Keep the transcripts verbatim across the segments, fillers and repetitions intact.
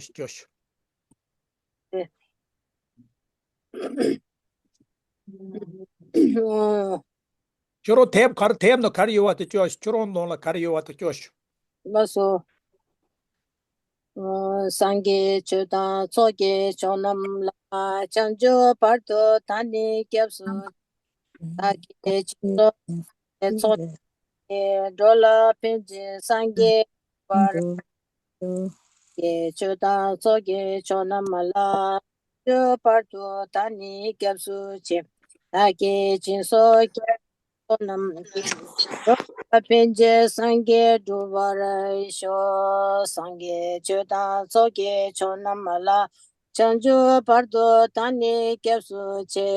སྐྱོ་ཤོག་ཁྱོད་རང་དེབ་གར་དེབ་ནང་གར་ཡོད་པ་དེ་སྐྱོ་ཤོག་ཁྱོད་རང་ནང་ལ་གར་ཡོད་པ་དེ་སྐྱོ་ཤོག་ལགས་སོ། སངས་རྒྱས་ཆོས་དང་ཚོགས་ཀྱི་མཆོག་རྣམས་ལ། བྱང་ཆུབ་བར་དུ་བདག་ནི་སྐྱབས་སུ། བདག་གིས་སྦྱིན་སོགས་ཀྱི་ཚོགས་ཀྱིས། འགྲོ་ལ་ཕན་ཕྱིར་སངས་རྒྱས་པར། ཀྱི་ཆོས་དང་ཚོགས་ཀྱི་མཆོག་རྣམས་ལ། བར་དུ་བདག་ནི་སྐྱབས་སུ་མཆི། བདག་གིས་སྦྱིན་སོགས་ཀྱི་ཚོགས་རྣམས་ཀྱིས། འགྲོ་ལ་ཕན་ཕྱིར་སངས་རྒྱས་འགྲུབ་པར་ཤོག་སངས་རྒྱས་ཆོས་དང་ཚོགས་ཀྱི་མཆོག་རྣམས་ལ། བྱང་ཆུབ་བར་དུ་བདག་ནི་སྐྱབས་སུ་མཆི།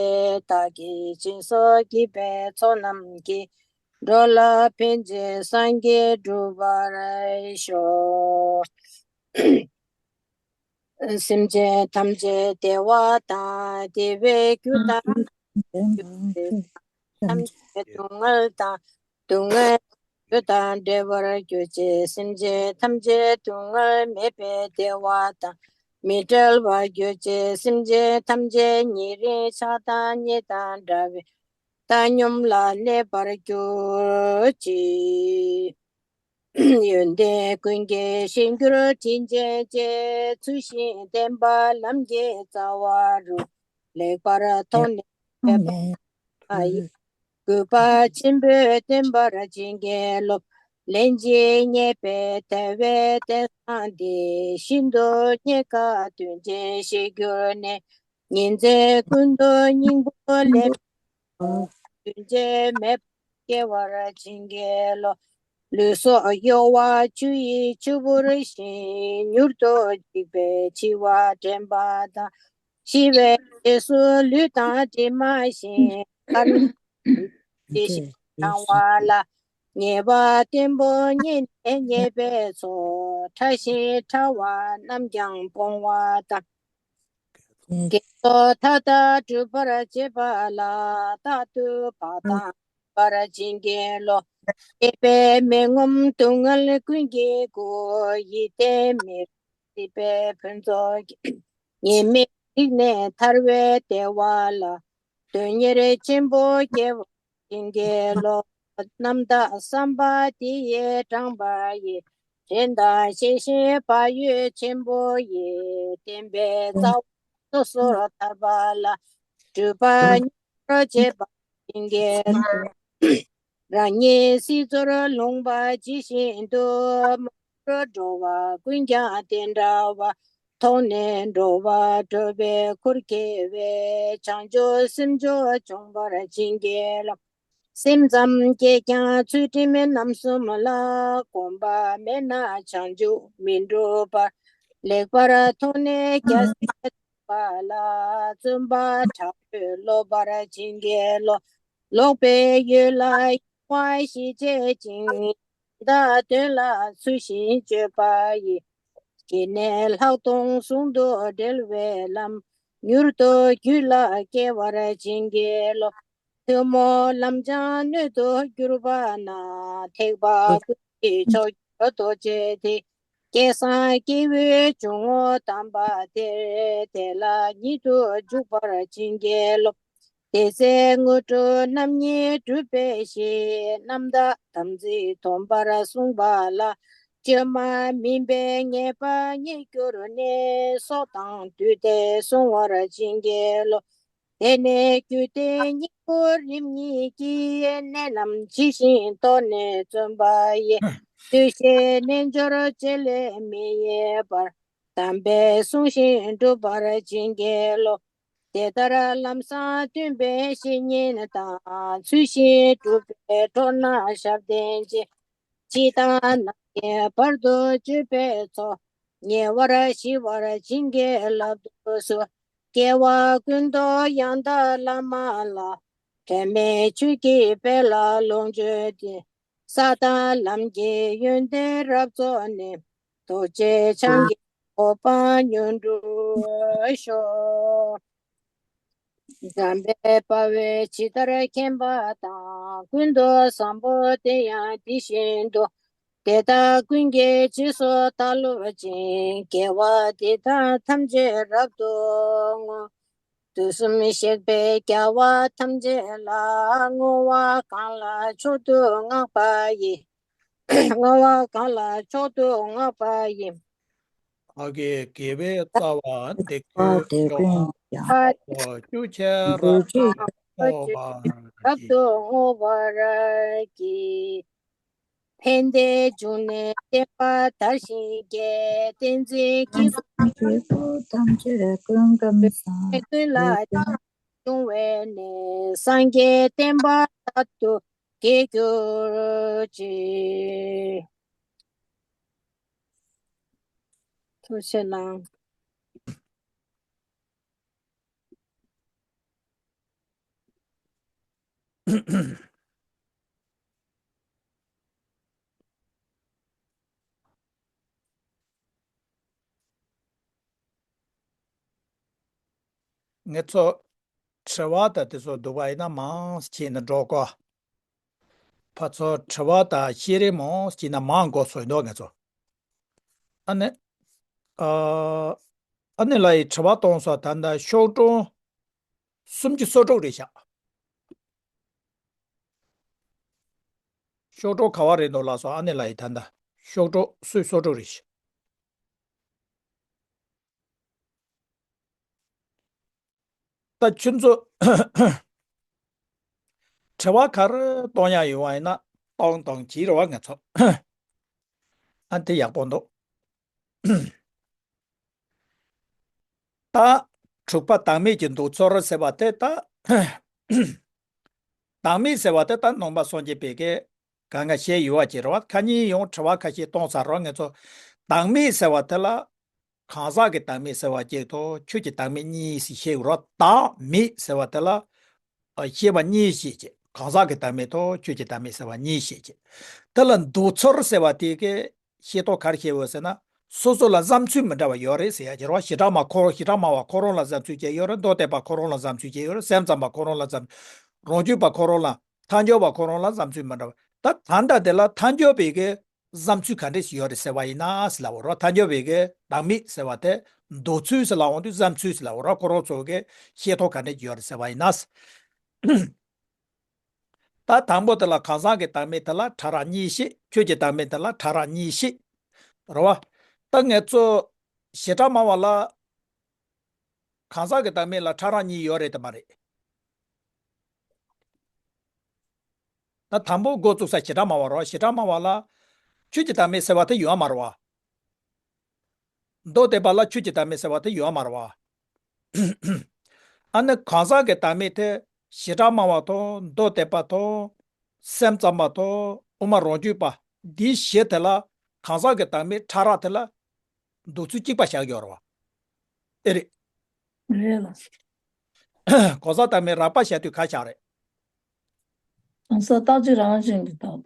བདག་གིས་སྦྱིན་སོགས་བགྱིས་པའི་ཚོགས་རྣམས་ཀྱིས། འགྲོ་ལ་ཕན་ཕྱིར་སངས་རྒྱས་འགྲུབ་པར་ཤོག་སེམས་ཅན་ཐམས་ཅད་བདེ་བ་དང་བདེ་བའི་རྒྱུ་དང་། ཐམས་ཅད་སྡུག་བསྔལ་དང་སྡུག་བསྔལ་རྒྱུ་དང་བྲལ་བར་གྱུར་ཅིག་སེམས་ཅན་ཐམས་ཅད་སྡུག་བསྔལ་མེད་པའི་བདེ་བ་དང་མི་འབྲལ་བར་གྱུར་ཅིག་སེམས་ཅན་ཐམས་ཅད་ཉེ་རིང་ཆགས་སྡང་གཉིས་དང་བྲལ་བའི་བཏང་སྙོམས་ལ་གནས་པར་གྱུར་ཅིག་ཡོན་ཏན་ཀུན་གྱི་གཞིར་གྱུར་དྲིན་ཅན་གྱི། ཚུལ་བཞིན་བསྟན་པ་ལམ་གྱི་རྩ་བ་རུ། ལེགས་པར་མཐོང་ནས་འབད་པ་ཡིས། གུས་པ་ཆེན་པོས་བསྟེན་པར་བྱིན་གྱིས་རློབས། ལན་ཅིག་རྙེད་པའི་དལ་བའི་རྟེན་བཟང་འདི། ཤིན་ཏུ་རྙེད་དཀའ་དོན་ཆེན་ཞིག་གྱུར་ནས། ཉིན་མཚན་ཀུན་ཏུ་སྙིང་པོ་ལེགས། རྒྱུན་ཆད་མེད་པར་སྐྱེ་བར་བྱིན་གྱིས་རློབས། ལུས་སྲོག་གཡོ་བ་ཆུ་ཡི་ཆུ་བུར་བཞིན། མྱུར་དུ་འཇིག་པའི་འཆི་བ་དྲན་པ་དང་། ཤི་བའི་རྗེས་སུ་ལུས་དང་གྲིབ་མ་བཞིན། མཁར་ནང་དེ་བཞིན་སྣང་བ་ལ། ཉེས་པ་བརྟན་པོ་རྙེད་ནས་ཉེས་པའི་ཚོགས། ཕྲ་ཞིང་ཕྲ་བ་རྣམས་ཀྱང་སྤོང་བ་དང་། དགེ་ཚོགས་མཐའ་དག་སྒྲུབ་པར་བྱེད་པ་ལ། རྟག་ཏུ་བག་དང་བར་བྱིན་གྱིས་རློབས། སྲིད་པའི་མི་ངོམས་སྡུག་བསྔལ་ཀུན་གྱི་སྒོ། ཡིད་བརྟན་མི་རུང་སྲིད་པའི་ཕུན་ཚོགས་ཀྱིས། ཉེས་དམིགས་རིག་ནས་ཐར་བའི་བདེ་བ་ལ། དོན་གཉེར་ཆེན་པོ་སྐྱེ་བར་བྱིན་གྱིས་རློབས། རྣམ་དག་བསམ་པ་དེ་ཡིས་དྲངས་པ་ཡི། དྲན་དང་ཤེས་བཞིན་བག་ཡོད་ཆེན་པོ་ཡིས། བསྟན་པའི་རྩ་བ་སོ་སོར་ཐར་པ་ལ། སྒྲུབ་པ་མྱུར་བྱེད་པར་བྱིན་གྱིས་རློབས། རང་ཉིད་སྲིད་མཚོར་ལྷུང་པ་ཇི་བཞིན་དུ། མ་གྱུར་འགྲོ་བ་ཀུན་ཀྱང་དེ་འདྲ་བ། མཐོང་ནས་འགྲོ་བ་སྒྲོལ་བའི་ཁུར་ཁྱེར་བའི། བྱང་ཆུབ་སེམས་མཆོག་འབྱོངས་པར་བྱིན་གྱིས་རློབས། སེམས་ཙམ་སྐྱེས་ཀྱང་ཚུལ་ཁྲིམས་རྣམ་གསུམ་ལ། གོམས་པ་མེད་ན་བྱང་ཆུབ་མི་འགྲུབ་པར། ལེགས་པར་མཐོང་ནས་རྒྱལ་སྲས་ཐོབ་པ་ལ། བརྩོན་པ་དྲག་པོས་སློབ་པར་བྱིན་གྱིས་རློབས། ལོག་པའི་ཡུལ་ལ་གཡེང་བ་ཞི་བྱེད་ཅིང་། བདག་དོན་ལ་ཚུལ་བཞིན་སྤྱོད་པ་ཡིས། སྐྱེ་གནས་ལྷག་མཐོང་ཟུང་དུ་འབྲེལ་བའི་ལམ། མྱུར་དུ་རྒྱུད་ལ་སྐྱེ་བར་བྱིན་གྱིས་རློབས། ཐུན་མོང་ལམ་སྦྱངས་སྣོད་དུ་གྱུར་པ་ན། ཐེག་པ་ཀུན་གྱི་མཆོག་གྱུར་རྡོ་རྗེ་དེ། སྐལ་བཟང་སྐྱེས་བུའི་འཇུག་ངོགས་དམ་པ་དེར། དེ་ལ་ཉིད་དུ་འཇུག་པར་བྱིན་གྱིས་རློབས། དེ་ཚེ་དངོས་གྲུབ་རྣམ་གཉིས་འགྲུབ་པའི་ཕྱིར། རྣམ་དག་དམ་ཚིག་སྡོམ་པར་གསུངས་པ་ལ། བཅོས་མ་མིན་པའི་ངེས་པ་རྙེད་གྱུར་ནས། སྲོག་དང་བསྡོས་ཏེ་བསྲུང་བར་བྱིན་གྱིས་རློབས། དེ་ནས་རྒྱུད་སྡེ་སྙིང་པོ་རིམ་གཉིས་ཀྱི། གནད་རྣམས་ཇི་བཞིན་རྟོགས་ནས་བརྩོན་པ་ཡིས། བདུད་བཞིའི་རྣལ་འབྱོར་བཅས་ལས་མི་གཡེལ་བར། དམ་པའི་གསུང་བཞིན་སྒྲུབ་པར་བྱིན་གྱིས་རློབས། དེ་ལྟར་ལམ་བཟང་སྟོན་པའི་བཤེས་གཉེན་དང་། ཚུལ་བཞིན་སྒྲུབ་པའི་གྲོགས་རྣམས་ཞབས་བརྟན་ཅིང་། ཇི་ལྟར་ནམ་མཁའི་བར་དུ་གཅོད་པའི་ཚོགས། ཉེ་བར་ཞི་བར་བྱིན་གྱིས་བརླབ་ཏུ་གསོལ། སྐྱེ་བ་ཀུན་ཏུ་ཡང་དག་བླ་མ་ལ། དྲན་མེད་ཆོས་ཀྱི་དཔལ་ལ་ལོངས་སྤྱོད་དེ། ས་དང་ལམ་གྱི་ཡོན་ཏན་རབ་རྫོགས་ནས། རྡོ་རྗེ་འཆང་གི་གོ་འཕང་མྱུར་འགྲུབ་ཤོག་འཇམ་དཔལ་དཔའ་བོས་ཇི་ལྟར་མཁྱེན་པ་དང་། ཀུན་ཏུ་བཟང་པོ་དེ་ཡང་དེ་བཞིན་དུ། དེ་དག་ཀུན་གྱི་རྗེས་སུ་བདག་སློབ་ཅིང་། དགེ་བ་འདི་དག་ཐམས་ཅད་རབ་ཏུ་བསྔོ། དུས་གསུམ་གཤེགས་པའི་རྒྱལ་བ་ཐམས་ཅད་ལ། བསྔོ་བ་གང་ལ་མཆོག་ཏུ་བསྔགས་པ་ཡི། བསྔོ་བ་གང་ལ་མཆོག་ཏུ་བསྔགས་པ་ཡི། ཨ་ཀའི་དགེ་བའི་རྩ་བ་འདེགས་པའི་མཆོག་ཏུ་བསྔགས་པ་ཡི། ཆོས་ཀྱི་རབ་ཏུ་བསྔོ་བར་བགྱི། རབ་ཏུ་བསྔོ་བར་བགྱི། ཕན་བདེའི་འབྱུང་གནས་བསྟན་པ་དར་ཞིང་རྒྱས། བསྟན་འཛིན་དཀྱིལ་འཁོར་ཐམས་ཅད་ཀུན་ཀུན་ཀྱང་ཀུན་ལ་འབྱུང་བའི་གནས། སངས་རྒྱས་བསྟན་པ་དར་དུ་རྒྱས་གྱུར་ཅིག། ཐུགས་རྗེ་གནང་། ངེད་ཚོ་དྲི་བ་དང་དེ་ཚོ་འདུག་པ་ཡིན་ན་མང་ཆེ་ནས་འགྲོ་གོ། ཕར་ཚུར་དྲི་བ་དང་བཤད་རེས་མང་ཆེ་ན་མང་གོ་སོང་འདུག་ངེད་ཚོ། ཨ་ནི། ཨ་ཨ་ནི་ལགས་ཡིས་དྲི་བ་གཏོང་ས་ད་ལྟ་ཤོག་གྲངས་སུམ་ཅུ་སོ་དྲུག་རེད་ཤག། ཤོག་གྲངས་ག་བ་རེད་འདུག་ལགས་སོ། ཨ་ནི་ལགས་ཡིས་ད་ལྟ་ཤོག་གྲངས་སུམ་ཅུ་སོ་དྲུག་རེད་ཤག། ད་ཁྱོད་ཚོ་དྲི་བ་ག་རེ་གཏོང་ཡ་ཡོད་པ་ཡིན་ན་གཏོང་གཏོང་གྱིས་རེད་བ་ང་ཚོ། ཨ་དེ་ཡག་པོ་འདུག། ད་དྲུག་པ་བདག་མེད་ཀྱི་འདུག་ཚོར་ཟེར་བ་དེ་ད། བདག་མེད་ཟེར་བ་དེ་ད་ནང་པ་སངས་རྒྱས་པའི་གི་གང་ག་བཤད་ཡོད་བ་ཅིག་རེད་བ། ཁ་ཉིན་ཡང་དྲི་བ་ཁ་ཤས་གཏོང་ཚར་རོགས། ངེད་ཚོ་བདག་མེད་ཟེར་བ་དེ་ལ་གང་ཟག་གི་བདག་མེད་ཟེར་བ་གཅིག་དང་ཆོས་ཀྱི་བདག་མེད་གཉིས་ཤིག་བཤད་ཡོད་རོགས། བདག་མེད་ཟེར་བ་དེ་ལ་ཨ་བཤད་པ་གཉིས་ཤིག་བྱས། གང་ཟག་གི་བདག་མེད་དང་ཆོས་ཀྱི་བདག་མེད་ཟེར་བ་གཉིས་ཤིག་བྱས། དེ་ལ་འདུག་ཚོར་ཟེར་བ་དེ་གི་ཤེས་རྟོགས་ག་རེ་བྱེད་འོས་ཟེར་ན། སོ་སོ་ལ་བསམ་ཚུལ་མི་འདྲ་བ་ཡོད་རེད་ཟེར་ཡ་ཅིག་རེད་བ། བྱེ་བྲག་སྨྲ་ཁོ་རང་བྱེ་བྲག་སྨྲ་བ་ཁོ་རང་ལ་བསམ་ཚུལ་ཅིག་ཡོད་རེད། མདོ་སྡེ་པ་ཁོ་རང་ལ་བསམ་ཚུལ་ཅིག་ཡོད་རེད། སེམས་ཙམ་པ་ཁོ་རང་ལ་བསམ། རང་རྒྱུད་པ་ཁོ་རང་ལ། ཐལ་འགྱུར་བ་ཁོ་རང་ལ་བསམ་ཚུལ་མི་འདྲ་བ། ད་ད་ལྟ་དེ་ལ་ཐལ་འགྱུར་བའི་གི་བསམ་ཚུལ་ག་འདྲས་ཤིག་ཡོད་རེད་ཟེར་བ་ཡིན་ན་ཟེར་ལབ་པ་རེད་བ། ཐལ་འགྱུར་བའི་གི་བདག་མེད་ཟེར་བ་དེ་འདོད་ཚུལ་ཟེར་ལབ་འོང་དུས་བསམ་ཚུལ་ཟེར་ལབ་པ་རེད་བ། ཁོ་རང་ཚོ་གི་ཤེས་རྟོགས་ག་འདྲས་ཡོད་རེད་ཟེར་བ་ཡིན་ན། ད་དང་པོ་དེ་ལ་གང་ཟག་གི་བདག་མེད་དེ་ལ་ཕྲ་རགས་གཉིས་བཤད། ཆོས་ཀྱི་བདག་མེད་དེ་ལ་ཕྲ་རགས་གཉིས་བཤད། རེད་བ། ད་ངེད་ཚོ་བྱེ་བྲག་སྨྲ་བ་ལ་གང་ཟག་གི་བདག་མེད་ལ་ཕྲ་རགས་གཉིས་ཡོད་རེད་དམ་མ་རེད། ད་དང་པོ་འགོ་བཙུགས་ས་བྱེ་བྲག་སྨྲ་བ་རེད་བ། བྱེ་བྲག་སྨྲ་བ་ལ་ཆོས་ཀྱི་བདག་མེད་ཟེར་བ་དེ་ཡོད་མ་རེད་བ། མདོ་སྡེ་པ་ལ་ཆོས་ཀྱི་བདག་མེད་ཟེར་བ་དེ་ཡོད་མ་རེད་བ། ཨ་ནི་གང་ཟག་གི་བདག་མེད་དེ་བྱེ་བྲག་སྨྲ་བ་དང་མདོ་སྡེ་པ་དང་སེམས་ཙམ་པ་དང་དབུ་མ་རང་རྒྱུད་པ་འདི་བཞི་དེ་ལ་གང་ཟག་གི་བདག་མེད་ཕྲ་རགས་དེ་ལ་འདོད་ཚུལ་གཅིག་པ་བཞག་ཡོད་རེད་བ། ཨེ་རེད། རེད་ལ། གང་ཟག་བདག་མེད་རགས་པ་བཞག་དུས་ག་བཞག་རེད། གང་ཟག་རྟག་གཅིག་རང་བཞིན་གྱིས་བདག་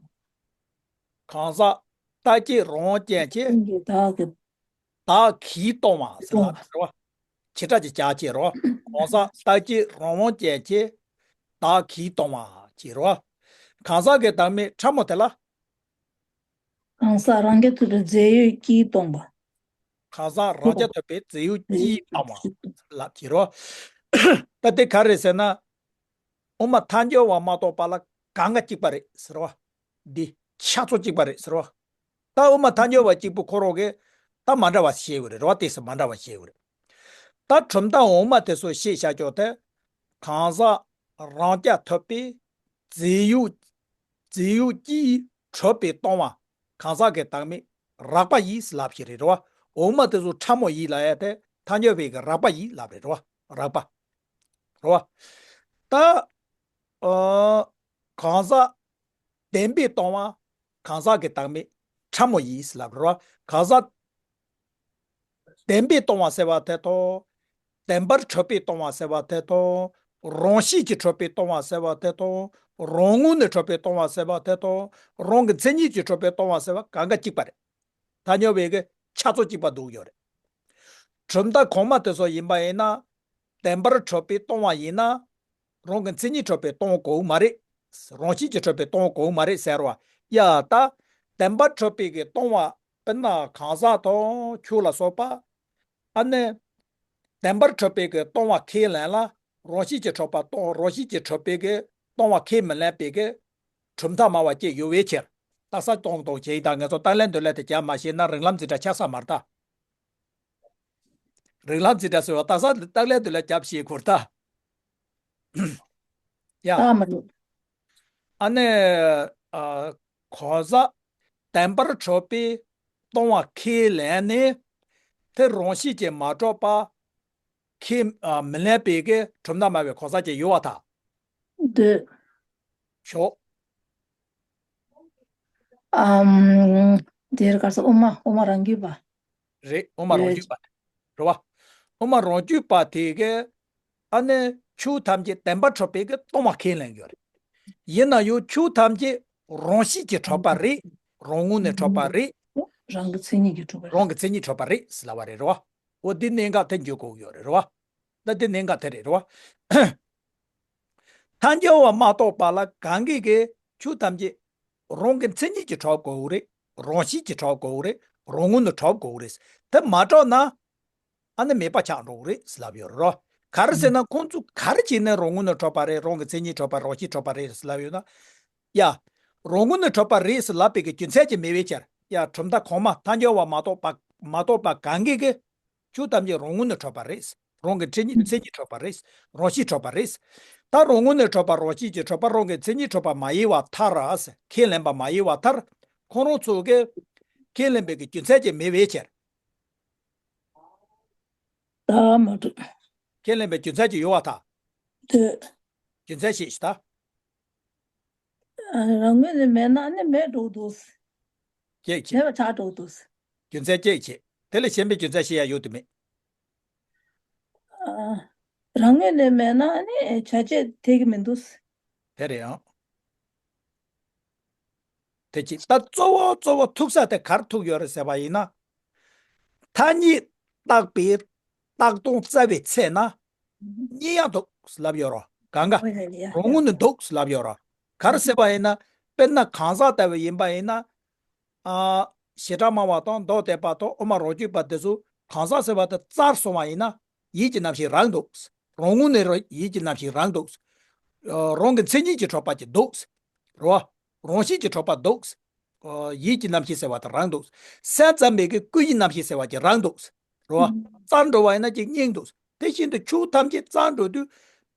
གང་ཟག་རྟག་གཅིག་རང་དབང་ཅན་གྱི་བཞིན་གྱིས་བདག་གི་བདག་གིས་སྟོང་བ་ཟེར་ལ་རེད་བ། བྱེ་བྲག་གི་བྱ་བྱེད་རོ། གང་ཟག་རྟག་གཅིག་རང་དབང་ཅན་གྱི་བདག་གིས་སྟོང་བ་བྱེད་རོ། གང་ཟག་གི་བདག་མེད་ཕྲ་མོ་དེ་ལ། གང་ཟག་རང་རྐྱ་ཐུབ་པའི་རྫས་ཡོད་ཀྱིས་སྟོང་པ། གང་ཟག་རང་རྐྱ་ཐུབ་པའི་རྫས་ཡོད་ཀྱིས་སྟོང་བ་ལ་བྱེད་རོ། ད་དེ་ག་རེད་ཟེར་ན། དབུ་མ་ཐལ་འགྱུར་བ་མ་གཏོགས་པ་ལ་གང་ག་གཅིག་པ་རེད་ཟེར་བ། འདི་ཆ་ཚང་གཅིག་པ་རེད་ཟེར་བ། ད་དབུ་མ་ཐལ་འགྱུར་བ་གཅིག་པུ་ཁོ་རང་གིས་ད་མ་འདྲ་བ་བཤད་ཡོད་རེད་རེད་བ། དེ་སུ་མ་འདྲ་བ་བཤད་ཡོད་རེད། ད་གྲུབ་མཐའ་འོག་མ་དེ་ཚོ་བཤད་བཞག་ཀྱོག་དེ། གང་ཟག་རང་རྐྱ་ཐུབ་པའི་རྫས་ཡོད་རྫས་ཡོད་ཀྱིས་གྲུབ་པའི་སྟོང་བ་གང་ཟག་གི་བདག་མེད་རགས་པ་ཡིས་ལབ་ཞིག་རེད་རེད་བ། འོག་མ་དེ་ཚོ་ཕྲ་མོ་ཡིས་ལབ་ཡ་དེ་ཐལ་འགྱུར་བའི་གི་རགས་པ་ཡིས་ལབ་རེད་རེད་བ། རགས་པ། རེད་བ། ད། ཨ། གང་ཟག་བདེན་པས་སྟོང་བ་གང་ཟག་གི་བདག་མེད་ཕྲ་མོ་ཡིས་ལབ་རེད་བ། གང་ཟག་བདེན་པས་སྟོང་བ་ཟེར་བ་དེ་དང་། བདེན་པར་གྲུབ་པས་སྟོང་བ་ཟེར་བ་དེ་དང་། རང་བཞིན་གྱིས་གྲུབ་པས་སྟོང་བ་ཟེར་བ་དེ་དང་། རང་ངོས་ནས་གྲུབ་པས་སྟོང་བ་ཟེར་བ་དེ་དང་། རང་གི་མཚན་ཉིད་ཀྱིས་གྲུབ་པས་སྟོང་བ་ཟེར་བ་གང་ག་གཅིག་པ་རེད། ཐལ་འགྱུར་བའི་གི་ཆ་ཚང་གཅིག་པ་འདུག་ཡོད་རེད། གྲུབ་མཐའ་གོང་མ་དེ་ཚོ་ཡིན་པ་ཡིན་ན། བདེན་པར་གྲུབ་པས་སྟོང་བ་ཡིན་ན། རང་གི་མཚན་ཉིད་གྲུབ་པས་སྟོང་དགོས་མ་རེད། རང་བཞིན་གྱིས་གྲུབ་པས་སྟོང་དགོས་མ་རེད་ཟེར་བ། ཡ་ད། བདེན་པར་གྲུབ་པའི་གི་སྟོང་པ་དཔེར་ན་གང་ཟག་དང་ཆོས་ལ་སོགས་པ། ཨ་ནི། བདེན་པར་གྲུབ་པའི་གི་སྟོང་པ་ཁས་ལེན་ལ་རང་བཞིན་གྱིས་གྲུབ་པ་སྟོང་རང་བཞིན་གྱིས་གྲུབ་པའི་གི་སྟོང་པ་ཁས་མི་ལེན་པའི་གི་གྲུབ་མཐའ་སྨྲ་བ་བཅས་ཡོད་པའི་ཕྱིར། རྟགས་གསལ་སྟོང་དང་བཅས་ཡིན་ད་ངེས་སོ་རྟགས་ལས་འདོད་ལས་དེ་བྱ་མ་ཤེས་ན་རིགས་ལམ་འཛིན་གྲྭ་ཆགས་ས་མ་རེད་ད། རིགས་ལམ་འཛིན་གྲྭ་ཟེར་བ་རྟགས་གསལ་རྟགས་ལས་འདོད་ལས་བྱ་ཞེས་གོ་རེད་ད། ཡ། ཨ་མ་རེད། ཨ་ནི། ཨ། གང་ཟག་བདེན་པར་གྲུབ་པའི་སྟོང་པ་ཁས་ལེན་ནས། དེ་རང་བཞིན་གྱིས་མ་གྲུབ་པ་ཁས་ཨ་མི་ལེན་པའི་གི་གྲུབ་མཐའ་སྨྲ་བའི་གང་ཟག་ཅིག་ཡོད་པར་ཐལ། འདོད། ཞོག་ཨམ། དེར་ག་རེ་ཟེར་དབུ་མ་དབུ་མ་རང་རྒྱུད་པ། རེད། དབུ་མ་རང་རྒྱུད་པ། རེད་བ། དབུ་མ་རང་རྒྱུད་པ་དེ་གི། ཨ་ནི་ཆོས་ཐམས་ཅད་བདེན་པར་གྲུབ་པའི་གི་སྟོང་པ་ཁས་ལེན་ཡོད་རེད། ཡིན་ན་ཡང་ཆོས་ཐམས་ཅད་རང་བཞིན་གྱིས་གྲུབ་པ་རེད། རང་ངོས་ནས་གྲུབ་པ་རེད། རང་གི་མཚན་ཉིད་ཀྱིས་གྲུབ་པ་རེད། རང་གི་མཚན་ཉིད་གྲུབ་པ་རེད་ཟེར་ལབ་པ་རེད་རེད་བ། འོ་འདི་གནད་འགག་དེ་འཇོག་དགོས་ཡོད་རེད་རེད་བ། ད་འདི་གནད་འགག་དེ་རེད་རེད་བ། ཐལ་འགྱུར་བ་མ་གཏོགས་པ་ལ་གང་གིས་ཀྱི་ཆོས་ཐམས་ཅད་རང་གི་མཚན་ཉིད་ཀྱིས་གྲུབ་དགོས་རེད། རང་བཞིན་གྱིས་གྲུབ་དགོས་རེད། རང་ངོས་ནས་གྲུབ་དགོས་རེད། དེ་མ་གྲུབ་ན། ཨ་ནི་མེད་པ་ཆགས་འགྲོ་གི་རེད་ཟེར་ལབ་ཡོད་རེད། ག་རེ་ཟེར་ན་ཁོང་ཚོས་ག་རེ་བྱས་ནས་རང་ངོས་ནས་གྲུབ་པ་རེད། རང་གི་མཚན་ཉིད་གྲུབ་པ་རང་བཞིན་གྲུབ་པ་རེད་ཟེར་ལབ་ཡོད་ན། ཡ། རང་ངོས་ནས་གྲུབ་པ་རེད་ཟེར་ལབ་པའི་གི་རྒྱུ་མཚན་ཅིག་མེད་པའི་ཕྱིར། ཡ། གྲུབ་མཐའ་གོང་མ་ཐལ་འགྱུར་བ་མ་གཏོགས་པ་མ་གཏོགས་པ་གང་གིས་གི་ཆོས་ཐམས་ཅད་རང་ངོས་ནས་གྲུབ་པ་རེད། རང་གི་མཚན་ཉིད་མཚན་ཉིད་གྲུབ་པ་རེད། རང་བཞིན་གྲུབ་པ་རེད། ད་རང་ངོས་ནས་གྲུབ་པ་རང་བཞིན་གྱིས་གྲུབ་པ་རང་གི་མཚན་ཉིད་གྲུབ་པ་མ་ཡིན་པར་ཐལ་ཟེར་ཁས་ལེན་པ་མ་ཡིན་པར་ཐལ། ཁོང་རང་ཚོ་གིས་ཁས་ལེན་པའི་གི་རྒྱུ་མཚན་ཅིག་མེད་པའི་ཕྱིར། ད་མ་གྲུབ། ཁས་ལེན་པའི་རྒྱུ་མཚན་ཅིག་ཡོད་པར་ཐལ། འདོད། རྒྱུ་མཚན་ཞིག་ཞིག་ད། ཨ། རང་ངོས་ནས་མེད་ན་ནི་མེད་འགྲོ་འདུག་ཅེས་བྱེད། མེད་པ་ཆགས་འགྲོ་འདུག་རྒྱུ་མཚན་ཅེས་བྱེད། དེ་ལས་གཞན་པའི་རྒྱུ་མཚན་ཞིག་ཡང་ཡོད་དུ་མེད། ཨ། རང་ངོས་ནས་མེད་ན་ནི་བྱ་བྱེད་དེ་གི་མི་འདུག་དེ་རེད་ཨང་། དེ་ཅི་ད་གཙོ་བོ་གཙོ་བོ་ཐུག་ས་དེ་གར་ཐུག་ཡོད་རེད་ཟེར་བ་ཡིན་ན། ཐ་སྙད་བཏགས་པའི་བཏགས་སྟངས་བཙལ་བའི་ཚེ་ན། གཉིས་ཡང་འདུག་ལབ་ཡོད་རོ། གང་ག་ཨོ་ཡ་ཡ་རང་ཡ། ངོས་ནས་འདུག་ལབ་ཡོད་རོ། ག་རེ་ཟེར་བ་ཡིན་ན། དཔེར་ན་གང་ཟག་ལྟ་བུ་ཡིན་པ་ཡིན་ན། ཨ། བྱེ་བྲག་སྨྲ་བ་དང་མདོ་སྡེ་པ་དང་དབུ་མ་རང་རྒྱུད་པ་དེ་ཚོ་གང་ཟག་ཟེར་བ་དེ་རྩར་སོང་བ་ཡིན་ན། ཡིད་ཀྱི་རྣམ་ཤེས་རང་འདུག་རང་ངོས་ནས་ར་ཡིད་ཀྱི་རྣམ་ཤེས་རང་འདུག་ཨ། རང་གི་མཚན་ཉིད་ཀྱིས་གྲུབ་པ་ཅིག་འདུག་རེད་བ། རང་བཞིན་གྱིས་གྲུབ་པ་འདུག་ཨ། ཡིད་ཀྱི་རྣམ་ཤེས་ཟེར་བ་དེ་རང་འདུག་སེམས་ཙམ་པའི་གི་ཀུན་གཞི་རྣམ་ཤེས་ཟེར་བ་ཅིག་རང་འདུག་རེད་བ། ཨུམ། རྩར་འགྲོ་བ་ཡིན་ན་ཅིག་གཉིས་འདུག་དེ་བཞིན་དུ་ཆོས་ཐམས་ཅད་རྩར་འགྲོ་དུས་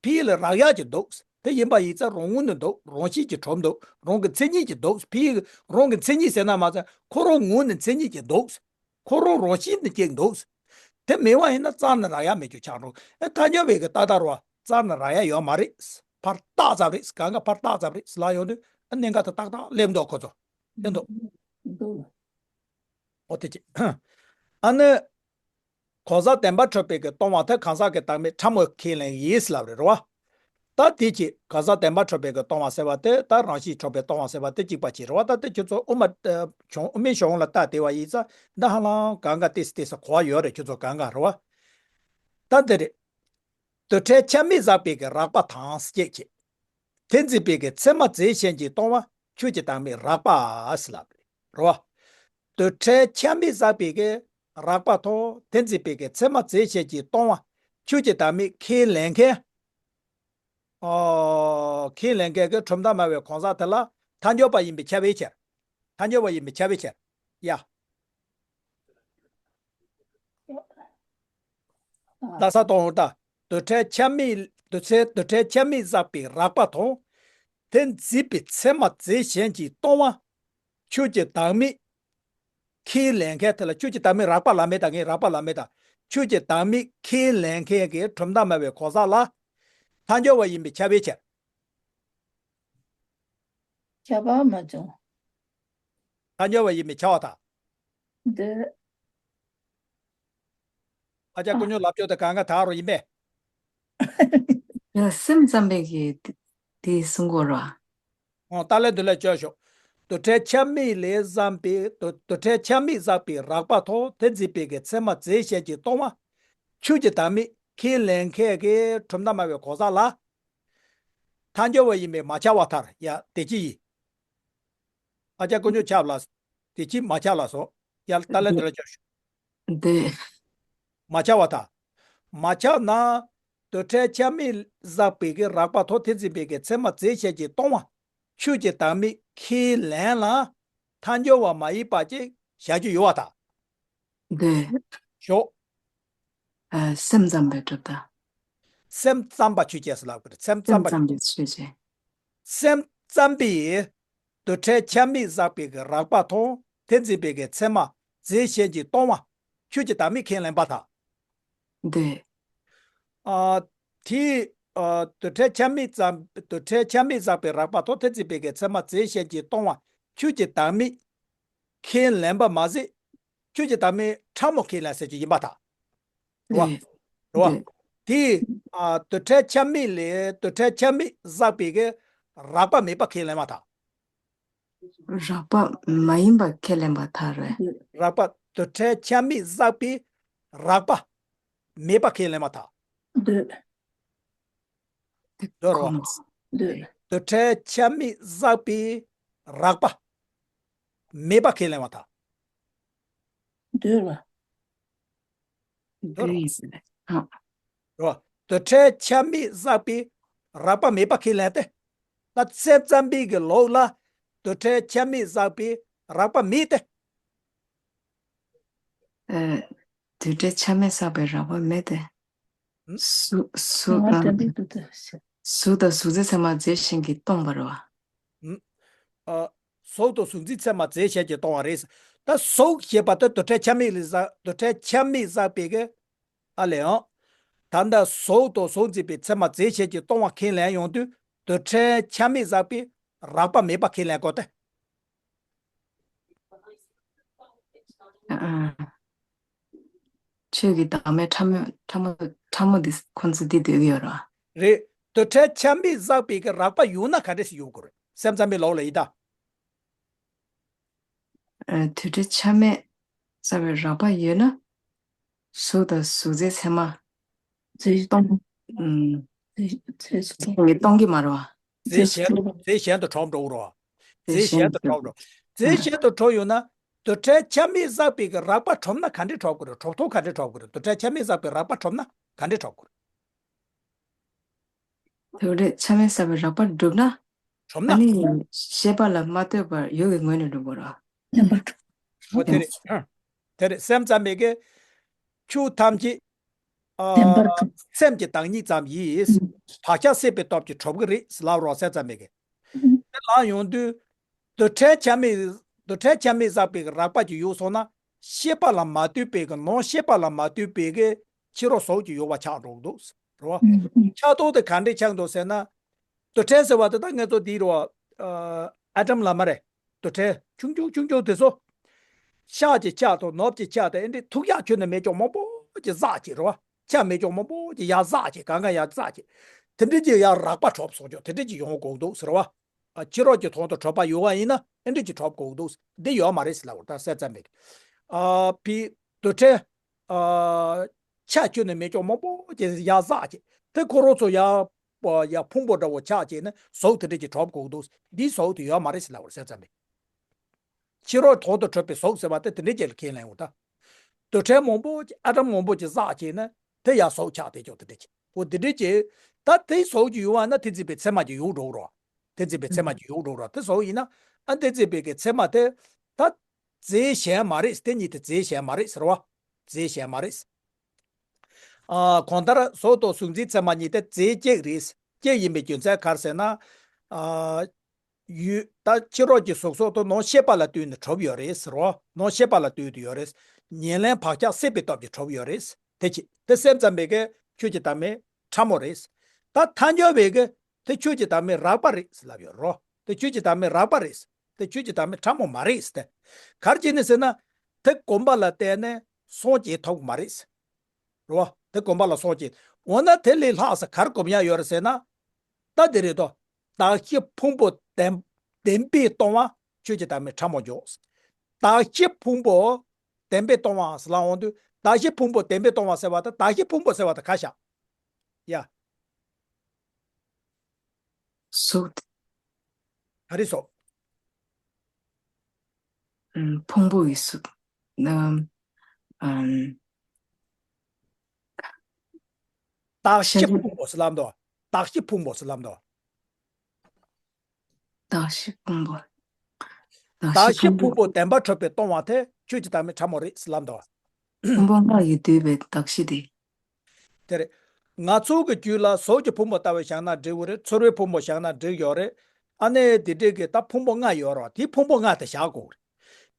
ཕ་གི་ལ་རག་ཡག་ཅིག་འདུག་དེ་ཡིན་པ་ཡིན་ཙང་རང་ངོས་ནས་འདུག་རང་བཞིན་གྱིས་གྲུབ་འདུག་རང་གི་མཚན་ཉིད་ཀྱིས་འདུག་ཕ་གི་རང་གི་མཚན་ཉིད་ཟེར་ན་མ་ཚད་ཁོ་རང་ངོས་ནས་མཚན་ཉིད་ཀྱིས་འདུག་ཁོ་རང་རང་བཞིན་ནས་སྐྱེས་འདུག་དེ་མེད་པ་ཡིན་ན་རྩ་ནས་རག་ཡ་མེད་རྒྱུ་ཆགས་འགྲོ། ཨེ་ཐལ་འགྱུར་བའི་གི་ལྟ་སྟངས་རོ་རྩ་ནས་རག་ཡ་ཡོད་མ་རེད། ཕར་རྟགས་ཙམ་རེད། གང་ག་ཕར་རྟགས་ཙམ་རེད་ལ་ཡོང་དུས་ཨ་གནད་འགག་དེ་ཏག་ཏག་སླེབས་འདུག་ཁོ་ཚོ། སླེབས་འདུག་འདུག་ཨོ་དེ་ཅི། ཨ་ནི། གང་ཟག་བདེན་པར་གྲུབ་པའི་གི་སྟོང་པ་དེ་གང་ཟག་གི་བདག་མེད་ཕྲ་མོ་ཁས་ལེན་ཡིན་ལབ་རེད་རོ། ད་དེ་ཅི་གང་ཟག་བདེན་པར་གྲུབ་པའི་གི་སྟོང་པ་ཟེར་བ་དེ་ད་རང་བཞིན་གྲུབ་པའི་སྟོང་པ་ཟེར་བ་དེ་གཅིག་པ་ཅིག་རེད་བ། ད་དེ་ཁྱོད་ཚོ་དབུ་མ་ཨ་གཞུང་དབུ་མའི་གཞུང་ལ་ལྟ་བསྡད་པ་ཡིན་ཙང་འདི་ཧ་ལམ་གང་ག་ཏིས་ཏིས་གོ་བ་ཡོད་རེད་ཁྱོད་ཚོ་གང་ག་རེད་བ། ད་འདི་རེད། འདུ་བྲལ་ཁྱབ་མེད་བཞག་པའི་གི་རགས་པ་དང་སྐྱེད་བྱེད། དེ་འཛིན་པའི་གི་མཚན་མ་རྫས་གཞན་གྱིས་སྟོང་པ་ཆོས་ཀྱི་བདག་མེད་རགས་པ་ཟེར་ལབ་རེད་རོ། འདུ་བྲལ་ཁྱབ་མེད་བཞག་པའི་གི་རགས་པ་དང་དེ་འཛིན་པའི་གི་མཚན་མ་རྫས་གཞན་གྱིས་སྟོང་པ་ཆོས་ཀྱི་བདག་མེད་ཁས་ལེན་མཁན། ཨོ། ཁས་ལེན་མཁན་གྱི་གྲུབ་མཐའ་སྨྲ་བའི་གང་ཟག་དེ་ལ་ཐལ་འགྱུར་བ་ཡིན་པས་ཁྱབ་པའི་ཕྱིར། ཐལ་འགྱུར་བ་ཡིན་པས་ཁྱབ་པའི་ཕྱིར། ཡ། ལྷ་ས་གཏོང་ད། འདུ་བྲལ་ཁྱབ་མེད། འདུ་བྲལ་འདུ་བྲལ་ཁྱབ་མེད་བཞག་པའི་རགས་པ་དང་། དེ་འཛིན་པའི་མཚན་མ་རྫས་གཞན་གྱིས་སྟོང་པ། ཆོས་ཀྱི་བདག་མེད། ཁས་ལེན་མཁན་དེ་ལ་ཆོས་ཀྱི་བདག་མེད་རགས་པ་ལ་མེད་དང་ངས་རགས་པ་ལ་མེད་དང་། ཆོས་ཀྱི་བདག་མེད་ཁས་ལེན་མཁན་གྱི་གྲུབ་མཐའ་སྨྲ་བའི་གང་ཟག་ལ། ཐལ་འགྱུར་བ་ཡིན་པས་ཁྱབ་པའི་ཕྱིར། ཁྱབ་པ་མ་བྱུང་། ཐལ་འགྱུར་བ་ཡིན་པས་ཁྱབ་པར་ཐལ། འདོད། ཨ་ཅག་ཀུན་སྨྱོན་ལབ་ཕྱོགས་དེ་གང་ག་ད་རུ་ཡིན་པས། ཡ་སེམས་ཙམ་པའི་གི་དེ་གསུང་གོ་ར། ཨོ་ད་ལས་འདི་ལས་བཅོས་ཤོག་འདུ་བྲལ་ཁྱབ་མེད་ལས་བསམ་པའི་འདུ་འདུ་བྲལ་ཁྱབ་མེད་བཞག་པའི་རགས་པ་ཐོག་དེ་འཛིན་པའི་གི་མཚན་མ་རྫས་གཞན་གྱིས་སྟོང་པ། ཆོས་ཀྱི་བདག་མེད་ཁས་ལེན་མཁན་གྱི་གྲུབ་མཐའ་སྨྲ་བའི་གང་ཟག་ལ། ཐལ་འགྱུར་བ་ཡིན་པས་མ་ཁྱབ་པར་ཐལ། ཡ་དེ་ཅི་ཡིན། ཨ་ཅག་ཀུན་སྨྱོན་ཆབ་ལ། དེ་ཅི་མ་ཆགས་ལ་སོ། ཡར་ལྟ་ལན་དུ་ལ་ཆགས་ཤོག་འདི། མ་ཆགས་པ་དང་། མ་ཆགས་ན། དུར་ཁྲོད་ཆ་མེད་བསགས་པའི་གི་རགས་པ་ཐོབ། དེ་འཛིན་པའི་གི་མཚན་མ་རྫས་གཞན་གྱིས་སྟོང་བ། ཆོས་ཀྱི་བདག་མེད་ཁས་ལེན་ལ། ཐལ་འགྱུར་བ་མ་ཡིན་པ་ཅིག་བཞག་རྒྱུ་ཡོད་པར་ཐལ། འདི། ཞོག་ཨ། སེམས་ཙམ་པས་གྲུབ་མཐའ། སེམས་ཙམ་པ་ཆོས་ཅན་ཟེར་ལབ་དགོས་རེད། སེམས་ཙམ་པ། སེམས་ཙམ་པའི་ཆོས་ཅན། སེམས་ཙམ་པས་དུར་ཁྲོད་ཆ་མེད་བསགས་པའི་གི་རགས་པ་མཐོང་། དེ་འཛིན་པའི་གི་མཚན་མ་རྫས་གཞན་གྱིས་སྟོང་བ། ཆོས་ཀྱི་བདག་མེད་ཁས་ལེན་པར་ཐལ། འདི། ཨ། དེ། ཨ། དུར་ཁྲོད་ཆ་མེད་ཙམ། དུར་ཁྲོད་ཆ་མེད་བསགས་པའི་རགས་པ་མཐོང་། དེ་འཛིན་པའི་གི་མཚན་མ་རྫས་གཞན་གྱིས་སྟོང་བ། ཆོས་ཀྱི་བདག་མེད་ཁས་ལེན་པ་མ་ཟད། ཆོས་ཀྱི་བདག་མེད་ཕྲ་མོ་ཁས་ལེན་ཟེར་རྒྱུ་ཡིན་པར་ཐལ། རེད་བ། རེད་བ། དེ། ཨ། དུར་ཁྲོད་ཆ་མེད་ལས་དུར་ཁྲོད་ཆ་མེད་བསགས་པའི་གི་རགས་པ་མེད་པ་ཁས་ལེན་པར་ཐལ། རགས་པ་མ་ཡིན་པ་ཁས་ལེན་པར་ཐལ་རེད། རགས་པ། དུར་ཁྲོད་ཆ་མེད་བསགས་པའི་རགས་པ་མེད་པ་ཁས་ལེན་པར་ཐལ། འདོད། འདོད་རེད་བ། འདོད། དུར་ཁྲོད་ཆ་མེད་བསགས་པའི་རགས་པ་མེད་པ་ཁས་ལེན་པར་ཐལ། འདོད་ལ། འདོད་ལ། འདོད་ཡིན་ཟེར་ནས། ཧ། རེད་བ། དུར་ཁྲོད་ཆ་མེད་བསགས་པའི་རགས་པ་མེད་པ་ཁས་ལེན་ཏེ། ད་སེམས་ཙམ་པའི་གི་ལུགས་ལ་དུར་ཁྲོད་ཆ་མེད་བསགས་པའི་རགས་པ་མེད་དེ། ཨ། དུར་ཁྲོད་ཆ་མེད་བསགས་པའི་རགས་པ་མེད་དེ། ཨུ། གཟུགས། གཟུགས། ང་དྲན་པའི་དུས་དུ། གཟུགས་དང་གཟུགས་འཛིན་ཚད་མ་རྫས་གཞན་གྱིས་སྟོང་པ་རེད་བ། ཨུ། ཨ། གཟུགས་དང་གཟུགས་འཛིན་ཚད་མ་རྫས་གཞན་གྱིས་སྟོང་བ་རེད། ད་གཟུགས་ཞེས་པ་དེ་དུར་ཁྲོད་ཆ་མེད་ལས་བསགས། དུར་ཁྲོད་ཆ་མེད་བསགས་པའི་གི། ཨ་ལས་ཡང་། ད་ལྟ་གཟུགས་དང་གཟུགས་འཛིན་པའི་ཚད་མ་རྫས་གཞན་གྱིས་སྟོང་བ་ཁས་ལེན་ཡོང་དུས། དུར་ཁྲོད་ཆ་མེད་བསགས་པའི་རགས་པ་མེད་པ་ཁས་ལེན་དགོས་ཏེ། ཨ། ཆོས་ཀྱི་བདག་མེད་ཕྲ་མོ། ཕྲ་མོ། ཕྲ་མོ་འདི་ཁོ་ཚོ་འདི་འདོད་ཀྱི་ཡོད་རེད། རེད། དུར་ཁྲོད་ཆ་མེད་བསགས་པའི་གི་རགས་པ་ཡོད་ན་ག་འདྲ་ཞིག་ཡོད་དགོས་རེད། སེམས་ཙམ་པའི་ལུགས་ལ་ཡིན་ད། ཨ། དུར་ཁྲོད་ཆ་མེད་བསགས་པའི་རགས་པ་ཡོད་ན། གཟུགས་དང་གཟུགས་འཛིན་ཚད་མ། རྫས། སྟོང་། ཨུམ། རྫས། རྫས། ངས་སྟོང་གི་མ་རེད་བ། རྫས་གཞན། རྫས་གཞན་དུ་གྲུབ་འགྲོ་རོ། རྫས་གཞན་དུ་གྲུབ་འགྲོ། རྫས་གཞན་དུ་གྲུབ་ཡོང་ན། དུར་ཁྲོད་ཆ་མེད་བསགས་པའི་གི་རགས་པ་གྲུབ་ན་ག་འདྲས་གྲུབ་དགོས་རེད། གྲུབ་ཐོབ་ག་འདྲས་གྲུབ་དགོས་རེད། དུར་ཁྲོད་ཆ་མེད་བསགས་པའི་རགས་པ་གྲུབ་ན་ག་འདྲས་གྲུབ་དགོས་རེད། དུར་ཁྲོད་ཆ་མེད་བསགས་པའི་རགས་པ་གྲུབ་ན། གྲུབ་ན། ཨ་ནི་ཤེས་པ་ལ་མ་ལྟོས་པར་ཡུལ་གྱི་ངོས་ནས་གྲུབ་དགོས་རེད། བདེན་པར་གྲུབ། འོ་དེ་རེད། དེ་རེད། སེམས་ཙམ་པའི་གི། ཆོས་ཐམས་ཅད། ཨ། བདེན་པར་གྲུབ། སེམས་ཀྱི་བདག་ཉིད་ཙམ་ཡིས། ཨུ། བག་ཆགས་སད་པའི་སྟོབས་ཀྱིས་གྲུབ་ཀྱི་རེད་ལབ་རོགས། སེམས་ཙམ་པའི་གི། ཨུ། དེ་ལ་ཡོང་དུས། དུར་ཁྲོད་ཆ་མེད། དུར་ཁྲོད་ཆ་མེད་བསགས་པའི་གི་རགས་པ་ཅིག་ཡོད་སོང་ན། ཤེས་པ་ལ་མ་ལྟོས་པའི་གི། ནང་ཤེས་པ་ལ་མ་ལྟོས་པའི་གི་ཕྱི་རོལ་གཟུགས་ཀྱི་ཡོད་པ་ཆགས་འགྲོ་གི་འདུག་རེད་བ། ཨུ། ཆགས་སྟངས་དེ་ག་འདྲས་ཆགས་འདུག་ཟེར་ན། དུར་ཁྲོད་ཟེར་བ་དེ་ད་ངེད་ཚོ་འདི་རེད་བ། ཨ། ཨ་དམ་ལ་མ་རེད། དུར་ཁྲོད་ཆུང་ཆུང་ཆུང་ཆུང་དེ་ཚོ། ཤ་ཅིག་བཅག་དང་ནོར་ཅིག་བཅག་དང་། ཨེ་འདྲས་ཐུག་ཡག་ཁྱོན་ནས་མེད་ཀྱང་མང་པོ་ཅིག་བསགས་ཅིག་རེད་བ། ཤ་མེད་ཀྱང་མང་པོ་ཅིག་ཡར་བསགས་ཅིག། གང་ག་ཡར་བསགས་ཅིག། དེ་འདྲས་ཅིག་ཡར་རགས་པ་གྲུབ་སོང་ཀྱང་དེ་འདྲས་ཅིག་ཡོང་དགོས་འདུག་ཟེར་བ། ཨ། ཕྱི་རོལ་གྱི་དོན་དུ་གྲུབ་པ་ཡོད་པ་ཡིན་ན་ཨེ་འདྲས་ཅིག་གྲུབ་དགོས་འདུག། འདི་ཡོད་མ་རེད་ཟེར་ལབ་པ་རེད། ད་སེམས་ཙམ་པའི། ཨ། ཕི། དུར་ཁྲོད། ཨ། ཤ་ཁྱོན་ནས་མེད་ཀྱང་མང་པོ་ཅིག་ཡར་བསགས་ཅིག། དེ་ཁོ་རང་ཚོ་ཡར། ཡར་ཕུང་པོ་འདྲ་བོ་ཆགས་ཅིག་ན་གཟུགས་དེ་འདྲས་ཅིག་གྲུབ་དགོས་འདུག། འདིའི་གཟུགས་དེ་ཡོད་མ་རེད་ཟེར་ལབ་པ་རེད། སེམས་ཙམ་པའི། ཕྱི་རོལ་དོན་དུ་གྲུབ་པའི་གཟུགས་ཟེར་བ་དེ་དེ་འདྲས་ཅིག་ལ་ཁས་ལེན་འོ་ད། དུར་ཁྲོད་མང་པོ་ཅིག། ཨ་དམ་མང་པོ་ཅིག་བསགས་ཅིག་ན་དེ་ཡར་གཟུགས་ཆགས་བསྡད་ཀྱང་དེ་འདྲས་ཅིག། འོ་དེ་འདྲས་ཅིག། ད་དེའི་གཟུགས་ཅིག་ཡོད་པ་ན་དེ་འཛིན་པའི་མཚན་མ་ཅིག་ཡོད་འགྲོ་རོ། དེ་འཛིན་པའི་མཚན་མ་ཅིག་ཡོད་འགྲོ་རོ། དེ་གཟུགས་ཡིན་ན། ཨ། དེ་འཛིན་པའི་གི་མཚན་མ་དེ། ད། རྫས་གཞན་མ་རེད། དེ་གཉིས་དེ་རྫས་གཞན་མ་རེད་ཟེར་བ། རྫས་གཞན་མ་རེད། ཨ། གང་ལྟར་གཟུགས་དང་གཟུགས་འཛིན་ཚད་མ་གཉིས་དེ་རྫས་གཅིག་རེད། གཅིག་ཡིན་པའི་རྒྱུ་མཚན་ག་རེ་ཟེར་ན། ཨ། ཡུལ། ད་ཕྱི་རོལ་གྱི་གཟུགས་སོགས་དེ་ནང་ཤེས་པ་ལ་ལྟོས་ནས་གྲུབ་ཡོད་རེད་ཟེར་བ། ནང་ཤེས་པ་ལ་ལྟོས་ཏེ་ཡོད་རེད། ཉེར་ལེན་བག་ཆགས་སད་པའི་སྟོབས་ཀྱིས་གྲུབ་ཡོད་རེད། དེ་ཅི། དེ་སེམས་ཙམ་པའི་གི་ཆོས་ཀྱི་བདག་མེད་ཕྲ་མོ་རེད། ད་ཐལ་འགྱུར་བའི་གི་དེ་ཆོས་ཀྱི་བདག་མེད་རགས་པ་རེད་ལབ་ཡོད་རོ། དེ་ཆོས་ཀྱི་བདག་མེད་རགས་པ་རེད། དེ་ཆོས་ཀྱི་བདག་མེད་ཕྲ་མོ་མ་རེད་ཟེར་ཏེ། ག་རེ་བྱས་ནས་ཟེར་ན། དེ་གོམས་པ་ལ་བརྟེན་ནས་སངས་རྒྱས་ཐུབ་ཀྱི་མ་རེད། རེད་བ། དེ་གོམས་པ་ལ་སངས་རྒྱས། འོ་ན་དེ་ལས་ལྷག་ས་ག་རེ་གོམས་ཡག་ཡོད་རེད་ཟེར་ན། ད་དེ་རེད་དོ། གདགས་གཞི་ཕུང་པོ་བདེན། བདེན་པས་སྟོང་བ་ཆོས་ཀྱི་བདག་མེད་ཕྲ་མོ་འཇོག། གདགས་གཞི་ཕུང་པོ་བདེན་པས་སྟོང་བ་ཟེར་ལབ་ཡོང་དུས། གདགས་གཞི་ཕུང་པོ་བདེན་པས་སྟོང་བ་ཟེར་བ་དང་གདགས་གཞི་ཕུང་པོ་ཟེར་བ་དང་ག་ཤ། ཡ། གཟུགས། ག་རེ་སོགས། ཕུང་པོ་ཡི་སུ། ཨམ། ཨམ། དག་བྱེད་ཕུང་པོ་ཟེར་ལབ་འདུག་དག་བྱེད་ཕུང་པོ་ཟེར་ལབ་འདུག་དག་བྱེད་ཕུང་པོ། དག་བྱེད་ཕུང་པོ་བདེན་པར་གྲུབ་པས་སྟོང་བ་དེ་ཆོས་ཀྱི་བདག་མེད་ཕྲ་མོ་རེད་ཟེར་ལབ་འདུག་ཕུང་པོ་ལྔ་ཡིས་བསྡུས་པའི་དག་བྱེད་དེ། དེ་རེད། ང་ཚོ་གི་རྒྱུད་ལ་གཟུགས་ཀྱི་ཕུང་པོ་ལྟ་བུ་བཞག་ན་འགྲིག་གི་རེད། ཚོར་བའི་ཕུང་པོ་བཞག་ན་འགྲིག་ཡོད་རེད། ཨ་ནེ་དེ་འདྲས་ཀྱི་ད་ཕུང་པོ་ལྔ་ཡོད་རེད་བ། དེའི་ཕུང་པོ་ལྔ་དེ་བཞག་དགོས་རེད།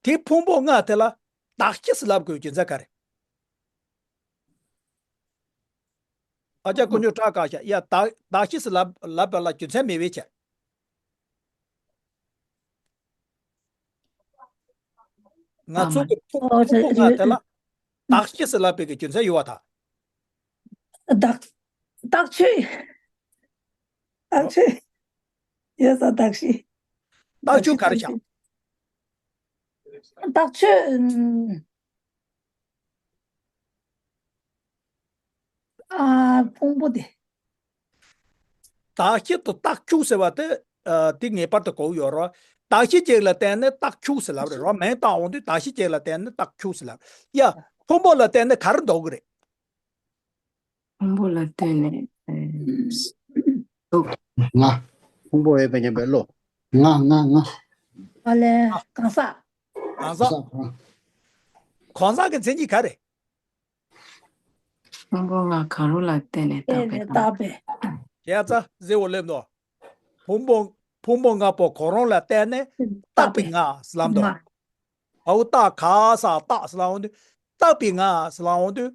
དེའི་ཕུང་པོ་ལྔ་དེ་ལ་དག་བྱེད་ཟེར་ལབ་དགོས་རྒྱུ་མཚན་ག་རེད། ཨ་ཅག་དཀོན་མཆོག་སྐྲག་དཀའ་ཤག་ཡ། དག་དག་བྱེད་ཟེར་ལབ་ལབ་པ་ལ་རྒྱུ་མཚན་མེད་པས་བྱས། ང་ཚོ་གི་ཕུང་ཨོ་ཕུང་པོ་ལྔ་དེ་ལ་དག་བྱེད་ཟེར་ལབ་པའི་གི་རྒྱུ་མཚན་ཡོད་པ་དང་། དག་དག་ཆོས། དག་ཆོས། ཡོད་ས་དག་བྱེད། དག་ཆོས་ག་རེ་བྱ། དག་ཆོས། ཨ། ཕུང་པོ་དེ། དག་བྱེད་དང་རྟགས་འཁྱུག་ཟེར་བ་དེ། ཨ། དེ་ངེས་པར་དུ་གོ་གི་ཡོད་རེད། དག་བྱེད་ཅིག་ལ་བརྟེན་ནས་རྟགས་འཁྱུག་ཟེར་ལབ་རེད་རོ། མིང་བཏགས་འོང་དུས་དག་བྱེད་ཅིག་ལ་བརྟེན་ནས་རྟགས་འཁྱུག་ཟེར་ལབ། ཡ། ཕུང་པོ་ལ་བརྟེན་ནས་ག་རེ་འདོགས་གི་རེད། ཕུང་པོ་ལ་བརྟེན་ནས། ཨེ། འདོགས། ང་། ཕུང་པོ་ཡོད་པའི་མཉམ་པའི་བློ། ང་ང་ང་། ཨ་ལས། གང་ཟག་གང་ཟག་གང་ཟག་གི་མཚན་ཉིད་ག་རེ། ཕུང་པོ་ལྔ་གང་རུང་ལ་བརྟེན་ནས་བཏགས་པའི་བརྟེན་ནས་བཏགས་པའི། དེ་ཡ་ཙ་ཟེར་བ་སླེབས་ནོ། ཕུང་པོ་ཕུང་པོ་ལྔ་པོ་གང་རུང་ལ་བརྟེན་ནས་བཏགས་པའི་ང་ཟེར་ལབ་འདུག་ང་། ཨའུ་བཏགས་ག་ས་བཏགས་ཟེར་ལབ་འོང་དུས། བཏགས་པའི་ང་ཟེར་ལབ་འོང་དུས།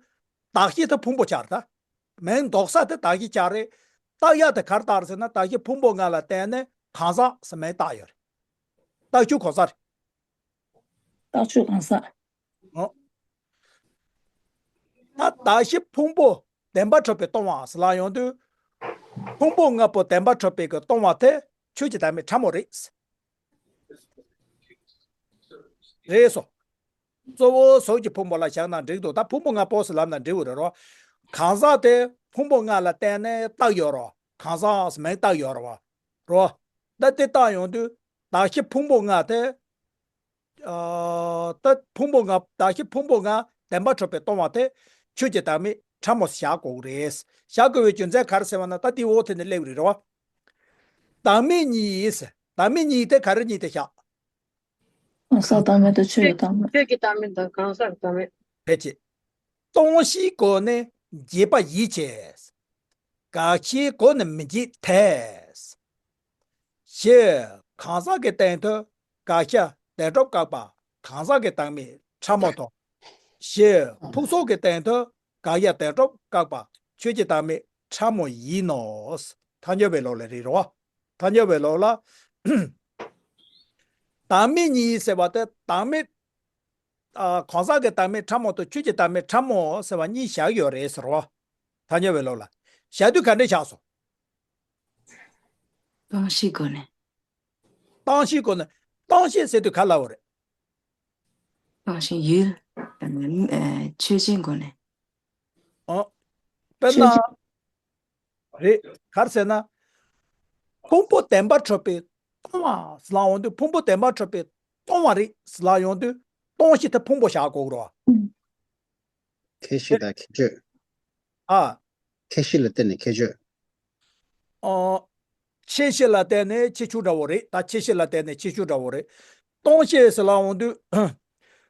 དག་བྱེད་དེ་ཕུང་པོ་ཆགས་རེད་ད། མིང་འདོགས་ས་དེ་དག་བྱེད་ཆགས་རེད། བཏགས་ཡ་དེ་ག་རེ་བཏགས་རེད་ཟེར་ན། དག་བྱེད་ཕུང་པོ་ལྔ་ལ་བརྟེན་ནས་གང་ཟག་ཟེར་མིང་བཏགས་ཡོད་རེད། རྟགས་འཁྱུག་གང་ཟག་རེད། རྟགས་འཁྱུག་གང་ཟག་ཨོ། ད་དག་བྱེད་ཕུང་པོ་བདེན་པར་གྲུབ་པས་སྟོང་བ་ཟེར་ལབ་ཡོང་དུས། ཕུང་པོ་ལྔ་པོ་བདེན་པར་གྲུབ་པའི་གི་སྟོང་བ་དེ་ཆོས་ཀྱི་བདག་མེད་ཕྲ་མོ་རེད། རེད་སོ། གཙོ་བོ་གཟུགས་ཀྱི་ཕུང་པོ་ལ་བཞག་ན་འགྲིག་འདུག་ད་ཕུང་པོ་ལྔ་པོ་ཟེར་ལབ་ན་འགྲིག་གི་རེད་རོ། གང་ཟག་དེ་ཕུང་པོ་ལྔ་ལ་བརྟེན་ནས་བཏགས་ཡོད་རོ། གང་ཟག་ཟེར་མིང་བཏགས་ཡོད་རོ། རོ། ད་དེ་བཏགས་ཡོང་དུས་དག་བྱེད་ཕུང་པོ་ལྔ་དེ། ཨ། ད་ཕུང་པོ་ལྔ། དག་བྱེད་ཕུང་པོ་ལྔ་བདེན་པར་གྲུབ་པས་སྟོང་བ་དེ་ཆོས་ཀྱི་བདག་མེད་ཕྲ་མོ་བཞག་དགོས་རེད། བཞག་དགོས་པའི་རྒྱུ་མཚན་ག་རེ་ཟེར་བ་ན། ད་དེའི་འོག་དེ་ནས་སླེབས་རེད་རོ། བདག་མེད་གཉིས། བདག་མེད་གཉིས་དེ་ག་རེ་གཉིས་དེ་བཞག་གང་ཟག་བདག་མེད་དང་ཆོས་ཀྱི་བདག་མེད། ཆོས་ཀྱི་བདག་མེད་དང་གང་ཟག་བདག་མེད། ཕལ་ཆེར། སྟོང་གཞིའི་སྒོ་ནས་འབྱེད་པ་ཡིད་བྱེད། དགག་བྱའི་སྒོ་ནས་མི་འབྱེད་དེ། ཞེས་གང་ཟག་གི་སྟེང་དུ་དགག་བྱ་བདེན་གྲུབ་བཀག་པ་གང་ཟག་གི་བདག་མེད་ཕྲ་མོ་དང་། ཞེས་ཕུང་གསུམ་གྱི་སྟེང་དུ་དགག་བྱ་བདེན་གྲུབ་བཀག་པ་ཆོས་ཀྱི་བདག་མེད་ཕྲ་མོ་ཡིན་ནོ། ཐལ་འགྱུར་བའི་ལུགས་ལ་རེད་རོ། ཐལ་འགྱུར་བའི་ལུགས་ལ། བདག་མེད་གཉིས་ཟེར་བ་དེ་བདག་མེད། ཨ། གང་ཟག་གི་བདག་མེད་ཕྲ་མོ་དང་ཆོས་ཀྱི་བདག་མེད་ཕྲ་མོ་ཟེར་བ་གཉིས་བཞག་ཡོད་རེད་ཟེར་བ། ཐལ་འགྱུར་བའི་ལུགས་ལ། བཞག་དུས་ག་འདྲས་བཞག་སོང་། སྟོང་གཞིའི་སྒོ་ནས། སྟོང་གཞིའི་སྒོ་ནས། སྟོང་གཞི་ཟེར་དུས་ག་ལབ་པ་རེད། སྟོང་གཞི་ཡུལ། ཨ། ཆོས་ཅན་སྒོ་ནས། ཨོ། དཔེར་ན། ཆོས་ཅན། རེད། ག་རེ་ཟེར་ན། ཕུང་པོ་བདེན་པར་གྲུབ་པས་སྟོང་བ་ཟེར་ལབ་ཡོང་དུས། ཕུང་པོ་བདེན་པར་གྲུབ་པས་སྟོང་བ་རེད་ཟེར་ལབ་ཡོང་དུས། སྟོང་གཞི་དེ་ཕུང་པོ་བཞག་དགོས་རེད་བ། ཁྱད་གཞི་དང་ཁྱད་ཆོས། ཨ། ཁྱད་གཞི་ལ་བརྟེན་ནས་ཁྱད་ཆོས། ཨོ། ཁྱད་གཞི་ལ་བརྟེན་ནས་ཁྱད་ཆོས་འདྲ་བོ་རེད། ད་ཁྱད་གཞི་ལ་བརྟེན་ནས་ཁྱད་ཆོས་འདྲ་བོ་རེད། སྟོང་གཞི་ཟེར་ལབ་ཡོང་དུས།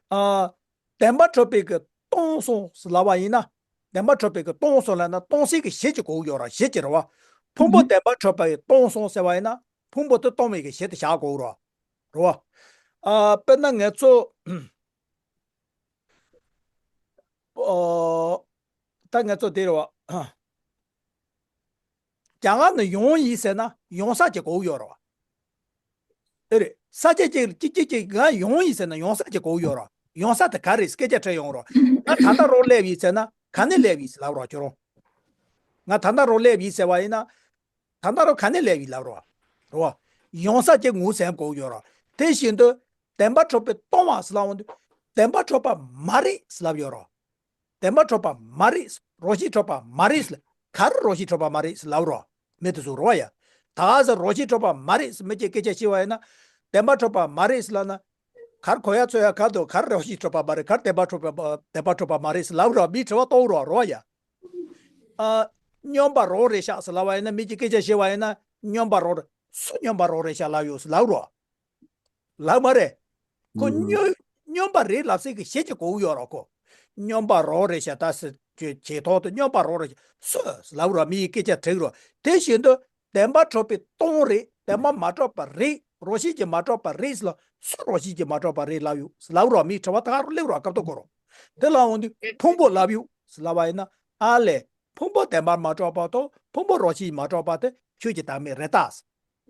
ཨ། བདེན་པར་གྲུབ་པའི་གི་སྟོང་སོང་ཟེར་ལབ་པ་ཡིན་ན། བདེན་པར་གྲུབ་པའི་གི་སྟོང་སོང་ལབ་ན་སྟོང་ཟད་ཀྱི་གཞི་གཅིག་དགོས་ཀྱི་ཡོད་རེད། གཞི་གཅིག་རེད་བ། ཕུང་པོ་བདེན་པར་གྲུབ་པའི་སྟོང་སོང་ཟེར་བ་ཡིན་ན། ཕུང་པོ་དེ་སྟོང་བའི་གི་གཞི་དེ་བཞག་དགོས་རེད་བ། རེད་བ། ཨ། དཔེར་ན་ང་ཚོ། ཨོ། ད་ང་ཚོ་དེ་རེད་བ། རྒྱ་གར་ནས་ཡོང་ཡིན་ཟེར་ན་ཡོང་ས་གཅིག་དགོས་ཡོད་རེད་བ། ཨེ་རེད། ས་ཆ་གཅིག་གཅིག་གཅིག་གཅིག་ང་ཡོང་ཡིན་ཟེར་ན་ཡོང་ས་གཅིག་དགོས་ཡོད་རེད་བ། ཡོང་ས་དེ་ག་རེད། སྐད་ཆ་དྲིས་ཡོང་རེད་བ། ང་ད་ལྟ་རང་སླེབས་ཡིན་ཟེར་ན་ག་ནས་སླེབས་ཡིན་ཟེར་ལབ་རེད་བ་ཁྱོད་རང་། ང་ད་ལྟ་རང་སླེབས་ཡིན་ཟེར་བ་ཡིན་ན། ད་ལྟ་རང་ག་ནས་སླེབས་ཡིན་ལབ་རེད་བ། རེད་བ། ཡོང་ས་གཅིག་ངོས་ཟིན་དགོས་ཡོད་རེད་བ། དེ་བཞིན་དུ་བདེན་པར་གྲུབ་པས་སྟོང་བ་ཟེར་ལབ་ཡོང་དུས། བདེན་པར་གྲུབ་པ་མ་རེད་ཟེར་ལབ་ཡོད་རེད་བ། བདེན་པར་གྲུབ་པ་མ་རེད། རང་བཞིན་གྲུབ་པ་མ་རེད་ཟེར། ག་རེ་རང་བཞིན་གྲུབ་པ་མ་རེད་ཟེར་ལབ་རོ། མི་དེ་ཚོ་རོ་ཡ། ད་ག་ཟེར་རང་བཞིན་གྲུབ་པ་མ་རེད་ཟེར་མི་གཅིག་སྐད་ཆ་བཤད་པ་ཡིན་ན། བདེན་པར་གྲུབ་པ་མ་རེད་ཟེར་ལབ་ན། གར་གོ་ཡ་ཚོ་ཡ་གར་དུ་གར་རོ་ཞིག་གྲུབ་པ་མ་རེད། གར་བདེན་པ་གྲུབ་པ་བདེན་པ་གྲུབ་པ་མ་རེད་ཟེར་ལབ་རོགས། མིའི་དྲི་བ་གཏོང་རོགས་རོགས་ཡ། ཨ། སྨྱོན་པ་རང་རེད་ཤག་ཟེར་ལབ་པ་ཡིན་ན། མི་གྱི་སྐད་ཆ་བཤད་པ་ཡིན་ན་སྨྱོན་པ་རང་རེད། སུ་སྨྱོན་པ་རང་རེད་ཤག་ལབ་ཡོད་ཟེར་ལབ་རོགས། ལབ་མ་རེད། ཁོ་ཨུམ། སྨྱོན་སྨྱོན་པ་རེད་ལབ་སྲིད་གི་བཤད་ཀྱི་གོ་ཡོད་རོགས། ཁོ་སྨྱོན་པ་རང་རེད་ཤག་ད་ཟེར་གྱི་ཇེ་ཐོག་ཏུ་སྨྱོན་པ་རང་རེད་ཤག་སུ་ལབ་རོགས། མི་ཡི་སྐད་ཆ་དྲིས་རོགས། དེ་བཞིན་དུ་བདེན་པ་གྲུབ་པའི་སྟོང་རེད། བདེན་པ་མ་གྲུབ་པ་རེད། རང་བཞིན་གྱིས་མ་གྲུབ་པ་རེད་ཟེར་ལ། སུ་རང་བཞིན་གྱིས་མ་གྲུབ་པ་རེད་ལབ་ཡོད་ཟེར་ལབ་རོགས། མིའི་དྲི་བ་ད་ག་རུ་སླེབས་རོགས། སྐབས་ཐོག་གོ་རོགས། དེ་ལ་འོང་དུས་ཕུང་པོ་ལབ་ཡོད་ཟེར་ལབ་པ་ཡིན་ན། ཨ་ལས། ཕུང་པོ་བདེན་པར་མ་གྲུབ་པ་དང་ཕུང་པོ་རང་བཞིན་མ་གྲུབ་པ་དེ་ཆོས་ཀྱི་བདག་མེད་རེད་ད།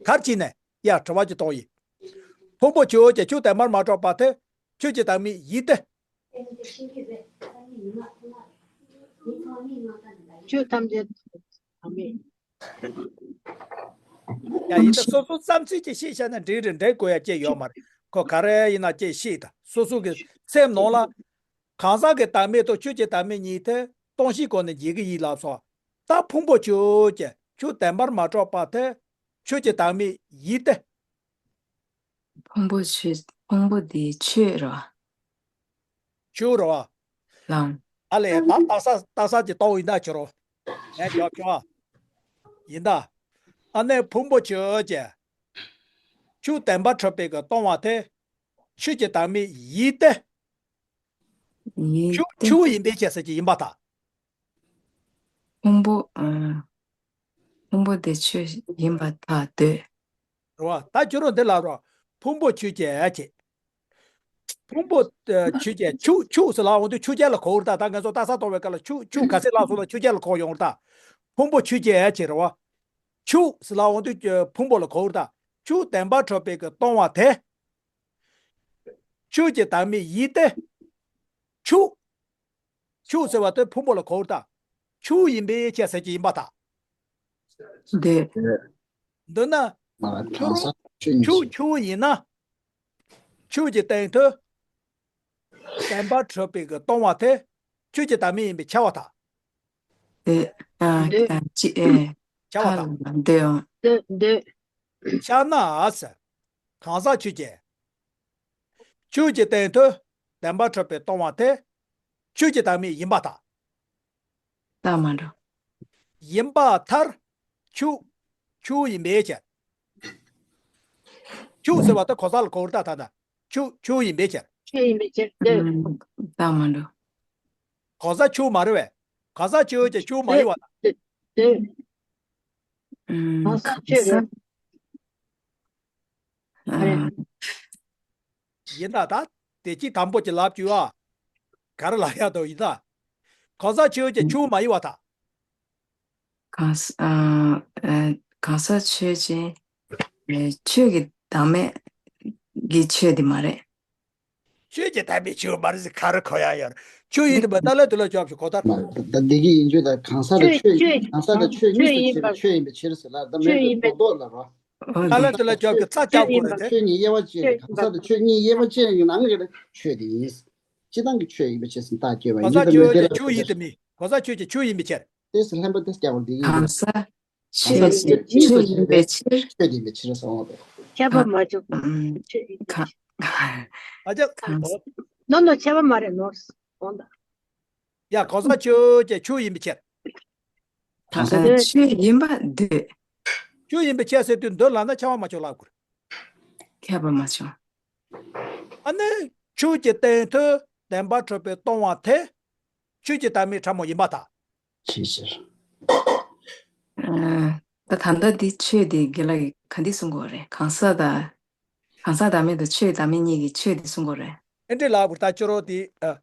གར་ཕྱིན་ནས་ཡ་དྲི་བ་ཅིག་གཏོང་ཡིན། ཕུང་པོ་ཆོས་ཅན། ཆོས་བདེན་པར་མ་གྲུབ་པ་དེ་ཆོས་ཀྱི་བདག་མེད་ཡིན་ཏེ། ཆོས་ཐམས་ཅད་བདག་མེད། ཡ་ཡིན་ད། སོ་སོ་བསམ་ཚུལ་ཅིག་བཤད་བཞག་ན་འགྲིག་རེད། འགྲིག་དགོས་ཡ་ཅིག་ཡོད་མ་རེད། ཁོ་ག་རེ་ཡིན་ན་ཅིག་བཤད་ད། སོ་སོ་གི་སེམས་ནང་ལ། གང་ཟག་གི་བདག་མེད་དང་ཆོས་ཀྱི་བདག་མེད་གཉིས་དེ་སྟོང་གཞིའི་སྒོ་ནས་འབྱེད་ཀྱི་ཡིན་ལབ་སོང་། ད་ཕུང་པོ་ཆོས་ཅན། ཆོས་བདེན་པར་མ་གྲུབ་པ་དེ་ཆོས་ཀྱི་བདག་མེད་ཡིན་ཏེ། ཕུང་པོ་ཆོས། ཕུང་པོ་དེ་ཆོས་རེད་བ། ཆོས་རེད་བ། ལགས། ཨ་ལས། ད་རྟགས་གསལ་རྟགས་གསལ་གྱི་རྟོགས་ཡིན་ད་ཁྱོད་རོ། ངས་ཁྱོད་ཁྱོད་ཡིན་ད། ཨ་ནི་ཕུང་པོ་ཆོས་ཅན། ཆོས་བདེན་པར་གྲུབ་པའི་གི་སྟོང་པ་དེ་ཆོས་ཀྱི་བདག་མེད་ཡིན་ཏེ། ཡིན་ཆོས་ཏེ། ཆོས་ཡིན་པའི་ཕྱིར་ཟེར་གྱི་ཡིན་པར་ཐལ། ཕུང་པོ། ཨ། ཕུང་པོ་དེ་ཆོས་ཡིན་པར་ཐལ་འདོད། རེད་བ། ད་ཁྱོད་རང་འདི་ལབ་རོགས། ཕུང་པོ་ཆོས་ཅན་ཅེས། ཕུང་པོ་ཨ་ཆོས་ཅན། ཆོས་ཆོས་ཟེར་ལབ་འོང་དུས་ཆོས་ཅན་ལ་གོ་གི་རེད་ད། ད་ང་ཚོ་རྟགས་གསལ་གཏོང་བའི་སྐབས་ལ་ཆོས་ཆོས་ག་ཚད་ལབ་སོང་ན་ཆོས་ཅན་ལ་གོ་ཡོང་གི་རེད་ད། ཕུང་པོ་ཆོས་ཅན་ཅེས་རེད་བ། ཆོས་ཟེར་ལབ་འོང་དུས་ཨ་ཕུང་པོ་ལ་གོ་གི་རེད་ད། ཆོས་བདེན་པར་གྲུབ་པའི་གི་སྟོང་པ་དེ། ཆོས་ཀྱི་བདག་མེད་ཡིན་ཏེ། ཆོས། ཆོས་ཟེར་བ་དེ་ཕུང་པོ་ལ་གོ་བར་ཐལ། ཆོས་ཡིན་པའི་ཕྱིར་ཟེར་གྱི་ཡིན་པར་ཐལ། འདོད། འདོད་ན། ཁྱོད་རང་ཆོས་ཆོས་ཡིན་ན། ཆོས་ཀྱི་སྟེང་དུ། བདེན་པར་གྲུབ་པའི་གི་སྟོང་པ་དེ། ཆོས་ཀྱི་བདག་མེད་ཡིན་པས་ཁྱབ་པར་ཐལ། འདོད། ཨ། འདོད། ཨ། ཅི། ཨེ། ཁྱབ་པར་ཐལ། འདོད། འདོད། འདོད། ཁྱབ་ན་ཟེར། གང་ཟག་ཆོས་ཅན། ཆོས་ཀྱི་སྟེང་དུ་བདེན་པར་གྲུབ་པའི་སྟོང་པ་དེ་ཆོས་ཀྱི་བདག་མེད་ཡིན་པར་ཐལ། རྟགས་མ་འགྲོ། ཡིན་པར་ཐལ། ཆོས། ཆོས་ཡིན་པའི་ཕྱིར། ཆོས་ཟེར་བ་དེ་གང་ཟག་ལ་གོ་བར་ཐལ། ད་ལྟ་ཆོས་ཆོས་ཡིན་པའི་ཕྱིར། ཆོས་ཡིན་པའི་ཕྱིར་ཏེ། ཨུམ། རྟགས་མ་འགྲོ། གང་ཟག་ཆོས་མ་རེད་པས། གང་ཟག་ཆོས་ཀྱང་ཆོས་མ་ཡིན་པར་ཐལ། ཏེ། ཨུམ། གང་ཟག་ཆོས་རེད། ཨ། ཡིན་ད། ད་དེ་གཅིག་དང་པོ་གཅིག་ལབ་བཅུག་ཨ། ག་རེ་ལབ་ཡག་འདུག་ཡིན་ད། གང་ཟག་ཆོས་ཀྱང་ཆོས་མ་ཡིན་པར་ཐལ། གང་ཟག་ཨ། ཨ། གང་ཟག་ཆོས་ཅན། ཨ། ཆོས་ཀྱི་བདག་མེད་ཀྱི་ཆོས་དེ་མ་རེད། ཆོས་ཀྱི་བདག་མེད་ཆོས་མ་རེད་ཟེར་ག་རེ་གོ་ཡག་ཡོད་རེད། ཆོས་ཡིན་དུ་མ། ད་ལན་དུ་ལ་ཅོག་ཞུ་གོ་ད། ད་འདི་གི་ཡིན་ཆོས་ད། གང་ཟག་དང་ཆོས། ཆོས། གང་ཟག་དང་ཆོས་གཉིས་སུ་ཕྱེ་བའི་ཆོས་ཡིན་པའི་ཕྱིར་ཟེར་ལ། ད་མོས་ཀྱི་རྡོག་རྡོག་ལ་རོ། ད་ལན་དུ་ལ་ཅོག་གི་རྩ་རྐྱབ་དགོས་རེད་དེ། ཆོས་གཉིས་དབྱེ་བ་ཕྱེ། གང་ཟག་དང་ཆོས་གཉིས་དབྱེ་བ་ཕྱེ་ཡོང་ནང་གི་ཆོས་དེ་ཡིན། སྤྱི་བཏང་གི་ཆོས་ཡིན་པའི་ཕྱིར་ཟེར་རྟགས་སྐྱེ་བ་ཡིན་གྱི། ད་མོས་དེ་ལ་ཆོས་ཡིན་དུ་མི། གང་ཟག་ཆོས་ཀྱང་ཆོས་ཡིན་པའི་ཕྱིར། དེ་སུ་ལྷན་པ་དེ་སྐྱབས་པ་འདི་ཡིན། གང་ཟག་ཆོས་ཀྱི་ཆོས་ཡིན་པའི་ཕྱིར། ཆོས་ཡིན་པའི་ཕྱིར་སོང་བ་དེ། ཁྱབ་པ་མ་བྱུང་། ཨུམ། ཆོས་ཡིན་པའི་ཕྱིར། ཨ་ཅག་གང་ཟག་ནོ་ནོ་ཁྱབ་པ་མ་རེད་ནོ། འོང་ད། ཡ། གང་ཟག་ཆོས་ཀྱང་ཆོས་ཡིན་པའི་ཕྱིར། གང་ཟག་ཆོས་ཡིན་པར་འདོད། ཆོས་ཡིན་པའི་ཕྱིར་ཟེར་དུས་འདོད་ལབ་ན་ཁྱབ་པ་མ་བྱུང་ལབ་དགོས། ཁྱབ་པ་མ་བྱུང་། ཨ་ནི་ཆོས་ཀྱི་སྟེང་དུ་བདེན་པར་གྲུབ་པའི་སྟོང་པ་དེ་ཆོས་ཀྱི་བདག་མེད་ཕྲ་མོ་ཡིན་པར་ཐལ། ཅིའི་ཕྱིར། ཨ། ད་ད་ལྟ་འདི་ཆོས་དེ་དགེ་ལགས་ཀྱིས་ག་འདི་གསུང་གི་ཡོད་རེད། གང་ཟག་དང་། གང་ཟག་བདག་མེད་དང་ཆོས་བདག་མེད་གཉིས་ཀྱི་ཆོས་དེ་གསུང་གི་ཡོད་རེད། ཨེ་འདྲ་ལབ་དགོས། ད་ཁྱོད་རང་དེ། ཨ།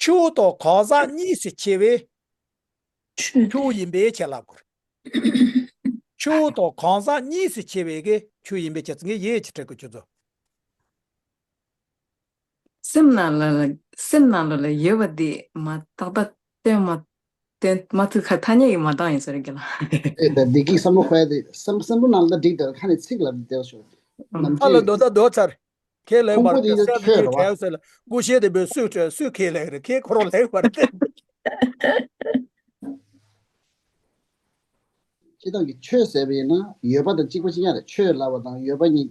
ཆོས་དང་གང་ཟག་གཉིས་སུ་ཕྱེ་བའི་ཆོས་ཡིན་པའི་ཕྱིར་ལབ་དགོས། ཆོས་དང་གང་ཟག་གཉིས་སུ་ཕྱེ་བའི་གི་ཆོས་ཡིན་པའི་ཕྱིར། ངས་ཡིད་ཆེས་སྤྲད་དགོས་ཁྱོད་ཚོ། སེམས་ནང་ལ་ལ། སེམས་ནང་ལ་ལ་ཡོད་པ་འདི་མ་ཏག་ཏག་སྟོན་མ། སྟོན་མ་ཐུབ་ཁ་ཐ་སྙད་ཀྱིས་མ་འདང་ཡིན་ས་རེད་གི་ལ། ཨེ་ད་འདི་གིས་བསམ་བློ་འཁོར་ཡ་དེ་བསམ་བསམ་བློ་ནང་ལ་འགྲིག་དེ་ཁ་ནས་ཚིག་ལ་བསྡད་ཤོག་ཨ་ལ་འདོད་ད་འདོད་ཚར། ཁས་ལེན་པར་ཁོང་པོ་དེ་ཡང་ཆོས་རེད་བ། ཁས་ལེན་པར་དགོས་ཤེས་དེ་བོད་སུས་སུས་ཁས་ལེན་རེད། ཁས་ཁོ་རང་ལེན་པར་དེ། སྤྱི་བཏང་གི་ཆོས་ཟེར་བ་ཡིན་ན་ཡོད་པ་དང་གཅིག་པ་གཅིག་རྐྱང་རེད། ཆོས་ལབ་པ་དང་ཡོད་པ་གཉིས་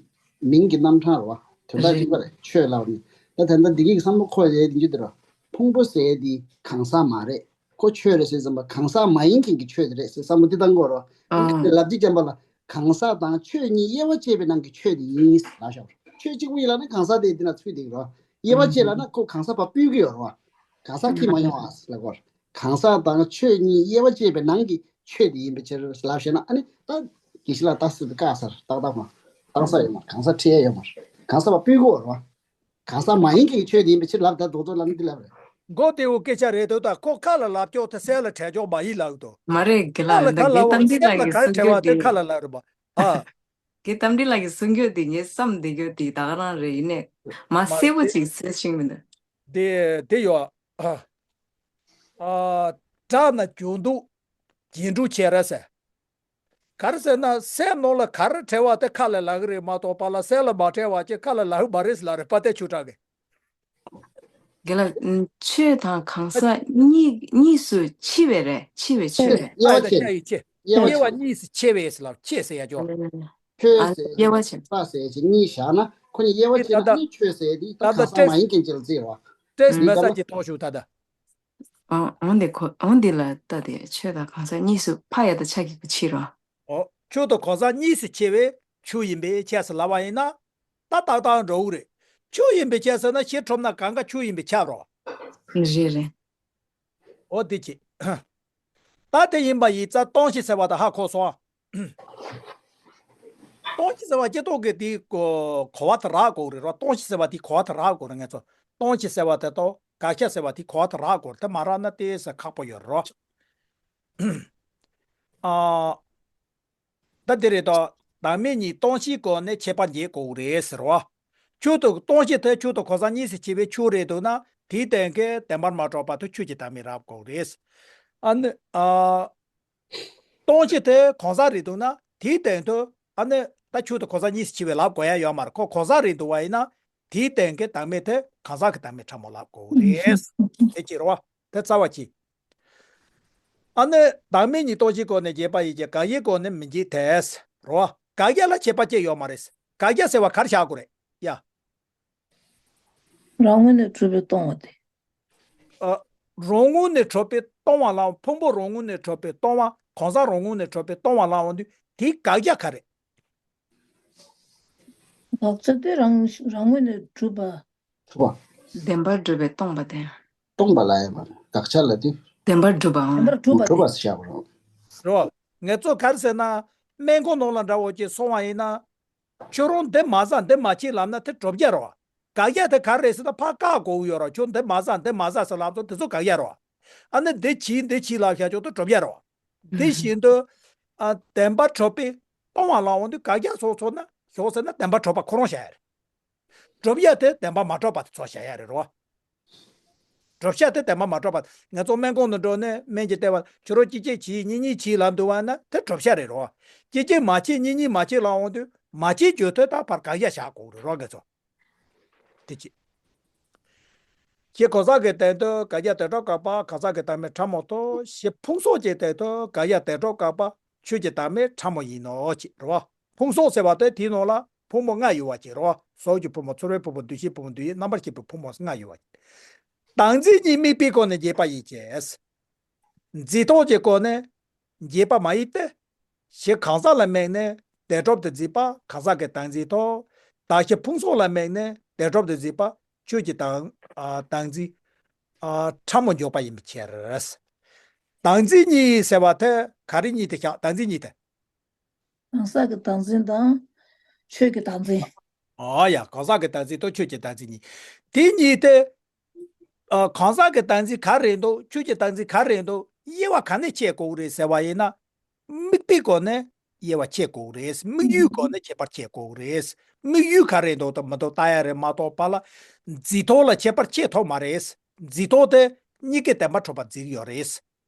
མིང་གི་རྣམ་གྲངས་རེད་བ། དོན་དག་གཅིག་པ་རེད། ཆོས་ལབ་ནི། ད་དེ་འདྲ་འདི་གི་བསམ་བློ་འཁོར་ཡས་འདི་འདྲ་རོ། ཕུང་པོ་ཟེར་ཡས་འདི་གང་ཟག་མ་རེད། ཁོ་ཆོས་རེད་ཟེར་ཙམ་པ་གང་ཟག་མ་ཡིན་མཁན་གྱི་ཆོས་དེ་རེད་ཟེར་བསམ་བློ་འདི་བཏང་དགོས་རོ། ཨ། ལབ་ཅིག་ཅམ་པ་ལ་གང་ཟག་དང་ཆོས་གཉིས་དབྱེ་བ་ཕྱེ་བའི་ནང་གི་ཆོས་དེ་ཡིན་ལབ་ཤོག་ཆོས་གཅིག་པུ་ཡིན་ལབ་ན་གང་ཟག་དེ་འདི་ན་ཚུད་འདུག་རོ། དབྱེ་བ་ཕྱེ་ལབ་ན་ཁོ་གང་ཟག་པ་སྤུད་ཀྱི་ཡོད་རོ། གང་ཟག་ཁྱི་མ་ཡོང་ཨ་ལབ་དགོས། གང་ཟག་དང་ཆོས་གཉིས་དབྱེ་བ་ཕྱེ་བའི་ནང་གི་ཆོས་དེ་ཡིན་པའི་ཕྱིར་ལབ་ཤེ་ན། ཨ་ནི་ད་དགེ་བཤེས་ལགས་ད་སུ་དེ་བཀག་ཚར། ཏག་ཏག་མ་བཏང་ས་ཡོད་མ་རེད། གང་ཟག་ཁྲིད་ཡ་ཡོད་མ་རེད། གང་ཟག་པ་སྤུད་གོ་རོ། གང་ཟག་མ་ཡིན་མཁན་གྱི་ཆོས་དེ་ཡིན་པའི་ཕྱིར་ལབ། ད་རྡོག་རྡོག་ལབ་ནི་འདི་ལབ་རེད། མགོ་དེ་འུ་སྐད་ཆ་རེད་དོ། ད་ཁོ་ཁ་ལ་ལབ་ཀྱོག་དེ་སེམས་ལ་དྲན་ཀྱོག་མ་ཡིན་ལབ་དོ། མ་རེད། དགེ་ལགས་ལ་ད་ལ་ལ་འོ་ངས་གཏམ་འདི་སེམས་ལ་ག་རེ་དྲན་བ་དེ་ཁ་ལ་ལབ་རེད་པ། ཨ། དགེ་གཏམ་འདི་ལ་གི་གསུང་རྒྱུ་དེ་ངས་བསམ་བསྡད་རྒྱུ་དེ་ད་ག་རང་རེད། ཡིན་ནས་མ་མ་གསལ་པོ་རེད། ཅིག་གསལ་ཤིང་མི་འདུག་དེ་དེ་ཡོད། ཨ། ཨ། དགྲ་ན་རྒྱུ་འདུག་རྗེས་འགྲོ་བྱེད་རེད་ཟེར། ག་རེ་ཟེར་ན་སེམས་ནང་ལ་ག་རེ་དྲན་བ་དེ་ཁ་ལ་ལབ་གི་རེད་མ་གཏོགས་པ་ལ་སེམས་ལ་མ་དྲན་བ་ཅིག་ཁ་ལ་ལབ་གི་མ་རེད་ཟེར་ལབ་རེད་པ། དེ་ཆུ་དྲག་གི། དགེ་ལགས། ཨ། ཆོས་དང་གང་ཟག་གཉིས་གཉིས་སུ་ཕྱེ་བས་རེད། ཕྱེ་བས་ཕྱེ་བས། དབྱེ་བ་ཕྱེ། དབྱེ་བ་དབྱེ་བ་ཕྱེ། གཉིས་སུ་ཕྱེ་བས་ལབ། ཕྱེ་ཟེར་ཡ་ཅོ། ཨ། ཆོས་ཨ། ཟེར་དབྱེ་བ་ཕྱེ། ས་ཟེར་ཅིག་གཉིས་བཞག་ན་ཁོ་གཉིས་དབྱེ་བ་དེ་ཕྱེ་ད་ན་ལྟ་ནི་ཆོས་ཟེར་དེ་ད་ད་གང་ཟག་ཏྲེས་མ་ཡིན་མཁན་ཅིག་ལ་བརྩི་རོ། ཏྲེས་ཨ་མེ་ད་ས་ལ་ཅིག་ཐོག་ཞུ་ད་ད། ཨང་ཨང་འདི་ཁོ་ཨང་འདི་ལ་ལྟ་དེ་ཆོས་དང་གང་ཟག་གཉིས་སུ་ཕ་ཡ་དང་ཆ་གི་གུ་ཕྱེ་རོ། ཨོ། ཆོས་དང་གང་ཟག་གཉིས་སུ་ཕྱེ་བས་ཆོས་ཡིན་པའི་ཕྱིར་ཟེར་ལབ་པ་ཡིན་ན། ད་ཏག་ཏག་འགྲོ་གི་རེད། ཆོས་ཡིན་པའི་ཕྱིར་ཟེར་ན་ཤེས་ཁྲོམ་ན་གང་ག་ཆོས་ཡིན་པའི་ཕྱིར་རོ། རེད་རེད། ཨོ་དེ་ཅི། ད་དེ་ཡིན་པ་ཡིན་ཙང་སྟོང་ཞེས་ཟེར་བ་དང་ཧ་གོ་སོང་ཨ། སྟོང་ཞེས་ཟེར་བ་སྐྱེ་ཐོག་གི་དེ་གོ་གོ་བ་དེ་རག་དགོས་རེད་རོ། སྟོང་ཞེས་ཟེར་བ་དེ་གོ་བ་དེ་རག་དགོས་རེད། ངས་ཚོ་སྟོང་ཞེས་ཟེར་བ་དེ་དང་དགག་བྱ་ཟེར་བ་དེ་གོ་བ་དེ་རག་དགོས་རེད། དེ་མ་རག་ན་ཏོག་ཙམ་ཁག་པོ་ཡོད་རེད་རོ། ཨ། ད་དེ་རེད་དོ། བདག་མེད་གཉིས་སྟོང་ཞེན་སྒོ་ནས་ཁྱད་པར་འབྱེད་དགོས་རེད་ཟེར་བ། ཆོས་དང་སྟོང་ཞེན་དེ་ཆོས་དང་གང་ཟག་གཉིས་སུ་ཕྱེ་བའི་ཆོས་རེད་འདུག་ན་དེའི་སྟེང་གི་བདེན་པར་མ་གྲུབ་པ་དེ་ཆོས་ཀྱི་བདག་མེད་རག་དགོས་རེད། ཨ་ནི་ཨ། སྟོང་ཞེན་དེ་གང་ཟག་རེད་འདུག་ན་དེའི་སྟེང་དུ་ཨ་ནི་ད་ཆོས་དང་གང་ཟག་གཉིས་སུ་ཕྱེ་བའི་ལབ་དགོས་ཡ་ཡོད་མ་རེད། ཁོ་གང་ཟག་རེད་འདུག་བ་ཡིན་ན་དེའི་སྟེང་གི་བདག་མེད་དེ་གང་ཟག་གི་བདག་མེད་ཕྲ་མོ་ལབ་དགོས་རེད། དེ་ཅི་རེད་བ། དེ་རྩ་བ་གཅིག་ཨ་ནི་བདག་མེད་གཉིས་སྟོང་ཞེན་སྒོ་ནས་འབྱེད་པ་ཡིན་གྱི་དགག་བྱའི་སྒོ་ནས་མི་འབྱེད་དེ། རོ། དགག་བྱ་ལ་ཁྱད་པར་ཅི་ཡོད་མ་རེད། དགག་བྱ་ཟེར་བ་ག་རེ་བཞག་དགོས་རེད་ཡ། རང་ངོས་ནས་གྲུབ་པའི་སྟོང་བ་དེ། ཨ། རང་ངོས་ནས་གྲུབ་པའི་སྟོང་བ་ལ་ཕུང་པོ་རང་ངོས་ནས་གྲུབ་པའི་སྟོང་བ་གང་ཟག་རང་ངོས་ནས་གྲུབ་པའི་སྟོང་བ་ལ་འོང་དུས་དེའི་དགག་བྱ་ག་རེད། དགག་བྱ་དེ་རང་རང་ངོས་ནས་གྲུབ་པ། ཐུབ་པ། བདེན་པར་གྲུབ་པའི་སྟོང་པ་དེ། སྟོང་པ་ལ་ཡང་མ་དགག་བྱ་ལ་དེ། བདེན་པར་གྲུབ་པའམ། བདེན་པར་གྲུབ་པ་གྲུབ་པ་དེ། ཟེར་བ་རོ། རོ། ངས་ཚོ་ག་རེ་ཟེར་ན། སྨན་ཁང་ནང་ལ་འདྲ་བོ་ཅིག་སོང་བ་ཡིན་ན། ཁྱོད་རང་འདི་མ་ཟ་འདི་མ་བྱེད་ལབ་ན་དེ་གྲུབ་བྱ་རོ། དགག་བྱ་དེ་ག་རེ་རེད་ཟེར་ན་ཕར་བཀག་དགོས་ཀྱི་ཡོད་རོ། ཁྱོད་འདི་མ་ཟ་འདི་མ་ཟ་ཟེར་ལབ་ཚོ་དེ་ཚོ་དགག་བྱ་རོ། ཨ་ནི་འདི་བྱེད་འདི་བྱེད་ལབ་བྱ་ཁྱོད་དེ་གྲུབ་བྱ་རོ། དེ་བཞིན་དུ། ཨ། བདེན་པར་གྲུབ་པའི་སྟོང་བ་ལ་འོང་དུས་དགག་བྱ་སོགས་ཚོ་ན་ཞོག་ཟེར་ན་བདེན་པར་གྲུབ་པ་ཁོ་རང་བྱ་ཡ་རེད། གྲུབ་བྱ་དེ་བདེན་པར་མ་གྲུབ་པ་དེ་ཚོ་བྱ་ཡ་རེད་རོ། གྲུབ་བྱ་དེ་བདེན་པར་མ་གྲུབ་པ། ང་ཚོ་སྨན་ཁང་དུ་འགྲོ་ནས་སྨན་གྱི་ལྟེ་བ་ཁྱོད་རང་གཅིག་གཅིག་བྱེད་གཉིས་གཉིས་བྱེད་ལབ་འདུག་བ་ན་དེ་གྲུབ་བྱ་རེད་རོ། གཅིག་གཅིག་མ་བྱེད་གཉིས་གཉིས་མ་བྱེད་ལབ་འོང་དུས་མ་བྱེད་རྒྱུ་དེ་ད་ཕར་དགག་བྱ་བཞག་དགོས་རེད་རོ། ང་ཚོ། དེ་གཅིག་ཞེས་གང་ཟག་གི་སྟེང་དུ་དགག་བྱ་དོན་གྲུབ་དགག་པ་གང་ཟག་གི་བདག་མེད་ཕྲ་མོ་ཐོབ། ཞེས་ཕུང་སོགས་ཀྱི་སྟེང་དུ་དགག་བྱ་དོན་གྲུབ་དགག་པ་ཆོས་ཀྱི་བདག་མེད་ཕྲ་མོ་ཡིན་ནོ་ཅེས་རོ། ཕུང་སོགས་ཟེར་བ་དེ་དེའི་ནང་ལ་ཕུང་པོ་ལྔ་ཡོད་པ་ཅིག་རོ། གཟུགས་ཀྱི་ཕུང་པོ། ཚོར་བའི་ཕུང་པོ། འདུ་ཤེས་ཕུང་པོ། འདོད་ཡོན་རྣམ་པར་ཤེས་པའི་ཕུང་པོ་ལྔ་ཡོད་པ་ཅིག་བདག་འཛིན་གཉིས་དམིགས་པའི་སྒོ་ནས་འབྱེད་པ་ཡིན་གྱི། འཛིན་སྟངས་ཀྱི་སྒོ་ནས་འབྱེད་པ་མ་ཡིན་ཏེ། ཞེས་གང་ཟག་ལ་དམིགས་ནས་བདེན་གྲུབ་ཏུ་འཛིན་པ་གང་ཟག་གི་བདག་འཛིན་ཐོབ། དག་བྱའི་ཕུང་སོགས་ལ་དམིགས་ནས་བདེན་གྲུབ་ཏུ་འཛིན་པ་ཆོས་ཀྱི་བདག་ཨ། བདག་འཛིན་ཨ། ཕྲ་མོ་འཇོག་པ་ཡིན་པའི་ཕྱིར། བདག་འཛིན་གཉིས་ཟེར་བ་དེ་ག་རེ་གཉིས་དེ་བཞག་བདག་འཛིན་གཉིས་དེ། གང་ཟག་གི་བདག་འཛིན་དང་ཆོས་ཀྱི་བདག་འཛིན། ཨ་ཡ། གང་ཟག་གི་བདག་འཛིན་དང་ཆོས་ཀྱི་བདག་འཛིན་གཉིས། དེ་གཉིས་དེ། ཨ། གང་ཟག་གི་བདག་འཛིན་ག་རེ་འདུག་ཆོས་ཀྱི་བདག་འཛིན་ག་རེ་འདུག་དབྱེ་བ་ག་ནས་ཕྱེ་དགོས་རེད་ཟེར་བ་ཡིན་ན། དམིགས་པའི་སྒོ་ནས་དབྱེ་བ་ཕྱེ་དགོས་རེད། དམིགས་ཡུལ་སྒོ་ནས་ཁྱད་པར་ཕྱེ་དགོས་རེད། དམིགས་ཡུལ་ག་རེ་འདུག་དང་མི་འདུག་ལྟ་ཡ་རེད་མ་གཏོགས་པ་ལ། འཛིན་སྟངས་ལ་ཁྱད་པར་ཕྱེ་ཐུབ་མ་རེད། འཛིན་སྟངས་དེ་གཉིས་ཀའི་བདེན་པར་གྲུབ་པ་འཛིན་ཡོད་རེད། རེད་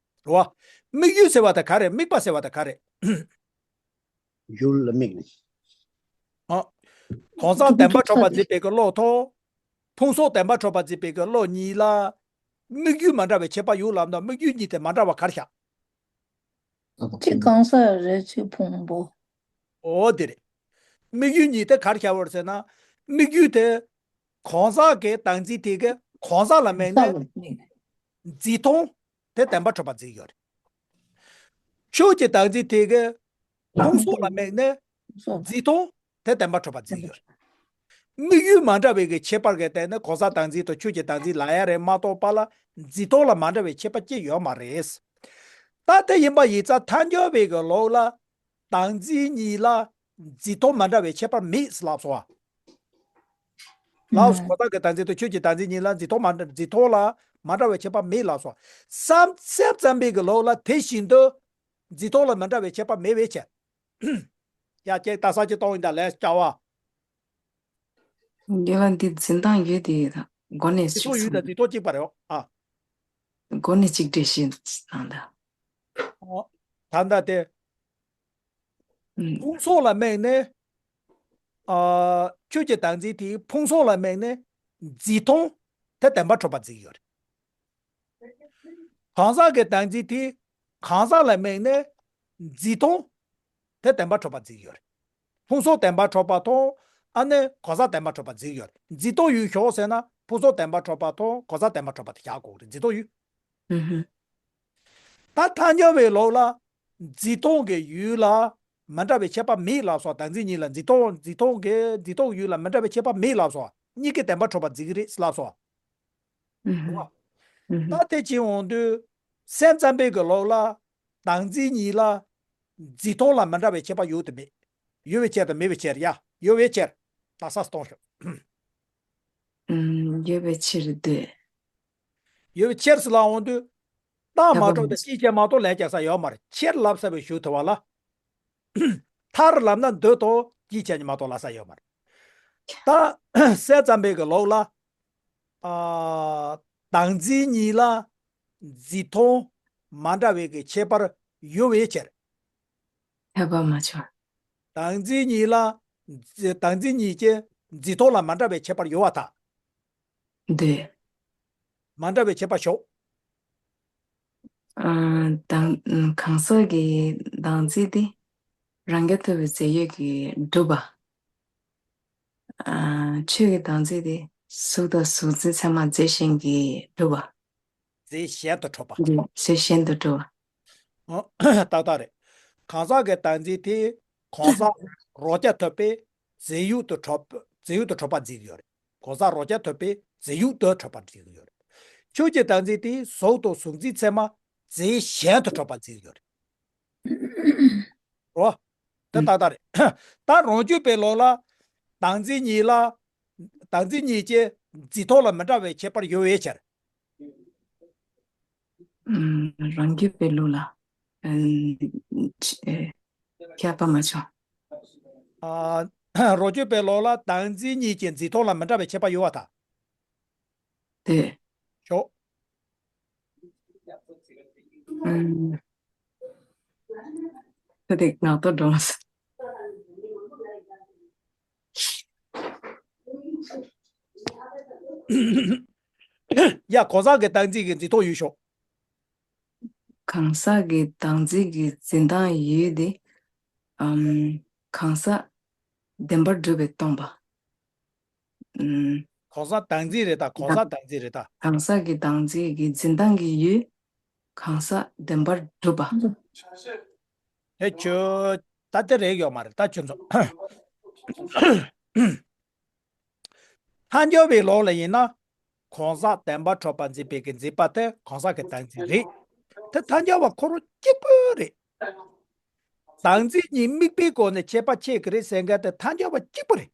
བ། དམིགས་ཡུལ་ཟེར་བ་དེ་ག་རེད། དམིགས་པ་ཟེར་བ་དེ་ག་རེད། ཡུལ་ལ་དམིགས་ནས། ཨ། གང་ཟག་བདེན་པར་གྲུབ་པ་འཛིན་པའི་གི་བློ་དང་། ཕུང་སོགས་བདེན་པར་གྲུབ་པ་འཛིན་པའི་གི་བློ་གཉིས་ལ། དམིགས་ཡུལ་མ་འདྲ་བའི་ཁྱད་པར་ཡོད་ལབ་ན་དམིགས་ཡུལ་གཉིས་དེ་མ་འདྲ་བ་ག་རེ་བཞག་གཅིག་གང་ཟག་རེད། གཅིག་ཕུང་པོ། འོ་དེ་རེད། དམིགས་ཡུལ་གཉིས་དེ་ག་རེ་བཞག་པ་རེད་ཟེར་ན། དམིགས་ཡུལ་དེ། གང་ཟག་གི་བདག་འཛིན་དེ་གིས་གང་ཟག་ལ་དམིགས་ནས་འཛིན་སྟངས་དེ་བདེན་པར་གྲུབ་པར་འཛིན་ཡོད་རེད། ཆོས་ཀྱི་བདག་འཛིན་དེ་གིས་ཕུང་སོགས་ལ་དམིགས་ནས་འཛིན་སྟངས་དེ་བདེན་པར་གྲུབ་པར་འཛིན་ཡོད་རེད། དམིགས་ཡུལ་མ་འདྲ་བའི་གི་ཁྱད་པར་གྱི་སྟེང་ནས་གང་ཟག་བདག་འཛིན་དང་ཆོས་ཀྱི་བདག་འཛིན་ལབ་ཡ་རེད་མ་གཏོགས་པ་ལ་འཛིན་སྟངས་ལ་མ་འདྲ་བའི་ཁྱད་པར་ཅི་ཡོད་མ་རེད། ད་དེ་ཡིན་པ་ཡིན་ཙང་ཐལ་འགྱུར་བའི་གི་ལུགས་ལ་བདག་འཛིན་གཉིས་ལ་འཛིན་སྟངས་མ་འདྲ་བའི་ཁྱད་པར་མེད་ལབ་སོང་བ། ལགས་སོ། གང་ཟག་གི་བདག་འཛིན་དང་ཆོས་ཀྱི་བདག་འཛིན་གཉིས་ལ་འཛིན་སྟངས་མ་འདྲ་འཛིན་སྟངས་ལ་མ་འདྲ་བའི་ཁྱད་པར་མེད་ལབ་སོང་། སེམས་སེམས་ཙམ་པའི་གི་ལུགས་ལ་དེ་བཞིན་དུ་འཛིན་སྟངས་ལ་མ་འདྲ་བའི་ཁྱད་པར་མེད་པའི་ཕྱིར། ཡ་ཀྱེ་ད་ས་ཀྱི་སྟོང་ཡིན་ད་ལས་བྱ་བ། རྒན་ལགས་འདི་འཛིན་སྟངས་ཡོད་དེ་ཡོད་ད་སྒོ་ནས་འཛིན་སྟངས་ཡོད་ད་འཛིན་སྟངས་གཅིག་པ་རེད་ཨ། སྒོ་ནས་གཅིག་འགྲེལ་བཤད་གནང་ད། ད་ལྟ་དེ། ཕུང་སོགས་ལ་དམིགས་ནས། ཨ། ཆོས་ཀྱི་བདག་འཛིན་དེའི་ཕུང་སོགས་ལ་དམིགས་ནས་འཛིན་སྟངས་དེ་བདེན་པར་གྲུབ་པར་འཛིན་ཡོད་རེད། གང་ཟག་གི་བདག་འཛིན་དེ་གང་ཟག་ལ་དམིགས་ནས་འཛིན་སྟངས་དེ་བདེན་པར་གྲུབ་པར་འཛིན་ཡོད་རེད། ཕུང་སོགས་བདེན་པར་གྲུབ་པ་དང་ཨ་ནི་གང་ཟག་བདེན་པར་གྲུབ་པར་འཛིན་ཡོད་རེད། འཛིན་སྟངས་ཡོད་ཤོག་ཟེར་ན་ཕུང་སོགས་བདེན་པར་གྲུབ་པ་དང་གང་ཟག་བདེན་པར་གྲུབ་པ་དེ་བཞག་དགོས་རེད་འཛིན་སྟངས་ཡོད། ད་ཐལ་འགྱུར་བའི་ལུགས་ལ་འཛིན་སྟངས་ཀྱི་ཡུལ་ལ་མི་འདྲ་བའི་ཁྱད་པར་མེད་ལབ་སོགས་བདག་འཛིན་གཉིས་ལ་འཛིན་སྟངས་འཛིན་སྟངས་ཀྱི་འཛིན་སྟངས་ཡུལ་ལ་མི་འདྲ་བའི་ཁྱད་པར་མེད་ལབ་སོགས་གཉིས་ཀའི་བདེན་པར་གྲུབ་པར་འཛིན་གྱི་རེད་ལབ་སོགས། ད་དེ་ཅི་འོང་དུས་སེམས་ཙམ་པའི་གི་ལུགས་ལ་བདག་འཛིན་གཉིས་ལ་འཛིན་སྟངས་ལ་མི་འདྲ་བའི་ཁྱད་པར་ཡོད་དུ་མེད། ཡོད་པའི་ཕྱིར་དང་མེད་པའི་ཕྱིར་ཡ། ཡོད་པའི་ཕྱིར། ད་ས་སྟོང་ཤོག་ཡོད་པའི་ཕྱིར་འདོད། ཡོད་པའི་ཕྱིར་ཟེར་ལ་འོང་དུས། རྟགས་མ་གྲུབ་དང་སྐྱེད་བྱེད་མ་གཏོགས་ལབ་ཀྱང་ས་ཡོད་མ་རེད། ཕྱིར་ལབ་ས་བའི་ཞུ་ཐུབ་པ་ལ། མཐར་ལབ་ན་འདོད་དང་སྐྱེད་བྱེད་གཉིས་མ་གཏོགས་ལབ་ས་ཡོད་མ་རེད། ད་སེམས་ཙམ་པའི་གི་ལུགས་ལ། ཨ། བདག་འཛིན་གཉིས་ལ་འཛིན་སྟངས་མ་འདྲ་བའི་གི་ཁྱད་པར་ཡོད་པའི་ཕྱིར། ཐལ་པ་མ་བྱུང་། བདག་འཛིན་གཉིས་ལ་འཛི- བདག་འཛིན་གཉིས་ཀྱི་འཛིན་སྟངས་ལ་མ་འདྲ་བའི་ཁྱད་པར་ཡོད་པར་ཐལ། འདོད། མ་འདྲ་བའི་ཁྱད་པར་ཞོག་ཨ། བདག་གང་ཟག་གི་བདག་འཛིན་དེ་རང་རྐྱ་ཐུབ་པའི་རྫས་ཡོད་ཀྱིས་གྲུབ་པ། ཨ། ཆོས་ཀྱི་བདག་འཛིན་དེ་གཟུགས་དང་གཟུགས་འཛིན་ཚད་མ་རྫས་གཞན་གྱིས་གྲུབ་པ། རྫས་གཞན་དུ་གྲུབ་པ། རྫས་གཞན་དུ་གྲུབ་པ། ཏག་ཏག་རེད། གང་ཟག་གི་བདག་འཛིན་དེ་གང་ཟག་རང་རྐྱ་ཐུབ་པའི་རྫས་ཡོད་དུ་གྲུབ་རྫས་ཡོད་དུ་གྲུབ་པར་འཛིན་གྱི་ཡོད་རེད། གང་ཟག་རང་རྐྱ་ཐུབ་པའི་རྫས་ཡོད་དུ་གྲུབ་པར་འཛིན་གྱི་ཡོད་རེད། ཆོས་ཀྱི་བདག་འཛིན་དེ་གཟུགས་དང་གཟུགས་འཛིན་ཚད་མ་རྫས་གཞན་དུ་གྲུབ་པར་འཛིན་གྱི་ཡོད་རེད། རོ། དེ་ཏག་ཏག་རེད། ད་རང་རྒྱུད་པའི་ལུགས་ལ། བདག་འཛིན་གཉིས་ལ། བདག་འཛིན་གཉིས་ཀྱི་འཛིན་སྟངས་ལ་མི་འདྲ་བའི་ཁྱད་པར་ཡོད་པའི་ཕྱིར། ཨམ། རང་རྒྱུད་པའི་ལུགས་ལ། ཨམ། ཁྱད་པར་མ་བྱུང་། ཨ། རང་རྒྱུད་པའི་ལུགས་ལ་བདག་འཛིན་གཉིས་ཀྱི་འཛིན་སྟངས་ལ་མི་འདྲ་བའི་ཁྱད་པར་ཡོད་པར་ཐལ། དེ། ཞོག་ཨུམ། ད་དེ་ངག་ཐོག་འགྲོ་མ་སོང་། ཡ། གང་ཟག་གི་བདག་འཛིན་གྱི་འཛིན་སྟངས་ཡོད་ཤོག་གང་ཟག་གི་བདག་འཛིན་གྱི་འཛིན་སྟངས་ཡོད་དེ། ཨམ། གང་ཟག་བདེན་པར་གྲུབ་པས་སྟོང་པ། ཨུམ། གང་ཟག་བདག་འཛིན་རེད་ད། གང་ཟག་བདག་འཛིན་རེད་ད། གང་ཟག་གི་བདག་འཛིན་གྱི་འཛིན་སྟངས་ཀྱི་ཡུལ། གང་ཟག་བདེན་པར་གྲུབ་པ། དེ་ཁྱོད་ད་དེ་རེད་ཡོད་མ་རེད་ད་ཁྱོད་ཚོ། ཐལ་འགྱུར་བའི་ལུགས་ལ་ཡིན་ན། གང་ཟག་བདེན་པར་གྲུབ་པར་འཛིན་པའི་གི་འཛིན་པ་དེ་གང་ཟག་གི་བདག་འཛིན་རེད། དེ་ཐལ་འགྱུར་བ་ཁོ་རང་གཅིག་པུ་རེད། བདག་འཛིན་གཉིས་དམིགས་པའི་སྒོ་ནས་ཁྱད་པར་ཕྱེ་གི་རེད་ཟེར་མཁན་དེ་ཐལ་འགྱུར་བ་གཅིག་པུ་རེད།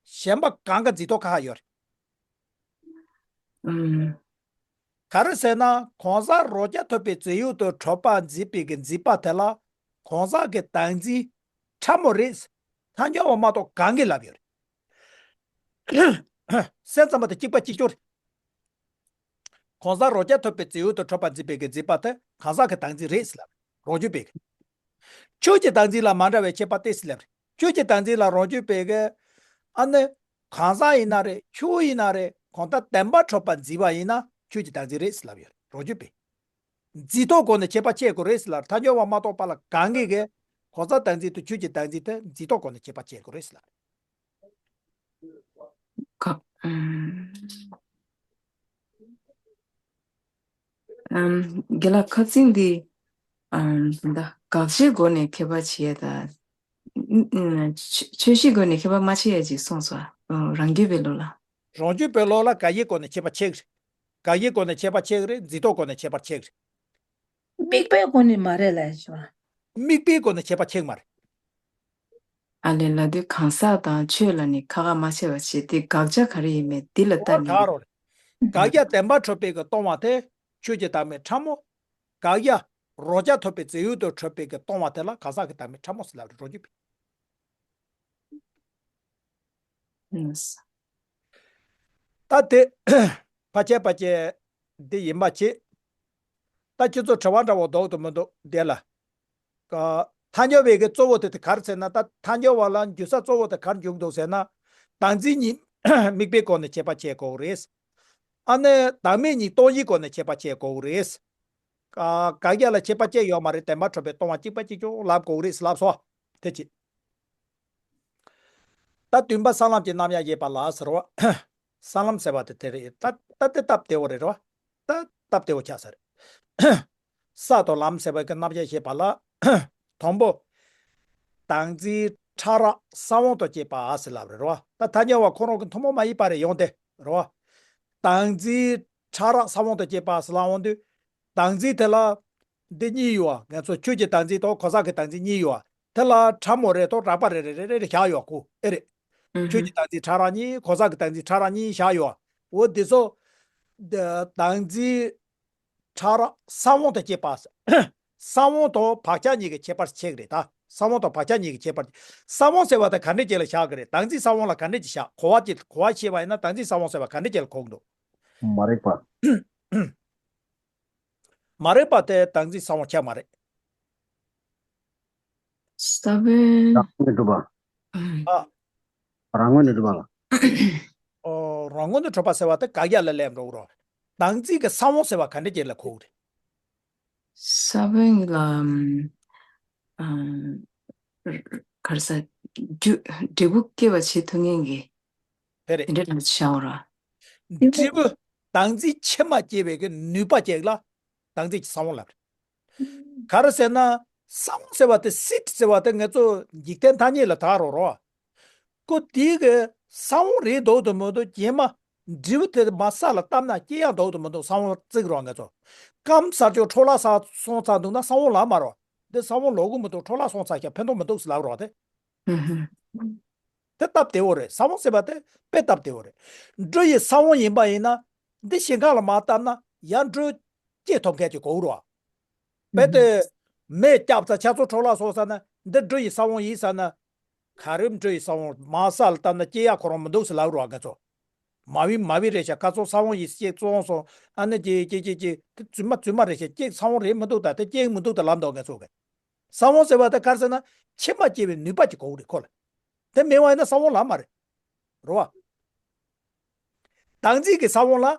གཞན་པ་གང་ག་འཛིན་སྟངས་ཁ་ཁ་ཡོད་རེད། ཨུམ། ག་རེ་ཟེར་ན་གང་ཟག་རང་རྐྱ་ཐུབ་པའི་རྫས་ཡོད་དུ་གྲུབ་པར་འཛིན་པའི་གི་འཛིན་པ་དེ་ལ་གང་ཟག་གི་བདག་འཛིན་ཕྲ་མོ་རེད། ཐལ་འགྱུར་བ་མ་གཏོགས་གང་གིས་ལབ་ཡོད་རེད། སེམས་ཙམ་པ་དེ་གཅིག་པ་གཅིག་གྱུར་རེད། གང་ཟག་རང་རྐྱ་ཐུབ་པའི་རྫས་ཡོད་དུ་གྲུབ་པར་འཛིན་པའི་གི་འཛིན་པ་དེ་གང་ཟག་གི་བདག་འཛིན་རེད་ཟེར་ལབ་རེད། རང་རྒྱུད་པའི་གི། ཆོས་ཀྱི་བདག་འཛིན་ལ་མ་འདྲ་བའི་ཁྱད་པར་ཏོག་ཙམ་སླེབས་རེད། ཆོས་ཀྱི་བདག་འཛིན་ལ་རང་རྒྱུད་པའི་གི། ཨ་ནི། གང་ཟག་ཡིན་ན་རེད། ཆོས་ཡིན་ན་རེད། གང་ལྟར་བདེན་པར་གྲུབ་པར་འཛིན་པ་ཡིན་ན་ཆོས་ཀྱི་བདག་འཛིན་རེད་ཟེར་ལབ་ཡོད་རེད། རང་རྒྱུད་པའི། འཛིན་སྟངས་སྒོ་ནས་ཁྱད་པར་ཕྱེ་དགོས་རེད་ཟེར་ལབ་རེད། ཐལ་འགྱུར་བ་མ་གཏོགས་པ་ལ་གང་གིས་གི། གང་ཟག་བདག་འཛིན་དང་ཆོས་ཀྱི་བདག་འཛིན་དེ་འཛིན་སྟངས་སྒོ་ནས་ཁྱད་པར་ཕྱེ་དགོས་རེད་ཟེར་ལབ་རེད། ཨམ། ཨམ། རྒན་ལགས་ཁ་སང་འདི། ཨམ། ད་དགག་བྱའི་སྒོ་ནས་ཁྱད་པར་བྱེད་ཡ་དང་། ཨམ། ཆོས་ཆོས་བཞིའི་སྒོ་ནས་ཁྱད་པར་མ་བྱེད་ཡ་ཅིག་གསུངས་སོང་། ཨ། རང་རྒྱུད་པའི་ལུགས་ལ། རང་རྒྱུད་པའི་ལུགས་ལ་དགག་བྱའི་སྒོ་ནས་ཁྱད་པར་ཕྱེ་གི་རེད། དགག་བྱའི་སྒོ་ནས་ཁྱད་པར་ཕྱེ་གི་རེད། འཛིན་རྟོག་སྒོ་ནས་ཁྱད་པར་ཕྱེ་གི་རེད། དམིགས་པའི་སྒོ་ནས་མ་རེད་ལབ་ཡ་ཅིག་ཡོད་རེད། དམིགས་པའི་སྒོ་ནས་ཁྱད་པར་ཕྱེ་གི་མ་རེད། ཨ་ལས། ལབ་དུས་གང་ཟག་དང་ཆོས་ལ་ནི་ཁ་ཁ་མ་ཕྱེ་བ་བྱས་ཏེ་དགག་བྱ་ག་རེ་ཡིན་མིན་འདི་ལ་ལྟ་ནས། ད་རོ་རེད། དགག་བྱ་བདེན་པར་གྲུབ་པའི་གི་སྟོང་པ་དེ་ཆོས་ཀྱི་བདག་མེད་ཕྲ་མོ། དགག་བྱ་རོ་རྐྱང་ཐོབ་པའི་རྫས་ཡོད་དུ་གྲུབ་པའི་གི་སྟོང་པ་དེ་ལ་གང་ཟག་གི་བདག་མེད་ཕྲ་མོ་ཟེར་ལབ་རེད། རང་རྒྱུད་པའི། ཨུམ། ད་དེ་ཕལ་ཆེར་ཕལ་ཆེར་འདི་ཡིན་པ་བྱེད། ད་ཁྱེད་ཚོ་དྲི་བ་འདྲ་བོ་འདུག་འདུག་མི་འདུག་འདི་ལ། ཨ། ཐལ་འགྱུར་བའི་གི་གཙོ་བོ་དེ་དེ་ག་རེ་ཟེར་ན། ད་ཐལ་འགྱུར་བ་ལ་འགྱུར་ས་གཙོ་བོ་དེ་ག་རེ་འགྱུར་གི་འདུག་ཟེར་ན། བདག་འཛིན་གཉིས་དམིགས་པའི་སྒོ་ནས་ཁྱད་པར་ཕྱེ་དགོས་རེད། ཨ་ནི་བདག་མེད་གཉིས་སྟོང་ཉིད་སྒོ་ནས་ཁྱད་པར་ཕྱེ་དགོས་རེད། ཨ། དགག་བྱ་ལ་ཁྱད་པར་ཅི་ཡོད་མ་རེད། བདེན་པར་གྲུབ་པའི་སྟོང་པ་གཅིག་པ་གཅིག་རྐྱང་ལབ་དགོས་རེད་ལབ་སོང་། དེ་བྱེད། ད་བདུན་པ་ས་ལམ་གྱི་རྣམ་གཞག་བཤད་པ་ལ་ཟེར་བ། ས་ལམ་ཟེར་བ་དེ་དེ་རེད། ད་ད་དེ་སྟབས་བདེ་བོ་རེད་རོ། ད་སྟབས་བདེ་བོ་ཆགས་ས་རེད། ས་དང་ལམ་ཟེར་བ་གི་རྣམ་གཞག་བཤད་པ་ལ། དང་པོ། བདག་འཛིན་ཕྲ་རགས་ས་བོན་དང་བཅས་པ་ཟེར་ལབ་རེད་རོ། ད་ཐལ་འགྱུར་བ་ཁོ་རང་གི་ཐུན་མོང་མ་ཡིན་པ་རེད། ཡོང་དེ་རོ། བདག་འཛིན་ཕྲ་རགས་ས་བོན་དང་བཅས་པ་ཟེར་ལབ་འོང་དུས། བདག་འཛིན་དེ་ལ་འདི་གཉིས་ཡོད། ང་ཚོ་ཆོས་ཀྱི་བདག་འཛིན་དང་གང་ཟག་གི་བདག་འཛིན་གཉིས་ཡོད། དེ་ལ་ཕྲ་མོ་རེ་དང་རགས་པ་རེ་རེ་རེ་རེ་བཞག་ཡོད་གོ། ཨེ་རེད། ཨུ་ཆོས་ཀྱི་ཧུམ། བདག་འཛིན་ཕྲ་རགས་གཉིས། གང་ཟག་གི་བདག་འཛིན་ཕྲ་རགས་གཉིས་བཞག་ཡོད། འོ་འདི་ཚོ། ད་བདག་འཛིན་ཕྲ་རགས་ས་བོན་དང་བཅས་པ། ས་བོན་དང་བག་ཆགས་གཉིས་ཀྱི་ཁྱད་པར་ཕྱེ་གི་རེད་ད། ས་བོན་དང་བག་ཆགས་གཉིས་ཀྱི་ཁྱད་པར། ས་བོན་ཟེར་བ་དེ་ག་འདྲ་ཅིག་ལ་བཞག་གི་རེད། བདག་འཛིན་ས་བོན་ལ་ག་འདྲ་ཅིག་བཞག་གོ་བ་ཅིག་གོ་བ་ཤེས་པ་ཡིན་ན་བདག་འཛིན་ས་བོན་ཟེར་བ་ག་འདྲ་ཅིག་ལ་གོ་གི་འདུག་མ་རིག་པ། མ་རིག་པ་དེ་བདག་འཛིན་ས་བོན་ཁྱད་མ་རེད། ས་བོན། རང་ངོས་ནས་གྲུབ་པ། ཨ། རང་ངོས་ནས་གྲུབ་པ་ལ། ཨོ། རང་ངོས་ནས་གྲུབ་པ་ཟེར་བ་དེ་དགག་བྱ་ལ་ལན་འགྲོ་གི་རོ། བདག་འཛིན་གྱི་ས་བོན་ཟེར་བ་ག་འདྲ་ཅིག་ལ་གོ་གི་རེད། ས་བོན་ལ། ཨམ། ག་རེ་ཟ། རྒྱུ། འབྲས་བུ་སྐྱེ་བ་བྱེད་ཐུབ་མཁན་གྱི། དེ་རེད། དེ་འདྲ་ལ་བྱའོ་ར། འབྲས་བུ། བདག་འཛིན་ཕྱི་མ་སྐྱེ་བའི་གི་ནུས་པ་ཅིག་ལ་བདག་འཛིན་གྱི་ས་བོན་ལབ་རེད། ག་རེ་ཟེར་ན། ས་བོན་ཟེར་བ་དེ་སིད་ཟེར་བ་དེ་ང་ཚོ་འཇིག་རྟེན་ཐ་སྙད་ལ་ད་རོ་རོ། ཀོ་དེའི་གི་ས་བོན་རེད་འདུག་ཏུ་མི་འདུག་རྗེས་མ་འབྲས་བུ་དེ་མ་ས་ལ་བཏབ་ན་སྐྱེ་ཡག་འདུག་ཏུ་མི་འདུག་ས་བོན་བརྩིགས་རོགས་ང་ཚོ། སྐམ་ས་ཅོག་འཕྲོ་བརླག་ས་སོང་ཚར་འདུག་ན་ས་བོན་ལབ་མ་རོགས། འདི་ས་བོན་ལོག་གི་མི་འདུག་འཕྲོ་བརླག་སོང་ཚར་ཤག་ཕན་ཐོགས་མི་འདུག་ཟེར་ལབ་རོགས་དེ། ཨུ་ཧུ། དེ་སྟབས་བདེ་བོ་རེད། ས་བོན་ཟེར་བ་དེ་དཔེ་སྟབས་བདེ་བོ་རེད། འབྲུ་ཡི་ས་བོན་ཡིན་པ་ཡིན་ན། འདི་ཞིང་ཁ་ལ་མར་བཏབ་ན་ཡང་འབྲུ་སྐྱེ་ཐུབ་མཁན་ཅིག་དགོས་རོ། དཔེ་དེ། མེ་བརྒྱབ་ཚར་ཆ་ཚང་འཕྲོ་བརླག་སོང་ཚར་ན་འདི་འབྲུ་ཡི་ས་བོན་ཡིན་ཟེར་ན། ག་རེ་འབྲུ་ཡི་ས་བོན་མར་ས་ལ་བཏབ་ན་སྐྱེ་ཡག་ཁོ་རང་མི་འདུག་ཟེར་ལབ་རོ་ང་ཚོ། མ་བི་མ་བི་རེད་ཤག་ཁ་ཚོ་ས་བོན་ཡིན་སྐྱེ་བཙོང་སོང་། ཨ་ནི་ཅི་ཅི་ཅི་ཅི་དེ་རྫུན་མ་རྫུན་མ་རེད་ཤག་སྐྱེ་ས་བོན་རེད་མི་འདུག་ད་དེ་སྐྱེ་མི་འདུག་ད་ལབ་འདུག་ང་ཚོ་གི། ས་བོན་ཟེར་བ་དེ་ག་རེ་ཟེར་ན་ཕྱི་མ་སྐྱེ་བའི་ནུས་པ་ཅིག་དགོས་རེད་ཁོ་ལ། དེ་མེད་པ་ཡིན་ན་ས་བོན་ལབ་མ་རེད། རོ་བ། བདག་འཛིན་གྱི་ས་བོན་ལ།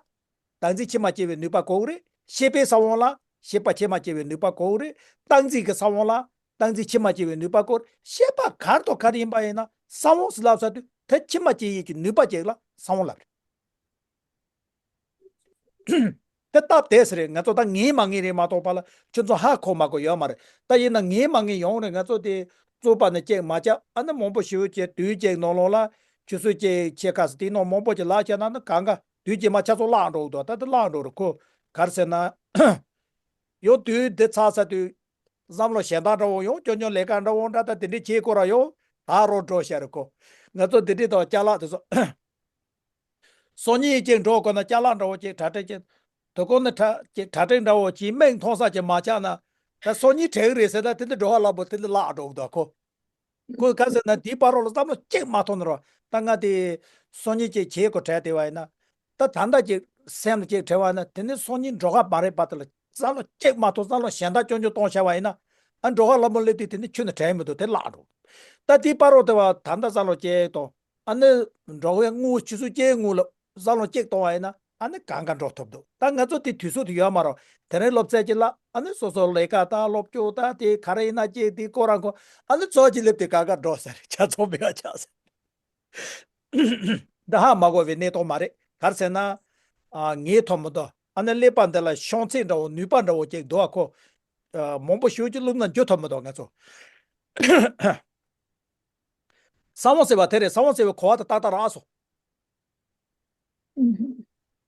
བདག་འཛིན་ཕྱི་མ་སྐྱེ་བའི་ནུས་པ་དགོས་རེད། ཤེས་པའི་ས་བོན་ལ། ཤེས་པ་ཕྱི་མ་སྐྱེ་བའི་ནུས་པ་དགོས་རེད། བཏགས་འཛིན་གྱི་ས་བོན་ལ། བཏགས་འཛིན་ཕྱི་མ་སྐྱེ་བའི་ནུས་པ་དགོས་རེད། ཤེས་པ་གར་དང་གར་ཡིན་པ་ཡིན་ན་ས་བོན་ཟེར་ལབ་ས་དུས་དེ་ཕྱི་མ་སྐྱེ་ཡས་ཀྱི་ནུས་པ་ཅིག་ལ་ས་བོན་ལབ་རེད། དེ་སྟབས་བདེ་ས་རེད། ང་ཚོ་ད་ངེས་མ་ངེས་རེད་མ་གཏོགས་པ་ལ་ཁྱོད་ཚོ་ཧ་གོ་མ་གོ་ཡོད་མ་རེད། ད་ཡིན་ན་ངེས་མ་ངེས་ཡོང་རེད། ང་ཚོ་དེ་རྩོད་པ་ནས་ཅིག་མ་བྱ། ཨ་ནི་མང་པོ་ཞེ་པོ་ཅིག་དུས་ཅིག་ནང་ལོགས་ལ་ཆུ་ཚོད་ཅིག་ཕྱེད་ཀ་ཟེར་དེའི་ནང་མང་པོ་ཅིག་ལབ་བྱས་ན་ནི་གང་ག་དུས་རྗེས་མ་ཆ་ཚང་བརླག་འགྲོ་གི་འདུག་ད་དེ་བརླག་འགྲོ་རེད་ཁོ། ག་རེ་ཟེར་ན། ཡང་དུས་འདི་ཚར་ཚར་དུས། བསམ་བློ་གཞན་དག་འདྲ་བོ་ཡང་སྐྱོ་སྐྱོ་ལས་ཀ་འདྲ་བོ་འདྲ་ད་དེ་འདྲའི་ཆེ་ཁོ་ར་ཡང་ད་རོ་འགྲོ་ཤ་རེད་ཁོ། ང་ཚོ་འདི་འདྲའི་དང་ཅ་ལག་དེ་ཚོ། སང་ཉིན་ཅིག་འགྲོ་དགོས་ན་ཅ་ལག་འདྲ་བོ་ཅིག་གྲ་སྒྲིག་ཅིག་དོ་དགོང་ནི་གྲ་ཅིག་གྲ་སྒྲིག་འདྲ་བོ་ཅིག་མིག་མཐོང་ས་ཅིག་མ་ཆགས་ན། ད་སང་ཉིན་དྲན་གི་རེད་ཟེར་ད་དེ་འདྲ་འགྲོ་ཧ་ལ་པོ་དེ་འདྲ་བརླག་འགྲོ་གི་འདུག་ཁོ། ཁོས་ག་ཟེར་ན་དེའི་བར་རོ་ལ་བསམ་བློ་གཅིག་མ་ཐོན་ནི་རོ། ད་ང་དེ་སང་ཉིན་ཅིག་བྱེད་དགོས་དྲན་བསྡད་པ་ཡིན་ན། ད་ད་ལྟ་ཅིག་སེམས་ལ་ཅིག་དྲན་བ་ཡིན་ན་དེ་ནི་སང་ཉིན་འགྲོ་ག་མ་རེད་པ། དེ་ལ་བསམ་བློ་གཅིག་མ་ཐོན་བསམ་བློ་གཞན་དག་སྐྱོ་སྐྱོ་གཏོང་བྱས་པ་ཡིན་ན། ཨ་འགྲོ་ག་ལ་མོ་སླེབས་དུས་དེ་ནི་ཁྱོན་ནས་དྲན་མི་འདུག་དེ་བརླག་འགྲོ། ད་དེའི་བར་རོ་དེ་བ་ད་ལྟ་བསམ་བློ་གཅིག་གཏོང་། ཨ་ནི་འགྲོ་བའི་དངུལ་ཆུ་ཚོད་གཅིག་དངུལ་ལ་བསམ་བློ་གཅིག་གཏོང་བ་ཡིན་ན་ཨ་ནི་གང་ག་འགྲོ་ཐུབ་འདུག་ད་ང་ཚོ་དེ་དུས་ཚོད་དུ་ཡོད་མ་རོ། དེ་རིང་སློབ་ཚན་གཅིག་ལ་ཨ་ནི་སོ་སོ་ལས་ཀ་དང་སློབ་སྦྱོང་དང་དེ་ག་རེ་ཡིན་ན་གཅིག་དེ་ཁོ་རང་ཁོ་ཨ་ནི་ཚོ་གཅིག་སླེབས་དུས་གང་ག་འགྲོ་ཟེར་ཆ་ཚང་མེད་པ་ཆགས་ཟེར། འདི་ཧ་མ་གོ་བའི་གནས་སྟངས་མ་རེད། ག་རེ་ཟེར་ན། ཨ། ངས་ཐོབ་མི་འདུག་ཨ་ནི་ཀླད་པ་འདི་ལ་ཤོང་ཚད་འདྲ་བོ་ནུས་པ་འདྲ་བོ་ཅིག་འདུག་ཨ་ཁོ། ཨ། མང་པོ་ཞེ་པོ་ཅིག་བླུགས་ན་འགྱུར་ཐུབ་མི་འདུག་ང་ཚོ། ས་བོན་ཟེར་བ་དེ་རེད། ས་བོན་ཟེར་བའི་གོ་བ་དེ་ཏག་ཏག་རག་སོང་།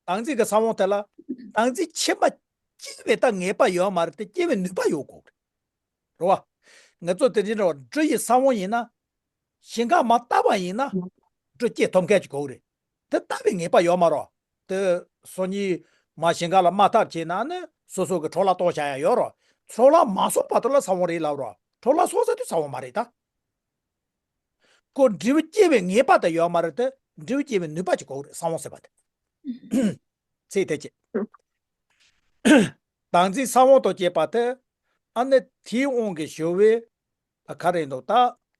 བདག་འཛིན་གྱི་ས་བོན་དེ་ལ། བདག་འཛིན་ཕྱི་མ་སྐྱེ་བའི་ད་ངེས་པ་ཡོད་མ་རེད་དེ། སྐྱེ་བའི་ནུས་པ་ཡོད་དགོས་རེད། རེད་བ། ང་ཚོ་དེ་རིང་རེད་བ། འབྲུ་ཡི་ས་བོན་ཡིན་ན། ཞིང་ཁ་མར་བཏབ་པ་ཡིན་ན། འབྲུ་སྐྱེ་ཐུབ་མཁན་ཅིག་དགོས་རེད། དེ་བཏབ་པའི་ངེས་པ་ཡོད་མ་རེད། དེ་སང་ཉིན་མར་ཞིང་ཁ་ལ་མ་བཏབ་བྱས་ན་ནི་སོ་སོ་གི་འཕྲོ་བརླག་གཏོང་བྱ་ཡ་ཡོད་རེད། འཕྲོ་བརླག་མ་སོང་བར་དུ་ལ་ས་བོན་རེད་ལབ་རེད། འཕྲོ་བརླག་སོང་ཚར་དུས་ས་བོན་མ་རེད་ད། ཁོ་འབྲས་བུ་སྐྱེ་བའི་ངེས་པ་དེ་ཡོད་མ་རེད་དེ། འབྲས་བུ་སྐྱེ་བའི་ནུས་པ་ཅིག་དགོས་རེད། ས་བོན་ཟེར་བ་དེ། ཚིག་དེ་ཅི། བདག་འཛིན་ས་བོན་དང་བཅས་པ་དེ། ཨ་ནི་དེའི་དབང་གིས་བྱུང་བའི། ཨ། ག་རེ་འདུག་ད།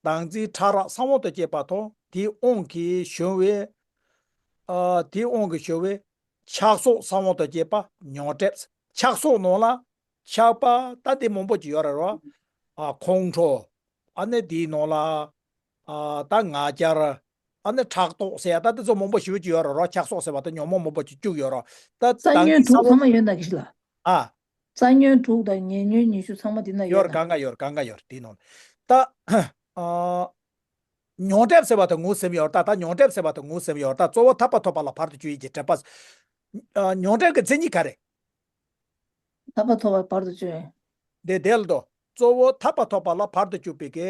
བདག་འཛིན་ཕྲ་རགས་ས་བོན་དང་བཅས་པ་དང་དེའི་དབང་གིས་བྱུང་བའི། ཨ། དེའི་དབང་གིས་བྱུང་བའི་ཆགས་སོགས་ས་བོན་དང་བཅས་པ་མྱོང་གྲབས། ཆགས་སོགས་ནང་ལ་ཆགས་པ་ད་དེ་མང་པོ་ཅིག་ཡོད་རེད་རོ། ཨ། ཁོང་ཁྲོ། ཨ་ནི་དེའི་ནང་ལ། ཨ། ད་ང་རྒྱལ། ཨ་ནི་ཕྲག་དོག་ཟེར་ཡ་ད་དེ་ཚོ་མང་པོ་ཞེ་པོ་ཅིག་ཡོད་རེད་རོ། ཆགས་སོགས་ཟེར་བ་ད་ཉོན་མོངས་མང་པོ་ཅིག་བཅུག་ཡོད་རོ། ད་རྩ་བདག་ཉོན་འཛིན་ས་དྲུག་བོན་ཚང་མ་ཡོད་ན་གི་ཞིག་ལ། ཨ། རྩ་ཉོན་དྲུག་དང་ཉེ་ཉོན་ཉི་ཤུ་ཚང་མ་དེ་ན་ཡོད་ཡོད་རེད། ན། གང་ག་ཡོད་རེད། གང་ག་ཡོད་རེད། དེའི་ནང་ད། ཨ། མྱོང་གྲབས་ཟེར་བ་དེ་ངོས་ཟིན་ཡོད་རེད་ད། ད་མྱོང་གྲབས་ཟེར་བ་དེ་ངོས་ཟིན་ཡོད་རེད་ད། གཙོ་བོ་ཐར་པ་ཐོབ་པ་ལ་བར་དུ་གཅོད་ཡས་ཀྱི་འབྲེལ་པ། ཨ། མྱོང་གྲབས་ཀྱི་མཚན་ཉིད་ག་རེ། ཐར་པ་ཐོབ་པ་བར་དུ་གཅོད་ཡས། དེ་དེ་ལ་དོ། གཙོ་བོ་ཐར་པ་ཐོབ་པ་ལ་བར་དུ་གཅོད་པའི་གི།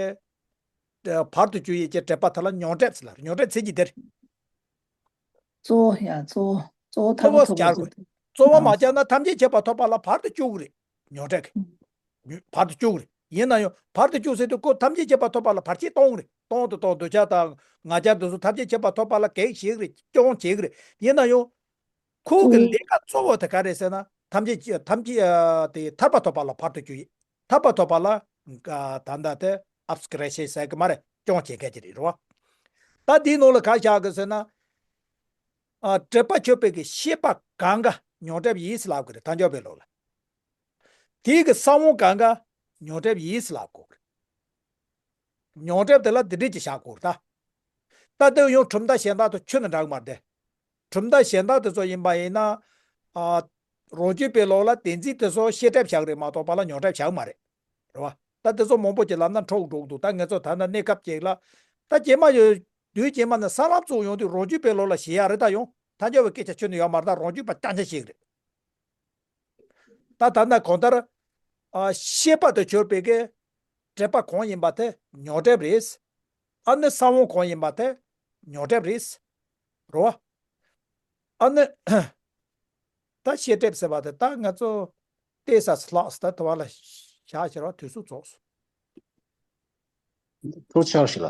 ཨ། བར་དུ་གཅོད་ཡས་ཀྱི་འབྲེལ་པ་དེ་ལ་མྱོང་གྲབས་ཟེར་ལ། མྱོང་གྲབས་མཚན་ཉིད་དེ་རེད། གཙོ་བོ་ཡ། གཙོ་བོ། གཙོ་བོ་ཐར་པ་ཐོབ་པ་སྦྱར་དགོས། གཅོད་པའི། གཙོ་བོ་མ་ཨ། སྦྱར་ན་ཐམས་ཅད་མཁྱེན་པ་ཐོབ་པ་ལ་བར་དུ་གཅོད་ཀྱི་རེད། མྱོང་གྲབས་ཀྱི། བར་དུ་གཅོད་ཀྱི་རེད། ཡིན་ན་ཡང་བར་དུ་གཅོད་ཟེར་དུས་ཁོ་ཐམས་ཅད་མཁྱེན་པ་ཐོབ་པ་ལ་བར་ཆད་གཏོང་གི་རེད། གཏོང་དུ་གཏོང་། འདོད་ཆགས་དང་ང་རྒྱལ་དེ་ཚོ་ཐམས་ཅད་མཁྱེན་པ་ཐོབ་པ་ལ་གེགས་བྱེད་ཀྱི་རེད། སྐྱོན་བྱེད་ཀྱི་རེད། ཡིན་ན་ཡང་ཁོ་གི་གཙོ་བོ། ལས་ཀ་གཙོ་བོ་དེ་ག་རེད་ཟེར་ན། ཐམས་ཅད་ཀྱི། ཐམས་ཅད། ཨ། དེ་ཐར་པ་ཐོབ་པ་ལ་བར་དུ་གཅོད་ཡས། ཐར་པ་ཐོབ་པ་ལ། ཨ། ད་ལྟ་དེ་ཨབ་སི་ཀི་རེ་ཤན་ཟེར་གི་མ་རེད། སྐྱོན་བྱེད་མཁན་ཅིག་རེད་རོ། ད་དེའི་ནང་ལ་ག་བཞག་གི་ཟེར་ན། ཨ། སྒྲིབ་པ་ཆོད་པའི་གི་ཤེས་པ་གང་ག་མྱོང་གྲབས་ཡིན་ཟེར་ལབ་གི་རེད། ཐལ་འགྱུར་བའི་ལུགས་ལ། དེའི་གི་ས་བོན་གང་ག་མྱོང་གྲབས་ཡིན་ཟེར་ལབ་དགོས་གི་རེད། མྱོང་གྲབས་དེ་ལ་འདི་འདྲས་ཀྱི་བཞག་དགོས་རེད་ད། ད་དེ་ཡང་གྲུབ་མཐའ་གཞན་དག་དང་ཁྱོན་ནས་འདྲ་གི་མ་རེད་དེ། གྲུབ་མཐའ་གཞན་དག་དེ་ཚོ་ཡིན་པ་ཡིན་ན། ཨ། རང་རྒྱུད་པའི་ལུགས་ལ་བདེན་འཛིན་དེ་ཚོ་ཤེས་གྲབས་བཞག་རེད་མ་གཏོགས་པ་ལ་མྱོང་གྲབས་བཞག་མ་རེད། རེད་བ། ད་དེ་ཚོ་མང་པོ་ཅིག་ལབ་ན་འཁྲུག་འགྲོ་གི་འདུག་ད་ང་ཚོ་ད་ལྟ་གནས་སྐབས་ཅིག་ལ། ད་རྗེས་མ་ཡོད། དུས་རྗེས་མ་ནས་ས་ལམ་བཙུགས་ཡོང་དུས་རང་རྒྱུད་པའི་ལུགས་ལ་ཞེད་ཡག་རེད་ད། ཡང་ཐལ་འགྱུར་བའི་སྐད་ཆ་ཁྱོན་ནས་ཡོད་མ་རེད་ད། རང་རྒྱུད་པ་རྐྱང་རྐྱང་ཞིག་རེད། ད་ད་ལྟ་གང་ལྟར། ཨ། ཤེས་པ་དང་ཆོད་པའི་གི་སྒྲིབ་པ་གང་ཡིན་པ་དེ་མྱོང་གྲབས་རེད། ཨ་ནི་ས་བོན་གང་ཡིན་པ་དེ་མྱོང་གྲབས་རེད། རེད་བ། ཨ་ནི། ད་ཤེས་སྒྲིབ་ཟེར་བ་དེ་ད་ང་ཚོ་ཏོག་ཙམ་ལྷག་ད་དུ་བ་ལ་བཞག་ཕྱིར་བ་དུས་སུ་རྫོགས་སོང་། ཐུགས་ཆགས་ཤིག་ལ།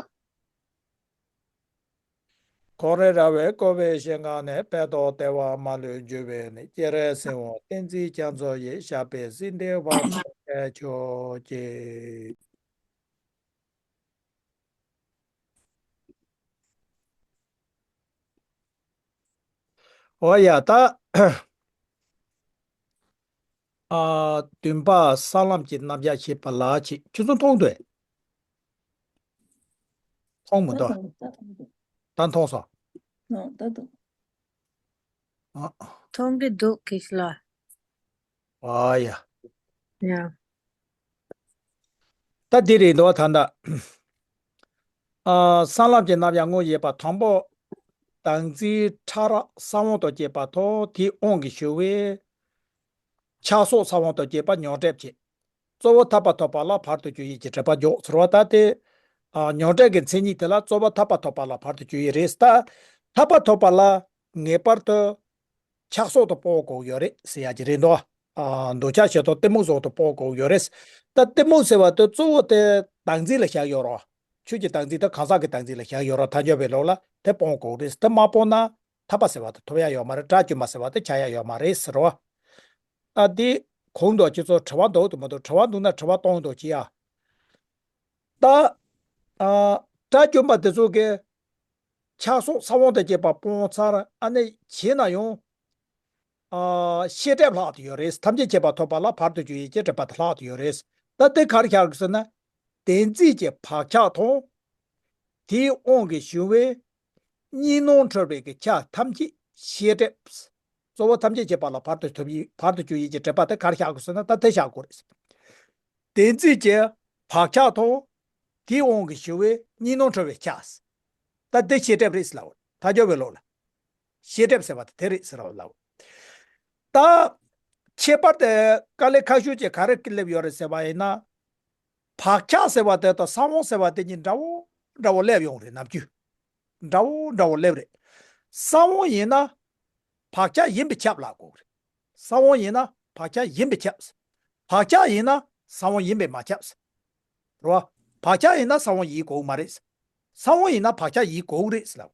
ཁོང་རེ་ར་བས་བསྐོར་བའི་ཞིང་ཁམས་ནས། ཕན་འདོགས་བདེ་བ་མ་ལུས་རྒྱུ་བས་ནི། སྐྱེ་རེ་སྲིད་འོང་གཏན་ཚིགས་རྒྱ་མཚོ་ཡི། ཞབས་པད་སྲིད་མཐའི་བར་དུ་བརྟན་ཤོག་ཅིག། འོ་ཡ་ད། ཨ། བདུན་པ་ས་ལམ་གྱི་རྣམ་གཞག་ཞེས་པ་ལ་ཅིག་ཁྱོད་ཚོ་མཐོང་འདུག་མཐོང་མི་འདུག་ད་མཐོང་སོང་། ཨ། མཐོང་གི་འདུག་གི་ལ། ཨ་ཡ། ཡ། ད་འདི་རེད་འདུག་ད་ལྟ། ཨ། ས་ལམ་གྱི་རྣམ་གཞག་དངོས་ཡོད་པ་དང་པོ། བདག་འཛིན་ཕྲ་རགས་ས་བོན་དང་བཅས་པ་དང་དེའི་དབང་གིས་བྱུང་བའི་ཆགས་སོགས་ས་བོན་དང་བཅས་པ་མྱོང་གྲབས་བྱེད། གཙོ་བོ་ཐར་པ་ཐོབ་པ་ལ་བར་དུ་གཅོད་ཡས་ཀྱི་སྒྲིབ་པ་འཇོག་ཟེར་བ་ད་དེ། ཨ། མྱོང་གྲབས་ཀྱི་མཚན་ཉིད་དེ་ལ་གཙོ་བོ་ཐར་པ་ཐོབ་པ་ལ་བར་དུ་གཅོད་ཡས་རེད། ད་ཐར་པ་ཐོབ་པ་ལ་ངེས་པར་དུ་ཆགས་སོགས་དང་སྤོང་དགོས་ཡོད་རེད་ཟེར་ཡ་ཅིག་རེད་འདུག་ཨ། འདོད་ཆགས་ཞེ་སྡང་གཏི་མུག་སོགས་དང་སྤོང་དགོས་ཡོད་རེད། ད་གཏི་མུག་ཟེར་བ་དེ་གཙོ་བོ་དེ་བདག་འཛིན་ལ་བཞག་ཡོད་རེད། ཆོས་ཀྱི་བདག་འཛིན་དང་གང་ཟག་གི་བདག་འཛིན་ལ་བཞག་ཡོད་རེད། ཐལ་འགྱུར་བའི་ལུགས་ལ་དེ་སྤོང་དགོས་རེད། དེ་མ་སྤོང་ན་ཐར་པ་ཟེར་བ་དེ་ཐོབ་ཡ་ཡོད་མ་རེད། དགྲ་བཅོམ་པ་ཟེར་བ་དེ་ཆགས་ཡ་ཡོད་མ་རེད་ཟེར་བ། ཨ། འདི་གོང་དུ་ཁྱེད་ཚོ་དྲི་བ་འདུག་དུ་མ་འདུག་དྲི་བ་འདུག་ན་དྲི་བ་གཏོང་འདུག་ཅི་ཡ། ད། ཨ། དགྲ་བཅོམ་པ་དེ་ཚོ་གིས་ཆགས་སོགས་ས་བོན་དང་བཅས་པ་སྤོང་ཚར། ཨ་ནི་བྱས་ན་ཡང་། ཨ། ཤེས་སྒྲིབ་ལྷག་ཏུ་ཡོད་རེད། ཐམས་ཅད་མཁྱེན་པ་ཐོབ་པ་ལ་བར་དུ་གཅོད་ཡས་ཀྱི་སྒྲིབ་པ་དེ་ལྷག་ཏུ་ཡོད་རེད། ད་དེ་ག་རེ་བཞག་གི་ཟེར་ན། བདེན་འཛིན་གྱི་བག་ཆགས་དང་། དེའི་དབང་གིས་བྱུང་བའི་ གཉིས་སྣང་འཁྲུལ་བའི་གི་ཆ་ཐམས་ཅད་ཤེས་སྒྲིབ། གཙོ་བོ་ཐམས་ཅད་ཀྱི་བར་ལ་བར་དུ་གྱུར་ཡིན་བར་དུ་གྱུར་ཡིན་གྱི་སྒྲིབ་པ་དེ་ག་རེ་བཞག་དགོས་ཟེར་ན་ད་དེ་བཞག་དགོས་རེད། དེ་འཛིན་གྱི་བག་ཆགས་དང་དེའི་དབང་གིས་ཞུ་བའི་གཉིས་སྣང་འཁྲུལ་བའི་ཆ། ད་དེ་ཤེས་སྒྲིབ་རེད་ཟེར་ལབ། ཐལ་འགྱུར་བའི་ལུགས་ལ། ཤེས་སྒྲིབ་ཟེར་བ་དེ་དེ་རེད་ཟེར་ལབ། ད་ཁྱད་པར་དེ་དཀའ་ལས་ཁག་ཤོས་ཀྱི་ག་རེ་སླེབས་ཡོད་རེད་ཟེར་བ་ཡིན་ན། བག་ཆགས་ཟེར་བ་དེ་དང་གསང་བ་ཟེར་བ་དེ་གཉིས་འདྲ་བོ་འདྲ་བོ་སླེབས་ཡོང་རེད་ནམ་རྒྱུན། འདྲ་བོ་འདྲ་བོ་སླེབས་རེད། གསང་བ་ཡིན་ན་བག་ཆགས་ཡིན་པས་ཁྱབ་ལབ་དགོས་རེད། གསང་བ་ཡིན་ན་བག་ཆགས་ཡིན་པས་ཁྱབ། བག་ཆགས་ཡིན་ན་གསང་བ་ཡིན་པས་མ་ཁྱབ། རེད་བ། བག་ཆགས་ཡིན་ན་གསང་བ་ཡིན་དགོས་མ་རེད། གསང་བ་ཡིན་ན་བག་ཆགས་ཡིན་དགོས་རེད་ཟེར་ལབ།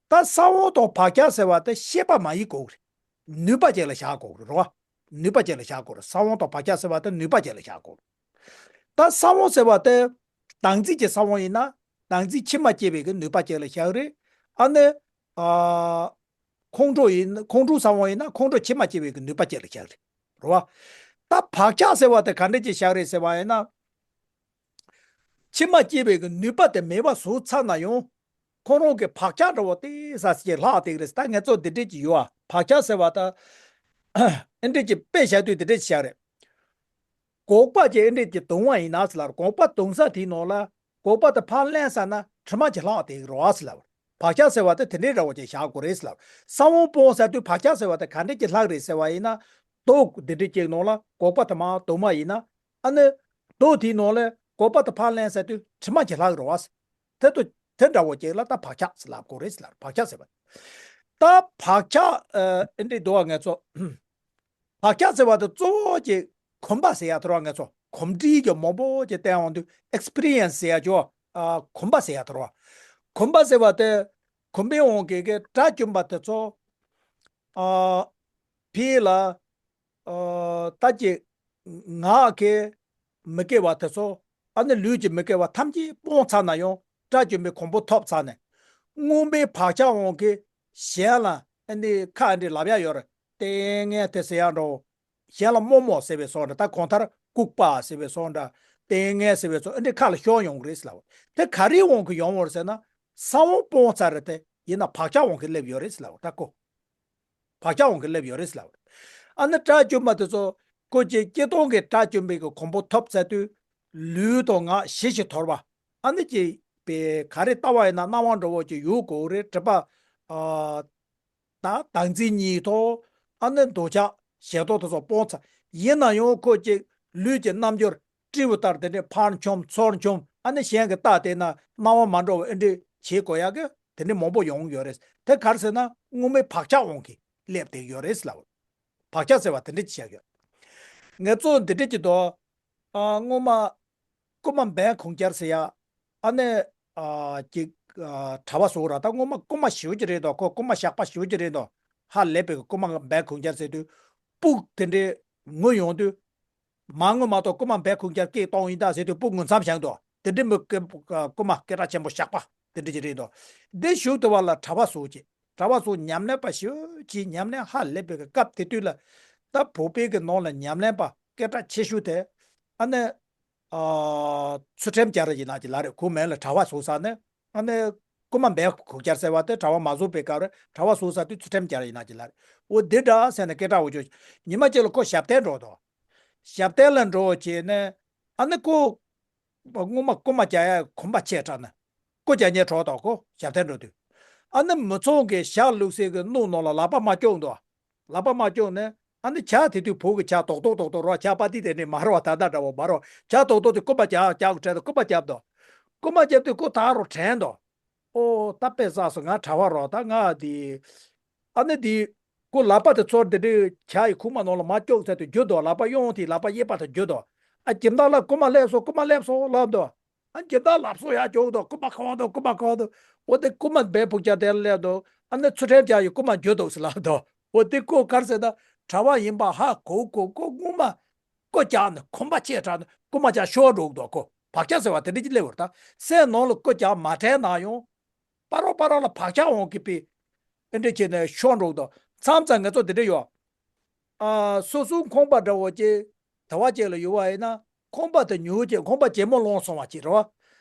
ད་གསང་བ་དང་བག་ཆགས་ཟེར་བ་དེ་ཤེས་པ་མ་ཡིན་དགོས་རེད། ནུས་པ་ཅིག་ལ་བཞག་དགོས་རེད་རེད་བ། ནུས་པ་ཅིག་ལ་བཞག་དགོས་རེད། གསང་བ་དང་བག་ཆགས་ཟེར་བ་དེ་ནུས་པ་ཅིག་ལ་བཞག་དགོས་རེད། ད་གསང་བ་ཟེར་བ་དེ་བདག་འཛིན་གྱི་གསང་བ་ཡིན་ན་བདག་འཛིན་ཕྱི་མ་སྐྱེ་བའི་གི་ནུས་པ་ཅིག་ལ་བཞག་རེད། ཨ་ནི། ཨ། ཁོང་ཁྲོ་ཡིན་ཁོང་ཁྲོ་གསང་བ་ཡིན་ན་ཁོང་ཁྲོ་ཕྱི་མ་སྐྱེ་བའི་གི་ནུས་པ་ཅིག་ལ་བཞག་རེད། རེད་བ། ད་བག་ཆགས་ཟེར་བ་དེ་ག་འདྲ་ཅིག་བཞག་རེད་ཟེར་བ་ཡིན་ན། ཕྱི་མ་སྐྱེ་བའི་གི་ནུས་པ་དེ་མེད་པ་བཟོ་ཚར་ན་ཡང་། ཁོ་རང་གི་བག་ཆགས་འདྲ་བོ་དེ་ས་ཞིག་ལྷག་བསྡད་ཀྱི་རེད། ད་ངས་ཚོ་འདི་འདྲས་ཀྱི་ཡོད་ཨ། བག་ཆགས་ཟེར་བ་ད། ཨེ་འདྲས་ཀྱི་དཔེ་བཞག་དུས་འདི་འདྲས་ཀྱི་བཞག་རེད། སྒོག་པ་ཅིག་ཨེ་འདྲས་ཀྱི་བརྡུང་བ་ཡིན་ན་ཟེར་ལ། སྒོག་པ་བརྡུང་ས་དེའི་ནང་ལ་སྒོག་པ་དེ་ཕར་ལེན་ས་ན་དྲི་མ་ཅིག་ལྷག་བསྡད་ཀྱི་རེད་ཟེར་ལ། བག་ཆགས་ཟེར་བ་དེ་དེ་འདྲས་འདྲ་བོ་ཅིག་བཞག་དགོས་རེད་ཟེར་ལ། གསང་བ་སྤོང་ས་དུས་བག་ཆགས་ཟེར་བ་དེ་ག་འདྲས་ཀྱི་ལྷག་རེད་ཟེར་བ་ཡིན་ན། རྡོ་འདི་འདྲས་ཀྱི་ནང་ལ་སྒོག་པ་དེ་མར་བརྡུངས་པ་ཡིན་ན། ཨ་ནི། རྡོ་དེའི་ནང་ལ་སྒོག་པ་དེ་ཕར་ལེན་ས་དུས་དྲི་མ་ཅིག་ལྷག་རེད་བ། དེ་དུ་དེ་འདྲ་བོ་ཅིག་ལ་ད་བག་ཆགས་ཟེར་ལབ་དགོས་རེད་ཟེར་ལ། བག་ཆགས་ཟེར་བ། ད་བག་ཆགས་ཨ་འདི་འདུག་བ་ངས་ཚོ། བག་ཆགས་ཟེར་བ་དེ་གཙོ་བོ་ཅིག་གོམས་པ་ཟེར་ཡ་ཐོར་བ་ངས་ཚོ་གོམས་འདྲིས་ཀྱི་མང་པོ་ཅིག་བསྟན་འོང་དུས་ཨེག་སི་པི་རི་ཡན་སི་ཟེར་ཡ་ཅོ། ཨ་གོམས་པ་ཟེར་ཡ་ཐོར་བ། གོམས་པ་ཟེར་བ་དེ་གོམས་པའི་དབང་གིས་གི་དགྲ་བཅོམ་པ་དེ་ཚོ། ཨ་ཕི་ལ། ཨ་ད་ཅིག་ངག་གི་མི་དགེ་བ་དེ་ཚོ། ཨ་ནི་ལུས་ཀྱི་མི་དགེ་བ་ཐམས་ཅད་སྤོང་ཚར་ན་ཡང་དགྲ་བཅོམ་པའི་གོ་འཕང་ཐོབ་ཚར་ནས། སྔོན་མའི་བག་ཆགས་དབང་གིས་གཞན་ལ་ཨ་ནི་ཁ་འདྲི་ལབ་ཡ་ཡོད་རེད། ལྟས་ངན་དེ་ཟེར་ཡ་འགྲོ། གཞན་ལ་རྨོ་མོ་ཟེར་བའི་བཟོ་འདྲ། ད་གང་ལྟར་ལྐུགས་པ་ཟེར་བའི་བཟོ་འདྲ། ལྟས་ངན་ཟེར་བའི་བཟོ་ཨ་འདྲའི་ཁ་ལ་ཤོར་ཡོང་གི་རེད་ཟེར་ལབ། དེ་ག་རེའི་དབང་གིས་ཡོང་བ་རེད་ཟེར་ན། གསང་བ་སྤོང་ཚར་རེད་དེ་ཡིན་ན་བག་ཆགས་དབང་གིས་སླེབས་ཡོད་རེད་ཟེར་ལབ་ད་ཀོ། བག་ཆགས་དབང་གིས་སླེབས་ཡོད་རེད་ཟེར་ལབ། ཨ་ནི་དགྲ་བཅོམ་པ་དེ་ཚོ་ཀོ་ཅིག་སྤྱིར་བཏང་གི་དགྲ་བཅོམ་པའི་གི་གོ་འཕང་ཐོབ་ཚར་དུས། ལུས་དང་ངག་ཞི་ཞིང་དོར་བ། ཨ་ནི་ཅིག་པའི་ག་རེ་ལྟ་བ་ཡིན་ན་སྣང་བ་འདྲ་བོ་ཅིག་ཡོད་དགོས་རེད་དྲི་པ། ཨ། ད་བདག་འཛིན་གཉིས་ཐོག་ཨ་ནི་འདོད་ཆགས་ཞེ་སྡང་དེ་ཚོ་སྤོང་ཚར། ཡིན་ན་ཡང་ཁོ་ཅིག་ལུས་ཀྱི་རྣམ་འགྱུར་སྤྲེའུ་ལྟར་དེ་འདྲའི་ཕར་འཆོམ་ཚུར་འཆོམ། ཨ་ནི་གཞན་གྱིས་བལྟས་བསྡད་ན་སྣང་བ་མ་འགྲོ་བ་ཨེ་འདྲ་བྱེད་དགོས་ཡག་གི་དེ་འདྲ་མང་པོ་ཡོང་ཡོད་རེད། དེ་ག་རེ་ཟེར་ན་སྔོན་མའི་བག་ཆགས་དབང་གིས་སླེབས་བསྡད་ཡོད་རེད་ལབ། བག་ཆགས་ཟེར་བ་དེ་འདྲ་ཅིག་བཞག་ཡོད། ངས་གཙོ་བོ་འདི་འདྲ་ཅིག་འདུག་ཨ་སྔོན་མ་རྐུན་མ་འབེན་གོང་རྒྱལ་ཟེར་ཡ། ཨ་ནི་ཨ་ཅིག་ཨ་གྲྭ་པ་ཟུག་ར། ད་སྔོན་མ་རྐུན་མ་ཞེ་པོ་ཅིག་རེད་འདུག་ཁོ་རྐུན་མ་ཞག་པ་ཞེ་པོ་ཅིག་རེད་འདུག་ཧ་ལས་པའི་རྐུན་མ་འབེན་གོང་རྒྱལ་ཟེར་དུས་སྤུ་དེ་འདྲའི་ངུ་ཡོང་དུས། མ་ངུ་མ་གཏོགས་རྐུན་མ་འབེན་གོང་རྒྱལ་སྐད་གཏོང་ཡིན་ད་ཟེར་དུས་སྤུ་ངུ་མཚམས་བཞག་འདུག་དེ་འདྲའི་མི་རྐུན་མ་སྐད་གྲགས་ཆེན་པོ་ཞག་པ་དེ་འདྲ་ཅིག་རེད་འདུག་འདི་ཞུགས་ཐུབ་པ་ལ་གྲྭ་པ་ཟུག་ཅིག་གྲྭ་པ་ཚོ་ཉམས་ལེན་པ་ཞེ་པོ་ཅིག་ཉམས་ལེན་ཧ་ལས་པའི་སྐབས་དེ་དུས་ལ། ད་བོད་པའི་གི་ནང་ལ་ཉམས་ལེན་པ་སྐད་གྲགས་ཆེ་ཤོས་དེ། ཨ་ནི། ཨ་ཚུལ་ཁྲིམས་རྒྱལ་རབས་ཡིན་ན་ཅིག་ལབ་རེད། ཁོ་མིང་ལ་གྲྭ་པ་བཟོ་ས་ནི། ཨ་ནི། རྐུན་མ་འབེན་གོང་རྒྱལ་ཟེར་བ་དེ་གྲྭ་པ་མ་བཟོ་བའི་སྐབས་རེད། གྲྭ་པ་བཟོ་ས་དེ་ཚུལ་ཁྲིམས་རྒྱལ་རབས་ཡིན་ན་ཅིག་ལབ་རེད། འོ་འདི་འདྲ་ཟེར་ནས་སྐད་གྲགས་འོ་ཅོ། ཉི་མ་གཅིག་ལ་ཁོ་ཞབས་བརྟན་འགྲོ་འདུག་ཞབས་བརྟན་ལ་འགྲོ་བྱས་ནས། ཨ་ནི་ཁོ། སྔོན་མ་རྐུན་མ་རྒྱག་ཡ་གོམ་པ་ཆེ་དྲགས་ནས། རྐུ་རྒྱག་མཁན་གྲོགས་དང་ཁོ་ཞབས་བརྟན་འགྲོ་དུས། ཨ་ནི་མི་ཚང་གི་ཞྭ་བླུགས་སའི་གི་སྣུམ་ནང་ལ་ལག་པ་མར་བཅུག་འདུག་ལག་པ་མར་བཅུག་ནས་ཨ་ནི་ཇ་དེ་དུས་བོད་ཀྱི་ཇ་རྡོག་རྡོག་རྡོག་རྡོག་རོ། ཇ་པ་ཏི་དེ་ནས་མ་རོ་བ་ད་ལྟ་འདྲ་བོ་མ་རོ། ཇ་རྡོག་རྡོག་དེ་རྐུན་མ་རྒྱག་རྒྱག་གི་དྲན་འདུག་རྐུན་མ་བརྒྱབ་འདུག་རྐུན་མ་བརྒྱབ་དུས་ཁོ་ད་རུང་དྲན་འདུག་ཨོ་ད་དཔེ་བསགས་སོང་། ང་གྲྭ་པ་རོ། ད་ང་དེ། ཨ་ནི་དེ། ཁོ་ལག་པ་དེ་ཚུར་དེ་འདྲའི་ཇ་ཡི་ཁུག་མ་ནང་ལ་མར་བཅུག་ཚར་དུས་འགྱུར་འདུག་ལག་པ་གཡོན་དེ་ལག་པ་གཡས་པ་དེ་འགྱུར་འདུག་ཨ་སྦྱིན་བདག་ལགས་རྐུན་མ་སླེབས་སོང་། རྐུན་མ་སླེབས་སོང་ལབ་འདུག་ཨ་སྦྱིན་བདག་ལགས་སོ་ཡར་བཅུག་འདུག་རྐུན་མ་ག་བ་འདུག་རྐུན་མ་ག་བ་འདུག་འོ་དེ་རྐུན་མ་འབེན་ཕུག་རྒྱག་དེ་སླེབས་འདུག་ཨ་ནི་ཚུལ་ཁྲིམས་རྒྱལ་ཡི་རྐུན་མ་འགྱུར་འདུག་ཟེར་ལབ་འདུག་འོ་དེ་ཁོ་ག་རེ་ཟེར་ན་གྲྭ་པ་ཡིན་པ་ཧ་གོ་གོ་ཁོ་སྔོན་མ་རྐུ་རྒྱག་ནས་གོམ་པ་ཆེ་དྲགས་ནས་རྐུན་མ་ཇ་ཤོར་འགྲོ་འདུག་ཁོ་བག་ཆགས་ཟེར་བ་དེ་འདྲ་ཅིག་སླེབས་པ་རེད། ད་སེམས་ནང་ལ་རྐུ་རྒྱག་མ་དྲན་ན་ཡང་། པ་རོ་པ་རོ་ལ་བག་ཆགས་འོང་གི་པའི། ཨེ་འདྲ་བྱས་ནས་ཤོར་འགྲོ་གི་འདུག་མཚམས་མཚམས་ང་ཚོ་འདི་འདྲ་ཡོད། ཨ་སོ་སོའི་ཁང་པ་འདྲ་བོ་ཅིག་དེ་བ་ཅིག་ལ་ཡོད་པ་ཡིན་ན་ཁང་པ་དེ་ཉོས་བྱས་ཁང་པ་ཇེ་མང་ལོངས་སོང་བ་ཅིག་རེད་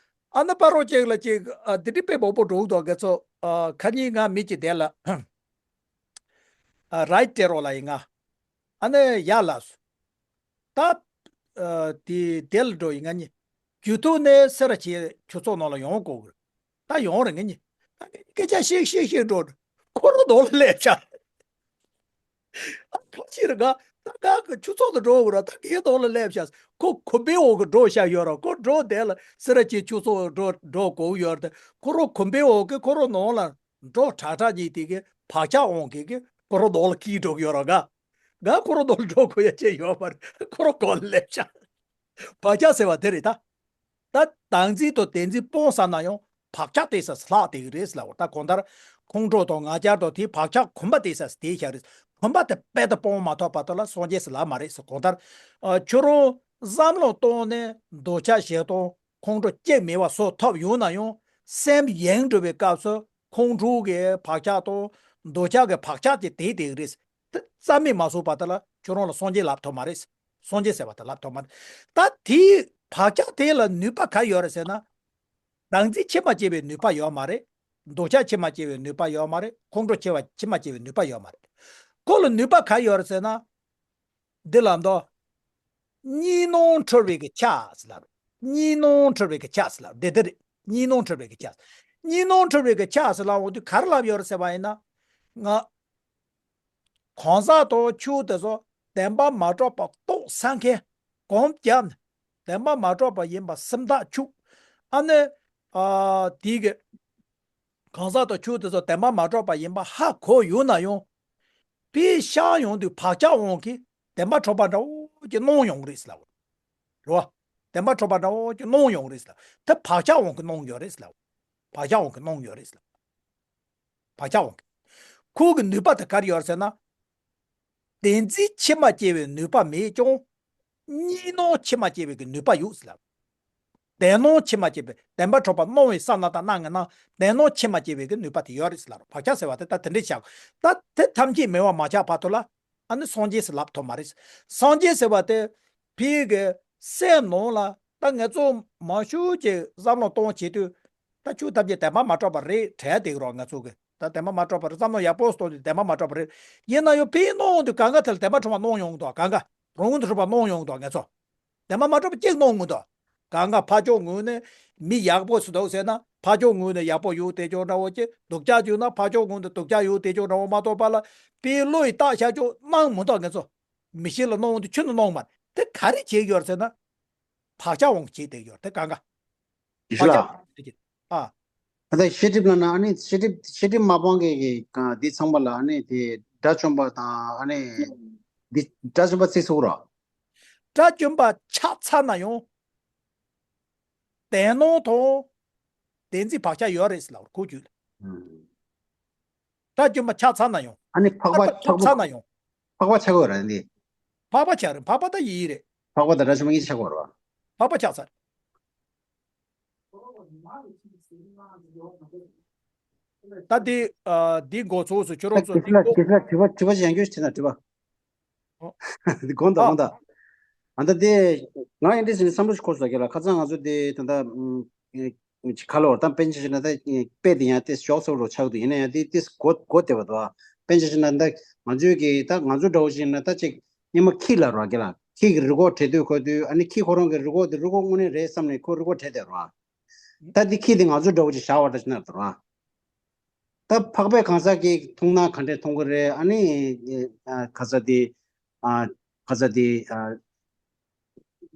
བ། ཨ་ནི་པ་རོགས་ཅིག་ལ་ཅིག་ཨ་འདི་འདྲ་དཔེ་མང་པོ་འགྲོ་འདུག་ང་ཚོ་ཨ་ཁ་ཉིན་ང་མི་ཅིག་དེ་ལ་ཨ་རའི་ཊར་ལ་ཡིན་ང་། ཨ་ནི་ཡ་ལ་སོ། ད་ཨ་དེ་དེ་ལ་འགྲོ་ཡིན་ང་གཉིས། རྒྱུ་ཐུག་ནས་སེ་ར་བྱེས་ཆུ་ཚོགས་ནང་ལ་ཡོང་དགོས་གི། ད་ཡོང་རེད་ང་གཉིས། ད་སྐད་ཆ་བཤད་བཤད་བཤད་འགྲོ། ཁོ་རང་ནང་ལ་སླེབས་ཤག་ཨ་ཕོ་ཆེ་རེད་ག་ད་ག་གི་ཆུ་ཚོགས་དུ་འགྲོ་དགོས་ར་ད་གའི་ཐོག་ལ་སླེབས་ཤག་ཁོ་གོམ་པའི་འོག་གི་འགྲོ་ཤག་ཡོད་ར་ཁོ་འགྲོ་དེ་ལ་སེ་ར་བྱེས་ཆུ་ཚོགས་འགྲོ་འགྲོ་དགོས་ཡོད་ར་ད་ཁོ་རང་གོམ་པའི་འོག་གི་ཁོ་རང་ནང་ལ་འགྲོ་དྲག་དྲག་གཉིས་དེ་གི་བག་ཆགས་འོང་གི་གི་ཁོ་རང་ནང་ལ་ཁྱིལ་འགྲོ་གི་ཡོད་ར་ག་ང་ཁོ་རང་ནང་ལ་འགྲོ་དགོས་ཡ་ཅི་ཡོད་མ་རེད་ཁོ་རང་གོ་ལ་སླེབས་ཤག་བག་ཆགས་ཟེར་བ་དེ་རེད་ད། ད་བདག་འཛིན་དང་བདེན་འཛིན་སྤོང་བསམ་ན་ཡང་བག་ཆགས་དེ་ས་ལྷག་དེ་གི་རེད་ཟེར་ལབ་པ་ད་གང་ལྟར་ཁོང་ཁྲོ་དང་ང་རྒྱལ་དང་དེའི་བག་ཆགས་གོམས་པ་དེ་ས་དེ་ཤ་རེད། གོམས་པ་དེ་རྦད་དེ་སྤོང་མ་ཐུབ་བར་དུ་ལ་སངས་རྒྱས་ཟེར་ལབ་མ་རེད་ཟེར་གང་ལྟར་ཨ་ཁྱོད་རང་བསམ་བློ་བཏང་ནས་འདོད་ཆགས་ཞེ་སྡང་ཁོང་ཁྲོ་སྐྱེ་མེད་པ་བཟོ་ཐུབ་ཡོང་ན་ཡང་སེམས་ཡེངས་འགྲོ་བའི་སྐབས་སུ་ཁོང་ཁྲོ་གི་བག་ཆགས་དང་འདོད་ཆགས་ཀྱི་བག་ཆགས་དེ་དེ་དེ་གི་རེད། དེ་རྩ་མེད་མ་བཟོ་བར་དུ་ལ་ཁྱོད་རང་ལ་སངས་རྒྱས་ལབ་ཐུབ་མ་རེད། སངས་རྒྱས་ཟེར་བ་དེ་ལབ་ཐུབ་མ་རེད། ད་དེའི་བག་ཆགས་དེ་ལ་ནུས་པ་ག་ཡོད་རེད་ཟེར་ན། བདག་འཛིན་ཆེ་མ་སྐྱེ་བའི་ནུས་པ་ཡོད་མ་རེད། འདོད་ཆགས་ཆེ་མ་སྐྱེ་བའི་ནུས་པ་ཡོད་མ་རེད། ཁོང་ཁྲོ་ཆེ་བ་ཆེ་མ་སྐྱེ་བའི་ནུས་པ་ཡོད་མ་རེད། ཁོ་ལ་ནུས་པ་ག་ཡོད་རེད་ཟེར་ན། འདི་ལ་མདོ། གཉིས་སྣང་འཁྲུལ་བའི་གི་ཆ་ཟེར་ལབ། གཉིས་སྣང་འཁྲུལ་བའི་གི་ཆ་ཟེར་ལབ་འདི་འདི་རེད། གཉིས་སྣང་འཁྲུལ་བའི་གི་ཆ། གཉིས་སྣང་འཁྲུལ་བའི་གི་ཆ་ཟེར་ལབ་འོང་དུས་ག་རེ་ལབ་ཡོད་རེད་ཟེར་བ་ཡིན་ན། ང་། གང་ཟག་དང་ཆོས་དེ་ཚོ་བདེན་པ་མ་གྲུབ་པ་རྟོགས་ས་མཁན། གོམས་བརྒྱབ་ནས་བདེན་པ་མ་གྲུབ་པ་ཡིན་པ་སེམས་ཐག་ཆོད། ཨ་ནི། ཨ་དེའི་གི་གང་ཟག་དང་ཆོས་དེ་ཚོ་བདེན་པ་མ་གྲུབ་པ་ཡིན་པ་ཧ་གོ་ཡོད་ན་ཡང་། དེའི་ཤར་ཡོང་དུས་བག་ཆགས་དབང་གིས་བདེན་པ་གྲུབ་པ་འདྲ་བོ་ཅིག་སྣང་ཡོང་གི་རེད་ཟེར་ལབ། རེད་བ། བདེན་པ་གྲུབ་པ་འདྲ་བོ་ཅིག་སྣང་ཡོང་གི་རེད་ཟེར་ལབ། དེ་བག་ཆགས་དབང་གིས་སྣང་ཡོད་རེད་ཟེར་ལབ། བག་ཆགས་དབང་གིས་སྣང་ཡོད་རེད་ཟེར་ལབ། བག་ཆགས་དབང་གིས། ཁོ་གི་ནུས་པ་དེ་ག་རེ་ཡོད་རེད་ཟེར་ན། བདེན་འཛིན་ཆེ་མ་སྐྱེ་བའི་ནུས་པ་མེད་ཀྱང་། གཉིས་སྣང་ཆེ་མ་སྐྱེ་བའི་གི་ནུས་པ་ཡོད་ཟེར་ལབ། བདེན་སྣང་ཆེ་མ་སྐྱེ་བའི་བདེན་པ་གྲུབ་པ་སྣང་བའི་ས་ན་དང་སྣང་ངེ་ན་བདེན་སྣང་ཆེ་མ་སྐྱེ་བའི་གི་ནུས་པ་དེ་ཡོད་རེད་ཟེར་ལབ་རོ། བག་ཆགས་ཟེར་བ་དེ་ད་དེ་འདྲས་བྱ། ད་དེ་ཐམས་ཅད་མེད་པ་མ་ཆགས་བར་དུ་ལ་ཨ་ནི་སངས་རྒྱས་ཟེར་ལབ་ཐུབ་མ་རེད། སངས་རྒྱས་ཟེར་བ་དེ་ཕའི་གི་སེམས་ནང་ལ་ད་ངེད་ཚོ་མང་ཤོས་ཀྱི་བསམ་བློ་གཏོང་བྱེད་དུས། ད་ཆོས་ཐམས་ཅད་བདེན་པ་མ་གྲུབ་པ་རེད་དྲན་བསྡད་ཀྱི་རོགས་ང་ཚོ་གི་ད་བདེན་པ་མ་གྲུབ་པ་རེད་བསམ་བློ་ཡག་པོ་གཏོང་དུས་བདེན་པ་མ་གྲུབ་པ་རེད། ཡིན་ན་ཡང་ཕའི་སྣང་དུས་གང་ག་དེ་ལ་བདེན་པ་གྲུབ་པ་སྣང་ཡོང་གི་འདུག་གང་ག་རང་དུ་གྲུབ་པ་སྣང་ཡོང་གི་འདུག་ངེད་ཚོ། བདེན་པ་མ་གྲུབ་པ་གཅིག་སྣང་གི་འདུག་གང་ག་ཕར་ཕྱོགས་ངོས་ནས་མི་ཡག་པོ་ཞིག་འདུག་ཟེར་ན་ཕར་ཕྱོགས་ངོས་ནས་ཡག་པོ་ཡོད་དེ་ཅོག་འདྲ་བོ་ཅིག་སྡུག་ཅག་བྱུང་ན་ཕར་ཕྱོགས་ངོས་ནས་སྡུག་ཅག་ཡོད་དེ་ཅོག་འདྲ་བོ་མ་གཏོགས་པ་ལ་ཕའི་བློ་ཡིས་བཏགས་བཞག་ཅོག་སྣང་མི་འདུག་ངེད་ཚོ། མི་ཤེས་ལ་སྣང་དུས་ཆུ་ནང་སྣང་མ་དེ་ག་རེ་བྱེད་ཀྱི་ཡོད་ཟེར་ན། བག་ཆགས་དབང་གིས་བྱེད་བསྡད་ཀྱི་ཡོད་དེ་གང་ག་ཡེ་ཤེས་ལགས། བག་ཆགས་དབང་གིས་བྱེད་ཀྱི། ཨ། ད་ལྟ་ཤེས་སྒྲིབ་ལབ་ན་ཨ་ནི་ཤེས་སྒྲིབ་ཤེས་སྒྲིབ་མ་སྤངས་མཁན་གྱི་གང་འདི་ཚང་མ་ལ་ཨ་ནི་དེ་དགྲ་བཅོམ་པ་དང་ཨ་ནི་འདི་དགྲ་བཅོམ་པ་ཚིག་ཟུག་རོ། དགྲ་བཅོམ་པ་ཆགས་ཚར་ན་ཡང་བདེན་སྣང་དང་བདེན་འཛིན་བག་ཆགས་ཡོད་རེད་ཟེར་ལབ་རོ་ཁོ་རྒྱུད་ལ། ཨུམ། དགྲ་བཅོམ་པ་ཆགས་ཚར་ན་ཡང་། ཨ་ནི་འཕགས་པ་ཨ་འཕགས་པ་ཆགས་ཚར་ན་ཡང་། འཕགས་པ་ཆགས་ཀྱི་ཡོད་རེད་འདི། འཕགས་པ་ཆགས་རེད་འཕགས་པ་ད་ཡིན་རེད། འཕགས་པ་དང་དགྲ་བཅོམ་པ་གཉིས་ཆགས་ཀྱི་ཡོད་རེད་བ། འཕགས་པ་ཆགས་ཚར། ད་འདི་ཨ་འདི་འགོ་ཚུགས་སུ་ཁྱོད་རང་ཚོ་འདི་འགོ། གེ་སར་གེ་སར་དྲི་བ་དྲི་བ་ཅིག་ཡང་བསྐྱར་ཞིག་དྲིས་ན་དྲི་བ། ཨོ། འདི་དགོངས་དག་ཨ། དགོངས་དག་ཨ་ད་དེ་ང་ཡིན་འདྲ་ཞིག་ནས་བསམ་བློ་ཞིག་འཁོར་སོང་གི་ལ་ཁ་སང་ང་ཚོ་དེ་ད་ལྟ་ཁ་ལོ་བར་དང་དཔེ་ཆ་ཞིག་ན་ད་དཔེ་དེ་ཡང་དེ་ཞོག་སོགས་རོ་ཆགས་འདུག་ཡིན་ན་ཡང་དེ་དེ་གོ་གོ་བདེ་བ་འདུག་དཔེ་ཆ་ཞིག་ན་ད་ང་ཚོའི་གི་ད་ང་ཚོ་འདྲ་བོ་ཞིག་ན་ད་ཅིག་སྙེ་མ་ཁྱི་ལ་རོ་གི་ལ་ཁྱི་གི་རི་གོག་བྲེ་དུས་ཁོ་དུས་ཨ་ནི་ཁྱི་ཁོ་རང་གི་རི་གོག་དེ་རི་གོག་དངོས་གནས་རེད་བསམ་ནས་ཁོ་རི་གོག་བྲེ་དེ་རོ། ད་འདི་ཁྱི་འདི་ང་ཚོ་འདྲ་བོ་ཅིག་བཞག་པ་འདྲ་ཞིག་ན་འདུག་ར། ད་འཕགས་པའི་གང་ཟག་གིས་མཐོང་ན་ག་འདྲས་མཐོང་གི་རེད་ཨ་ནི། ཨ་ག་ཟ་དེ། ཨ་ག་ཟ་དེ། ཨ་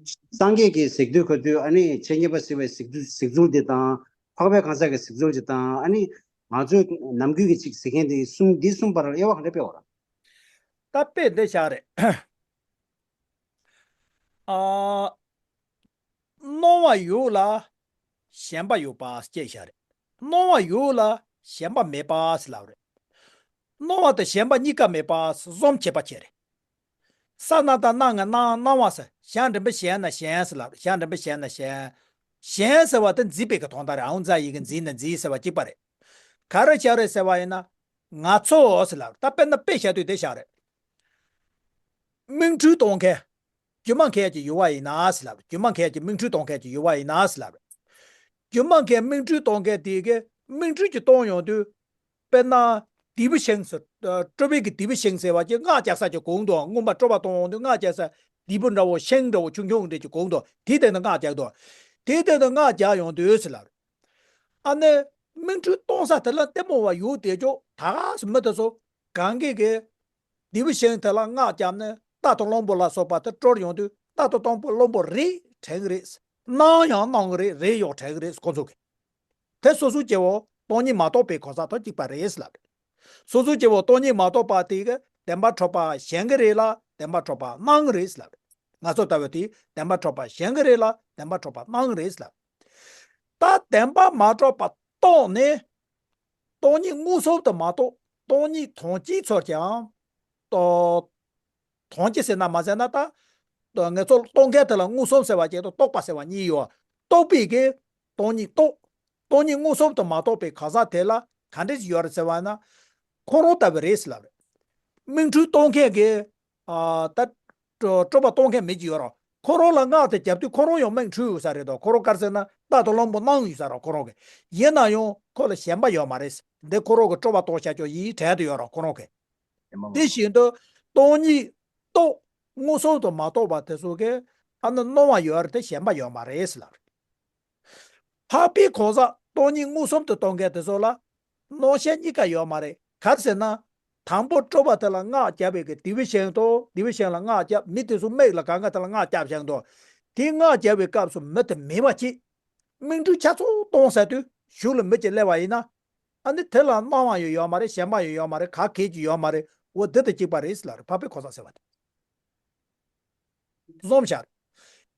སངས་རྒྱས་ཀྱིས་གཟིགས་དུས་ག་དུས་ཨ་ནི་ཆེ་ཉེས་པ་གཟིགས་པའི་གཟིགས་ཚུལ་གཟིགས་ཚུལ་དེ་དང་འཕགས་པའི་གང་ཟག་གི་གཟིགས་ཚུལ་དེ་དང་ཨ་ནི་ང་ཚོས་ནམ་རྒྱུན་གྱི་ཅིག་གཟིགས་མཁན་དེ་གསུམ་འདི་གསུམ་བར་དབྱེ་བ་ག་འདྲས་སྤེལ་བ་ར། ད་དཔེ་འདི་བཞག་རེད། ཨ། སྣང་བ་ཡོད་ལ་ཞེན་པ་ཡོད་པ་སྐྱེས་བཞག་རེད། སྣང་བ་ཡོད་ལ་ཞེན་པ་མེད་པ་ཟེར་ལབ་རེད། སྣང་བ་དང་ཞེན་པ་གཉིས་ཀ་མེད་པ་གསུམ་བྱེད་པ་བྱེད་རེད། ས་ན་དང་སྣང་ངེ་ན་སྣང་བ་ཟེར་ཞེན་འདྲེན་པའི་ཞེན་ན་ཞེན་ཟེར་ལབ་རེད་ཞེན་འདྲེན་པའི་ཞེན་ན་ཞེན། ཞེན་ཟེར་བ་དེ་འཛིན་པའི་གི་དོན་དག་རེད་ཨའུ་ཛ་ཡི་གི་འཛིན་ན་འཛིན་ཟེར་བ་གཅིག་པ་རེད། ག་རེ་བྱ་རེད་ཟེར་བ་ཡིན་ན། ང་ཚོ་ཟེར་ལབ་རེད་ད་དཔེར་ན་དཔེ་བཞག་དུས་དེ་བཞག་རེད། མིག་འཕྲུལ་གཏོང་མཁན། སྒྱུ་མ་མཁན་གྱི་ཡུལ་བ་ཡིན་ན་ཟེར་ལབ་རེད། སྒྱུ་མ་མཁན་གྱི་མིག་འཕྲུལ་གཏོང་མཁན་གྱི་ཡུལ་བ་ཡིན་ན་ཟེར་ལབ་རེད། རྒྱུ་མ་མཁན་མིག་འཕྲུལ་གཏོང་མཁན་དེ་གིས་མིག་འཕྲུལ་གྱིས་གཏོང་ཡོང་དུས། དཔེར་ན། དེའུ་ཤིང་ཟེར། ཨ། སྤྲོ་བའི་གི་དེའུ་ཤིང་ཟེར་བ་ཅིག་སྔགས་རྒྱག་ས་ཅིག་དགོས་འདུག་སྔོན་མ་སྤྲོ་བ་གཏོང་ཡོང་དུས་སྔགས་རྒྱག་ས་དེའུ་འདྲ་བོ་ཤིང་འདྲ་བོ་ཆུང་ཆུང་འདྲ་ཅིག་དགོས་འདུག་དེའི་སྟེང་དུ་སྔགས་རྒྱག་འདུག་དེའི་སྟེང་དུ་སྔགས་རྒྱག་ཡོང་དུས་ཟེར་ལབ། ཨ་ནི། མིག་འཕྲུལ་གཏོང་ས་དེ་ལ་ལྟད་མོ་བ་ཡོད་དེ་ཅོག་ད་ག་སུ་མི་དེ་ཚོ་གང་གི་གི་དེའུ་ཤིང་དེ་ལ་སྔགས་བརྒྱབ་ནས་རྟ་དང་གླང་པོ་ལ་སོགས་པ་དེ་དཀྲོལ་ཡོང་དུས་རྟ་དང་གླང་པོ་གླང་པོ་རེད་དྲན་གི་རེད། སྣང་ཡང་སྣང་གི་རེད། རེད་ཡོག་དྲན་གི་རེད་ཁོ་ཚོ་གི། དེ་སོ་སོའི་སྐྱེ་བོ་སྟོང་ཉིད་མ་རྟོགས་པའི་གང་ཟག་དང་གཅིག་པ་རེད་ལབ་རེད། སོ་སོའི་སྐྱེ་བོ་སྟོང་ཉིད་མ་རྟོགས་པ་དེ་གི་བདེན་པ་འཁྲུལ་པ་ཞེན་གི་རེད་ལ་བདེན་པ་འཁྲུལ་པ་སྣང་གི་རེད་ལབ་རེད། ང་ཚོ་ལྟ་བུ་དེ་བདེན་པ་འཁྲུལ་པ་ཞེན་གི་རེད་ལ་བདེན་པ་འཁྲུལ་པ་སྣང་གི་རེད་ལབ། ད་བདེན་པ་མ་གྲུབ་པ་རྟོགས་ནས། སྟོང་ཉིད་མངོན་སུམ་དུ་མ་རྟོགས། སྟོང་ཉིད་དོན་སྤྱིའི་ཚོར་ཀྱང་། ཨོ། དོན་སྤྱི་ཟེར་ན་མ་ཟེར་ན་ད། ང་ཚོ་རྟོགས་མཁན་དེ་ལ་མངོན་སུམ་ཟེར་བ་ཅིག་དང་རྟོགས་པ་ཟེར་བ་གཉིས་ཡོད། རྟོགས་པའི་གི་སྟོང་ཉིད་རྟོགས། སྟོང་ཉིད་མངོན་སུམ་དུ་མ་རྟོགས་པའི་གང་ཟག་དེ་ལ་ག་འདྲ་ཞིག་ཡོད་རེད་ཟེར་བ་ན། ཁོ་རང་ལྟ་བུ་རེད་ཟེར་ལབ་རེད། མིག་འཕྲུལ་གཏོང་མཁན་གྱི། ཨ། ད། སྤྲོ་སྤྲོ་བ་གཏོང་མཁན་མི་གཅིག་ཡོད་རེད། ཁོ་རང་ལ་སྔགས་དེ་བརྒྱབ་དུས་ཁོ་རང་ཡང་མིག་འཕྲུལ་ཡོད་ས་རེད་དོ། ཁོ་རང་ག་རེ་ཟེར་ན་རྟ་དང་གླང་པོ་སྣང་ཡོད་ས་རེད་ཁོ་རང་གི། ཡིན་ན་ཡང་ཁོ་ལ་ཞེན་པ་ཡོད་མ་རེད། འདི་ཁོ་རང་གི་སྤྲོ་བ་གཏོང་བྱ་ཆོག་ཡིན་དྲན་དུ་ཡོད་རེད་ཁོ་རང་གི། དེ་བཞིན་དུ་སྟོང་ཉིད་རྟོགས། མངོན་སུམ་དུ་མ་རྟོགས་པ་དེ་ཚོ་གི་ཨ་ནི་སྣང་བ་ཡོད་རེད་དེ་ཞེན་པ་ཡོད་མ་རེད་ཟེར་ལབ་རེད། འཕགས་པའི་གང་ཟག་སྟོང་ཉིད་མངོན་སུམ་དུ་རྟོགས་མཁན་དེ་ཚོ་ལ་སྣང་ཞེན་གཉིས་ཀ་ཡོད་མ་རེད། ག་རེ་ཟེར་ན། དང་པོ་སྤྲོ་བ་དེ་ལ་སྔགས་བརྒྱབ་པའི་གི་དེའུ་ཤིང་དང་དེའུ་ཤིང་ལ་སྔགས་བརྒྱབ། མི་དེ་ཚོ་མིག་ལ་གང་ག་དེ་ལ་སྔགས་བརྒྱབ་བཞག་འདུག་དེ་སྔགས་བརྒྱབ་པའི་སྐབས་སུ་མི་དེ་མེད་པ་ཅིག་མིག་འཕྲུལ་ཆ་ཚང་གཏོང་ཟེར་དུས་གཞུག་ལ་མི་ཅིག་སླེབས་པ་ཡིན་ན། ཨ་ནི་དེ་ལ་སྣང་བ་ཡང་ཡོད་མ་རེད། ཞེན་པ་ཡང་ཡོད་མ་རེད། ག་གེ་ཅིག་ཡོད་མ་རེད། འོ་འདི་དང་གཅིག་པ་རེད་ཟེར་ལབ་རེད། འཕགས་པའི་གང་ཟག་ཟེར་བ་དེ། བཟུང་བཞག་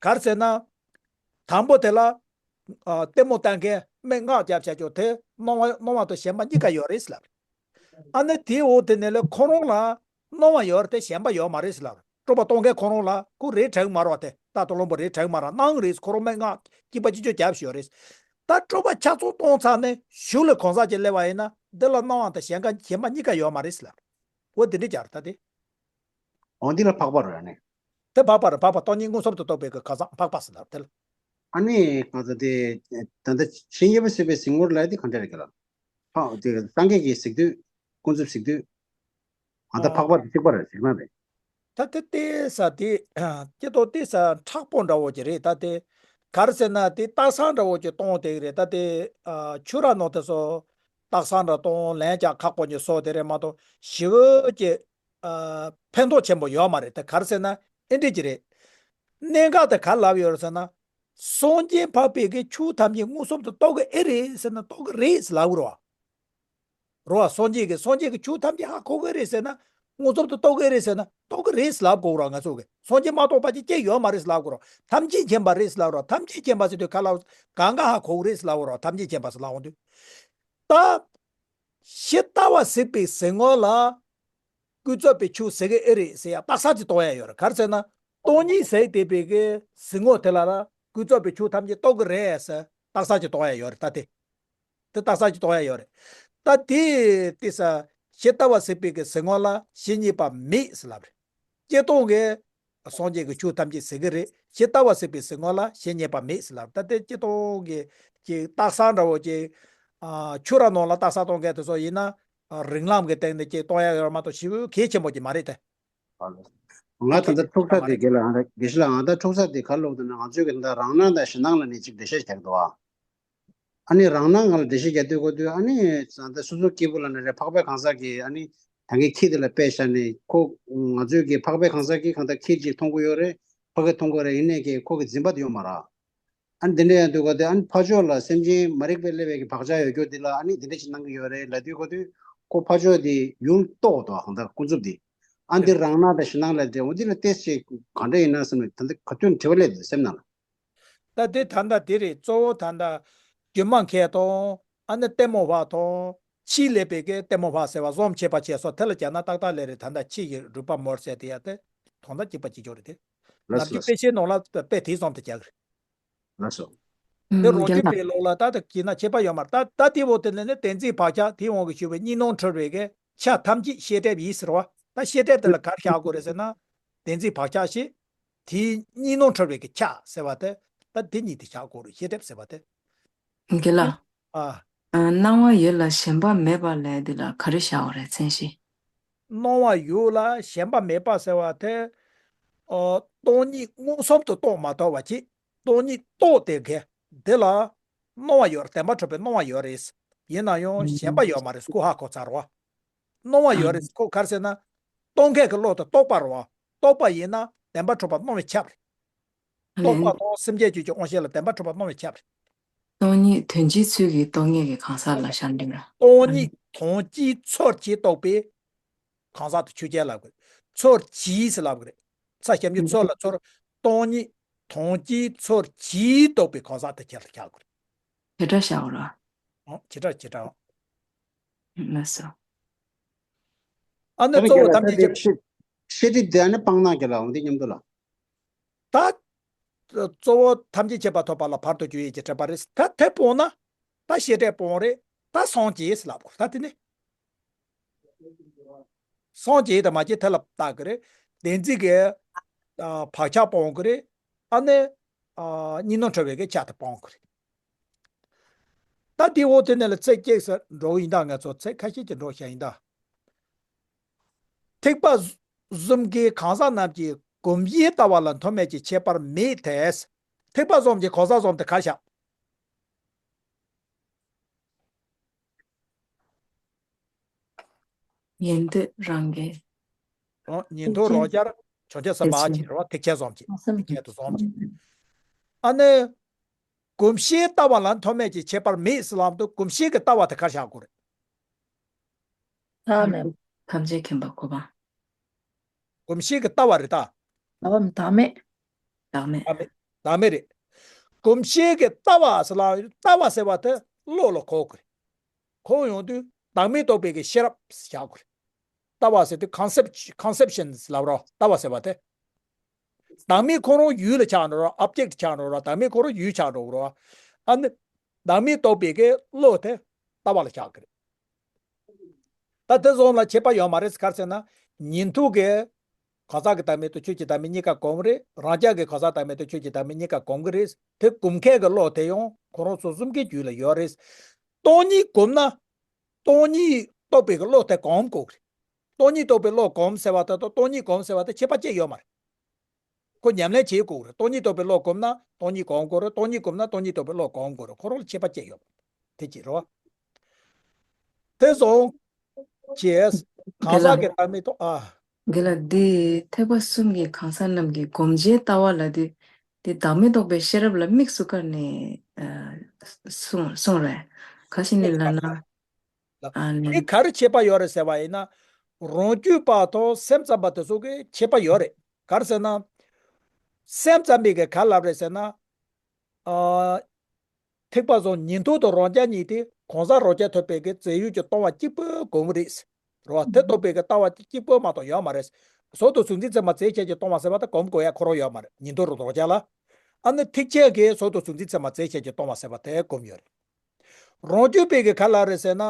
ག་རེ་ཟེར་ན། དང་པོ་དེ་ལ། ཨ། ལྟད་མོ་ལྟ་མཁན་མིག་སྔགས་བརྒྱབ་བྱ་ཆོག་དེ་སྣང་བ་སྣང་བ་དང་ཞེན་པ་གཉིས་ཀ་ཡོད་རེད་ཟེར་ལབ་རེད། ཨ་ནི་དེའི་འོག་དེ་ནས་ལས་ཁོ་རང་ལ་སྣང་བ་ཡོད་རེད་དེ་ཞེན་པ་ཡོད་མ་རེད་ཟེར་ལབ་རེད། སྤྲོ་བ་གཏོང་མཁན་ཁོ་རང་ལ་ཁོ་རེད་དྲན་གི་མ་རེད་བ། དེ་རྟ་དང་གླང་པོ་རེད་དྲན་གི་མ་རེད། སྣང་རེད། ཁོ་རང་མིག་སྔགས་སྐྱིད་པ་ཅི་ཅོ་བརྒྱབ་བཞག་ཡོད་རེད། ད་སྤྲོ་བ་ཆ་ཚང་གཏོང་ཚར་ནས་གཞུག་ལ་གང་ཟག་ཅིག་སླེབས་པ་ཡིན་ན་འདི་ལ་སྣང་བ་དང་ཞེན་ཀ་ཞེན་པ་གཉིས་ཀ་ཡོད་མ་རེད་ཟེར་ལབ་རེད། འོ་དེ་འདྲ་ཅིག་རེད་ད་དེ། འོ་འདི་ལ་འཕགས་པ་རེད་ཨ་ནི། དེ་འཕགས་པ་རེད། འཕགས་པ་སྟོང་ཉིད་མངོན་སུམ་དུ་རྟོགས་པའི་གི་གང་ཟག་འཕགས་པ་ཟེར་ལབ་དེ་ལ། ཨ་ནི་གང་ཟག་དེ། ད་ལྟ་ཇི་སྙེད་པ་གཟིགས་པའི་གཟིགས་ངོར་ལབ་དེ་གང་འདྲ་རེད་གི་ལ། འཕགས་དེ་སངས་རྒྱས་ཀྱིས་གཟིགས་དུས་ཀུན་རྫོབ་གཟིགས་དུས། ཨ་ད་འཕགས་པ་དེ་གཅིག་པ་རེད་གཟིགས་ན་རེད། ད་དེ་ལྟས་ས་དེ། སྐྱེ་ཐོག་ལྟས་ས་མཁྲེགས་པོ་འདྲ་བོ་ཅིག་རེད་ད་དེ། ག་རེ་ཟེར་ན་དེ་སྟག་ཚང་འདྲ་བོ་ཅིག་གཏོང་དེ་རེད་ད་དེ། ཆུ་ར་ནོར་དེ་ཚོ། སྟག་ཚང་འདྲ་གཏོང་ལན་རྒྱག་ཁག་པོ་ཉིད་བཟོ་དེ་རེད་མ་གཏོགས་ཞེ་པོ་ཅིག་ཨ། ཕན་ཐོགས་ཆེན་པོ་ཡོད་མ་རེད། དེ་ག་རེ་ཟེར་ན་ཨེ་འདྲས་ཀྱི་རེད། གནད་འགག་དེ་ག་ལབ་ཡོད་རེད་ཟེར་ན། སངས་རྒྱས་འཕགས་པའི་གི་ཆོས་ཐམས་ཅད་མངོན་སུམ་དུ་རྟོགས་གི་ཨེ་རེད་ཟེར་ན་རྟོགས་གི་རེད་ཟེར་ལབ་དགོས་རེད་བ། རེད་བ། སངས་རྒྱས་ཀྱི་སངས་རྒྱས་ཀྱི་ཆོས་ཐམས་ཅད་ཧ་གོ་གི་རེད་ཟེར་ན། མངོན་སུམ་དུ་རྟོགས་གི་རེད་ཟེར་ན་རྟོགས་གི་རེད་ཟེར་ལབ་དགོས་རེད་བ་ང་ཚོ་གི། སངས་རྒྱས་མ་རྟོགས་པ་ཅིག་ཅི་ཡོད་མ་རེད་ཟེར་ལབ་དགོས་རེད་བ། ཐམས་ཅད་མཁྱེན་པ་རེད་ཟེར་ལབ་དགོས་རེད་བ། ཐམས་ཅད་མཁྱེན་པ་ཟེར་དུས་ག་ལབ་གང་ག་ཧ་གོ་གི་རེད་ཟེར་ལབ་དགོས་རེད་བ། ཐམས་ཅད་མཁྱེན་པ་ཟེར་ལབ་འོང་དུས། ད། ཇི་ལྟ་བ་གཟིགས་པའི་གཟིགས་ངོ་ལ། ཀུན་རྫོབ་པའི་ཆོས་གཟིགས་ཀྱི་ཨེ་རེད་ཟེར་ཡ་རྟགས་གསལ་ཅིག་གཏོང་ཡ་ཡོད་རེད། ག་རེ་ཟེར་ན། སྟོང་ཉིད་གཟིགས་བསྡད་པའི་གི་གཟིགས་ངོ་དེ་ལ་ར་ཀུན་རྫོབ་པའི་ཆོས་ཐམས་ཅད་རྟོགས་ཀྱི་རེད་ཟེར་རྟགས་གསལ་ཅིག་གཏོང་ཡ་ཡོད་རེད་ད་དེ། དེ་རྟགས་གསལ་ཅིག་གཏོང་ཡ་ཡོད་རེད། ད་དེ་དེ་ས་ཇི་ལྟ་བ་གཟིགས་པའི་གི་གཟིགས་ངོ་ལ་ཇི་སྙེད་པ་མེད་ཟེར་ལབ་རེད། སྤྱིར་བཏང་གི་སངས་རྒྱས་ཀྱི་ཆོས་ཐམས་ཅད་གཟིགས་ཀྱི་རེད། ཇི་ལྟ་བ་གཟིགས་པའི་གཟིགས་ངོ་ལ་ཇི་སྙེད་པ་མེད་ཟེར་ལབ། ད་དེ་སྤྱིར་བཏང་གི་ཅིག་རྟགས་གསལ་འདྲ་བོ་ཅིག་ཨ། ཆུ་ར་ནང་ལ་རྟགས་གསལ་གཏོང་མཁན་དེ་ཚོ་ཡིན་ན། ཨ། རིགས་ལམ་གྱི་སྟེང་ནས་ཅིག་གཏོང་ཡ་ཡོད་མ་གཏོགས་ཞེ་པོ་གལ་ཆེན་པོ་ཅིག་མ་རེད་དེ། ང་ད་ལྟ་འཁྲུག་ཆ་དེ་དགེ་ལ་ང་ད་དགེ་བཤེས་ལགས་ང་ད་འཁྲུག་ཆ་དེ་ག་ལབ་འདུག་ན་ང་ཚོའི་གི་ད་རང་སྣང་དང་གཞི་སྣང་ལ་ནི་ཅིག་འགྲེལ་བཤད་རྒྱག་འདུག་ཨ། ཨ་ནི་རང་སྣང་ང་ལ་འགྲེལ་བཤད་རྒྱག་དུས་གོ་དུས་ཨ་ནི་ད་ལྟ་སོ་སོ་སྐྱེས་བུ་ལ་ནི་རེད། འཕགས་པའི་གང་ཟག་གིས་ཨ་ནི་ད་གིན་ཁྱི་དེ་ལ་དཔེ་བཞག་ནས་ཁོ་ང་ཚོའི་གི་འཕགས་པའི་གང་ཟག་གིས་གང་ལྟར་ཁྱི་ཅིག་མཐོང་གི་ཡོད་རེད། ཕ་གིར་མཐོང་གི་རེད། ཡིན་ནའི་གི་ཁོ་གི་འཛིན་པ་དེ་ཡོད་མ་རེད། ཨ་ནི་འདི་འདྲ་ཡང་འདུག་ག་དེ་ཨ་ནི་ཕར་ཕྱོགས་ལ་སེམས་ཅན་མ་རིག་པའི་སླེབས་པའི་གི་བག་ཆགས་ཡོད་རྒྱུ་འདི་ལ་ཨ་ནི་འདི་འདྲ་ཞིག་སྣང་གི་ཡོད་རེད་ལབ་དུས་གོ་དུས་ཁོ་ཕར་ཕྱོགས་དེ་ཡུལ་རྟོགས་འདུག་གང་ལྟར་ཀུན་རྫོབ་དེ། ཨ་འདི་རང་སྣང་དང་གཞི་སྣང་ལ་འདྲ་འོ་འདི་ལ་ཏོག་ཙམ་གང་འདྲ་ཡིན་ན་བསམ་ནས་ད་འདི་ག་དུས་དྲི་བ་སླེབས་འདུག་སེམས་ནང་ལ། ད་འདི་ད་ལྟ་འདི་རེད། གཙོ་བོ་ད་ལྟ་རྒྱུ་མ་མཁན་དང་ཨ་ནི་ལྟད་མོ་བ་དང་ཕྱིས་སླེབས་པའི་གི་ལྟད་མོ་བ་ཟེར་བ་བཟོ་བྱས་པ་བྱས་སོ་དེ་ལ་བྱས་ན་ཏག་ཏག་ལས་རེད། ད་ལྟ་ཕྱིས་ཀྱི་རིག་པ་མོར་ཟེར་དེ་ཡ་དེ་དོན་དག་གཅིག་པ་གཅིག་ཆོག་རེད་དེ། ལགས་ནམ་རྒྱུན་དཔེ་ཆའི་ནང་ལ་དཔེ་དེ་བཟུང་དུ་བྱ་གི་རེད། ལགས་སོ། དེ་རང་རྒྱུད་པའི་ལུགས་ལ་ད་ལྟ་གྱིས་ན་ཁྱད་པར་ཡོད་མ་རེད། ད་ད་དེ་འོག་དེ་ལས་ནི་བདེན་འཛིན་བག་ཆགས་དེའི་དབང་གིས་ཞུ་བའི་གཉིས་སྣང་འཁྲུལ་བའི་གི་ཆ་ཐམས་ཅད་ཤེས་སྒྲིབ་ཡིན་ཟེར་བ། ད་ཤེས་སྒྲིབ་དེ་ལ་ག་རེ་བཞག་དགོས་རེད་ཟེར་ན། བདེན་འཛིན་བག་ཆགས་ཤིག་དེའི་གཉིས་སྣང་འཁྲུལ་བའི་གི་ཆ་ཟེར་བ་དེ་ད་དེ་གཉིས་དེ་བཞག་དགོས་རེད། ཤེས་སྒྲིབ་ཟེར་བ་དེ། དགེ་ལགས། ཨ། ཨ། སྣང་བ་ཡོད་ལ་ཞེན་པ་མེད་པ་ལབ་དེ་ལ་ག་རེ་བཞག་པ་རེད། མཚན་གཞི། སྣང་བ་ཡོད་ལ་ཞེན་པ་མེད་པ་ཟེར་བ་དེ། ཨ། སྟོང་ཉིད་མངོན་སུམ་དུ་རྟོགས་མ་ཐུབ་པ་ཅིག་སྟོང་ཉིད་རྟོགས་དེ་ག་དེ་ལ་སྣང་བ་ཡོད། བདེན་པ་གྲུབ་པའི་སྣང་བ་ཡོད་རེད། ཡིན་ན་ཡང་ཞེན་པ་ཡོད་མ་རེད། ཁོ་ཧ་གོ་ཚར་བ། སྣང་བ་ཡོད་རེད། ཁོ་ག་རེ་ཟེར་ན། རྟོག་མཁན་གྱི་བློ་དེ་རྟོག་པ་རེད་བ། རྟོག་པ་ཡིན་ན་བདེན་པ་གྲུབ་པ་སྣང་བས་ཁྱབ་རེད། རྟོག་པ་དང་སེམས་ཅན་རྒྱུད་ཀྱི་དབང་ཤེས་ལ་བདེན་པ་གྲུབ་པ་སྣང་བས་ཁྱབ་རེད། སྟོང་ཉིད་དོན་སྤྱིའི་ཚུལ་གྱིས་རྟོགས་ངེས་ཀྱི་གང་ཟག་ལ་བཞག་འདི་ར། སྟོང་ཉིད་དོན་སྤྱིའི་ཚུལ་གྱིས་རྟོགས་པའི་གང་ཟག་དེ་ཆོས་ཅན་ལབ་དགོས། ཚུལ་གྱིས་ལབ་དགོས་རེད། ས་ཞབས་ཀྱུ་ཚུལ་ལ་ཚུལ། སྟོང་ཉིད་དོན་སྤྱིའི་ཚུལ་གྱིས་རྟོགས་པའི་གང་ཟག་དེ་ཁྱེད་ལ་བཞག་དགོས་རེད། བྱེ་བྲག་བཞག་ར། ཨོ། བྱེ་བྲག་བྱེ་བྲག་ལགས་སོ། ཨ་ནི་གཙོ་བོ་ཐམས་ཅད་ཁྱེད། ཤེས་སྒྲིབ་དེ་ཨ་ནི་སྤངས་ན་ཁྱེད་ལ་འོང་དེ་མཉམ་དུ་ལ། ད། གཙོ་བོ་ཐམས་ཅད་མཁྱེན་པ་ཐོབ་པ་ལ་བར་དུ་གཅོད་ཡས་ཀྱི་འགྲེལ་པ་རེད། ད་དེ་སྤོང་ན། ད་ཤེས་སྒྲིབ་སྤོང་རེད། ད་སངས་རྒྱས་ལབ་དགོས། ད་དེ་ནི། སངས་རྒྱས་དང་མ་རྒྱས་དེ་ལ་བརྟག་གི་རེད། བདེན་འཛིན་གྱི། ཨ། བག་ཆགས་སྤོང་གི་རེད། ཨ་ནི། ཨ། གཉིས་སྣང་འཁྲུལ་བའི་གི་ཆ་དེ་སྤོང་གི་རེད། ད་དེའི་འོག་དེ་ནས་ལ་ཚིག་གཅིག་ཙམ་འགྲོ་གི་ཡིན་ད། ང་ཚོ་ཚིག་ཁ་ཤས་ཀྱི་འགྲོ་བཞག་ཡིན་ད། ཐེག་པ་གསུམ་གྱི་གང་ཟག་རྣམས་ཀྱི་གོམས་གཞིའི་ལྟ་བ་ལ་མཐོ་དམན་གྱི་ཁྱད་པར་མེད་དེ། ཐེག་པ་གསུམ་གྱི་གང་ཟག་གསུམ་དེ་ག་རེ་བཞག་ཉན་ཐོས་རང་རྒྱལ། ཨོ། ཉན་ཐོས་རང་རྒྱལ། བྱང་ཆུབ་སེམས་དཔའ་ཅིག་རེད་བ། ཐེག་ཆེན་གསུམ་གྱི། ཐེག་ཆེན་དེ་གསུམ་གྱི། ཨ་ནི། གོམས་གཞིའི་ལྟ་བ་ལ་མཐོ་དམན་གྱི་ཁྱད་པར་མེད་ཟེར་ལབ་དུས་གོམས་གཞིའི་གི་ལྟ་བ་དེ་ག་རེ་བཞག་དགོས་རེད། བདག་མེད། ཐམས་ཅད་མཁྱེན་པ་གོ་འཕང་། གོམས་གཞིའི་གི་ལྟ་བ་རེད་ད། ལྟ་བ་བདག་མེད། བདག་མེད། བདག་མེད། བདག་མེད་རེད། གོམས་གཞིའི་གི་ལྟ་བ་ཟེར་ལ། ལྟ་བ་ཟེར་བ་དེ་བློ་ལ་གོ་དགོས་རེད། གོ་ཡོང་དུས་བདག་མེད་རྟོགས་པའི་གི་ཤེས་རབ་བཞག་དགོས་རེད། ལྟ་བ་ཟེར་དུས་ཀོན་སེབ་ཀོན་སེབ་ཤན་ལབ་རོགས། ལྟ་བ་ཟེར་བ་དེ། བདག་མེད་ཁོ་རང་ཡུལ་ལ་ཆགས་འགྲོ་རོགས། ཨོབ་ཇེག་ཊི་ཆགས་འགྲོ་རོགས། བདག་མེད་ཁོ་རང་ཡུལ་ཆགས་འགྲོ་རོགས། ཨ་ནི། བདག་མེད་རྟོགས་པའི་གི་བློ་དེ་ལྟ་བ་ལ་བཞག་གི་རེད། ད་དེ་ཙམ་ལ་ཁྱད་པར་ཡོད་མ་རེད། ག་རེ་ཟེར་ན། ཉན་ཐོས་ཀྱི་གང་ཟག་གི་བདག་མེད་དང་ཆོས་ཀྱི་བདག་མེད་གཉིས་ཀ་གོམས་རེད། རང་རྒྱལ་གྱི་གང་ཟག་བདག་མེད་དང་ཆོས་ཀྱི་བདག་མེད་གཉིས་ཀ་གོམས་ཀྱི་རེད། དེ་གོམས་མཁན་གྱི་བློ་དེ་ཡང་ཁོ་རང་ཚོ་གསུམ་ཀའི་རྒྱུད་ལ་ཡོད་རེད། སྟོང་ཉིད་གོམས་ན། སྟོང་ཉིད་རྟོགས་པའི་གི་བློ་དེ་གོམས་དགོས་རེད། སྟོང་ཉིད་རྟོགས་པའི་བློ་གོམས་ཟེར་བ་དེ་དང་སྟོང་ཉིད་གོམས་ཟེར་བ་དེ་ཁྱད་པར་ཅི་ཡོད་མ་རེད། ཁོ་ཉམས་ལེན་བྱེད་དགོས་རེད། སྟོང་ཉིད་རྟོགས་པའི་བློ་གོམས་ན་སྟོང་ཉིད་གོམས་དགོས་རེད། སྟོང་ཉིད་གོམས་ན་སྟོང་ཉིད་རྟོགས་པའི་བློ་གོམས་དགོས་རེད། ཁོ་རང་ལ་ཁྱད་པར་ཅི་ཡོད་མ་རེད། དེ་ཅི་རེད་བ། དེ་སོང་ཅེས་གང་ཟག་གི་བདག་མེད་རྟོགས། ཨ། དགེ་ལགས། འདི་ཐེག་པ་གསུམ་གྱི་གང་ཟག་རྣམས་ཀྱི་གོམས་གཞིའི་ལྟ་བ་ལ་དེ། དེ་བདག་མེད་རྟོགས་པའི་ཤེས་རབ་ལ་དམིགས་སུ་བཀར་ནས། ཨ། གསུངས་གསུངས་རེད། ག་ཞིག་ནས་ལབ་ན། ཨ་ནི། དེ་ག་རེ་ཁྱད་པར་ཡོད་རེད་ཟེར་བ་ཡིན་ན། རང་རྒྱུད་པ་དང་སེམས་ཙམ་པ་དེ་ཚོ་གི་ཁྱད་པར་ཡོད་རེད། ག་རེ་ཟེར་ན། སེམས་ཙམ་པས་གི་ག་ལབ་རེད་ཟེར་ན། ཨ། ཐེག་པ་གསུམ་ཉན་ཐོས་དང་རང་རྒྱལ་གཉིས་དེ་གང་ཟག་རང་རྐྱ་ཐུབ་པའི་གི་རྫས་ཡོད་ཀྱིས་སྟོང་པ་གཅིག་པུ་གོམས་རེད། རེད་བ། དེ་རྟོགས་པའི་གི་ལྟ་བ་གཅིག་པུ་མ་གཏོགས་ཡོད་མ་རེད། ཟག་དང་གཟུང་འཛིན་ཚད་མ་རྫས་ཆད་ཀྱིས་སྟོང་པ་ཟེར་བ་དེ་གོམས་དགོས་ཡ་ཁོ་རང་ཡོད་མ་རེད། ཉན་ཐོས་རང་རྐྱ་ལ། ཨ་ནི་ཐེག་ཆེན་གྱིས་ཟག་དང་གཟུང་འཛིན་ཚད་མ་རྫས་ཆད་ཀྱིས་སྟོང་པ་ཟེར་བ་དེ་གོམས་ཡོད་རེད། རང་རྒྱུད་པས་གི་ག་ལབ་རེད་ཟེར་ན།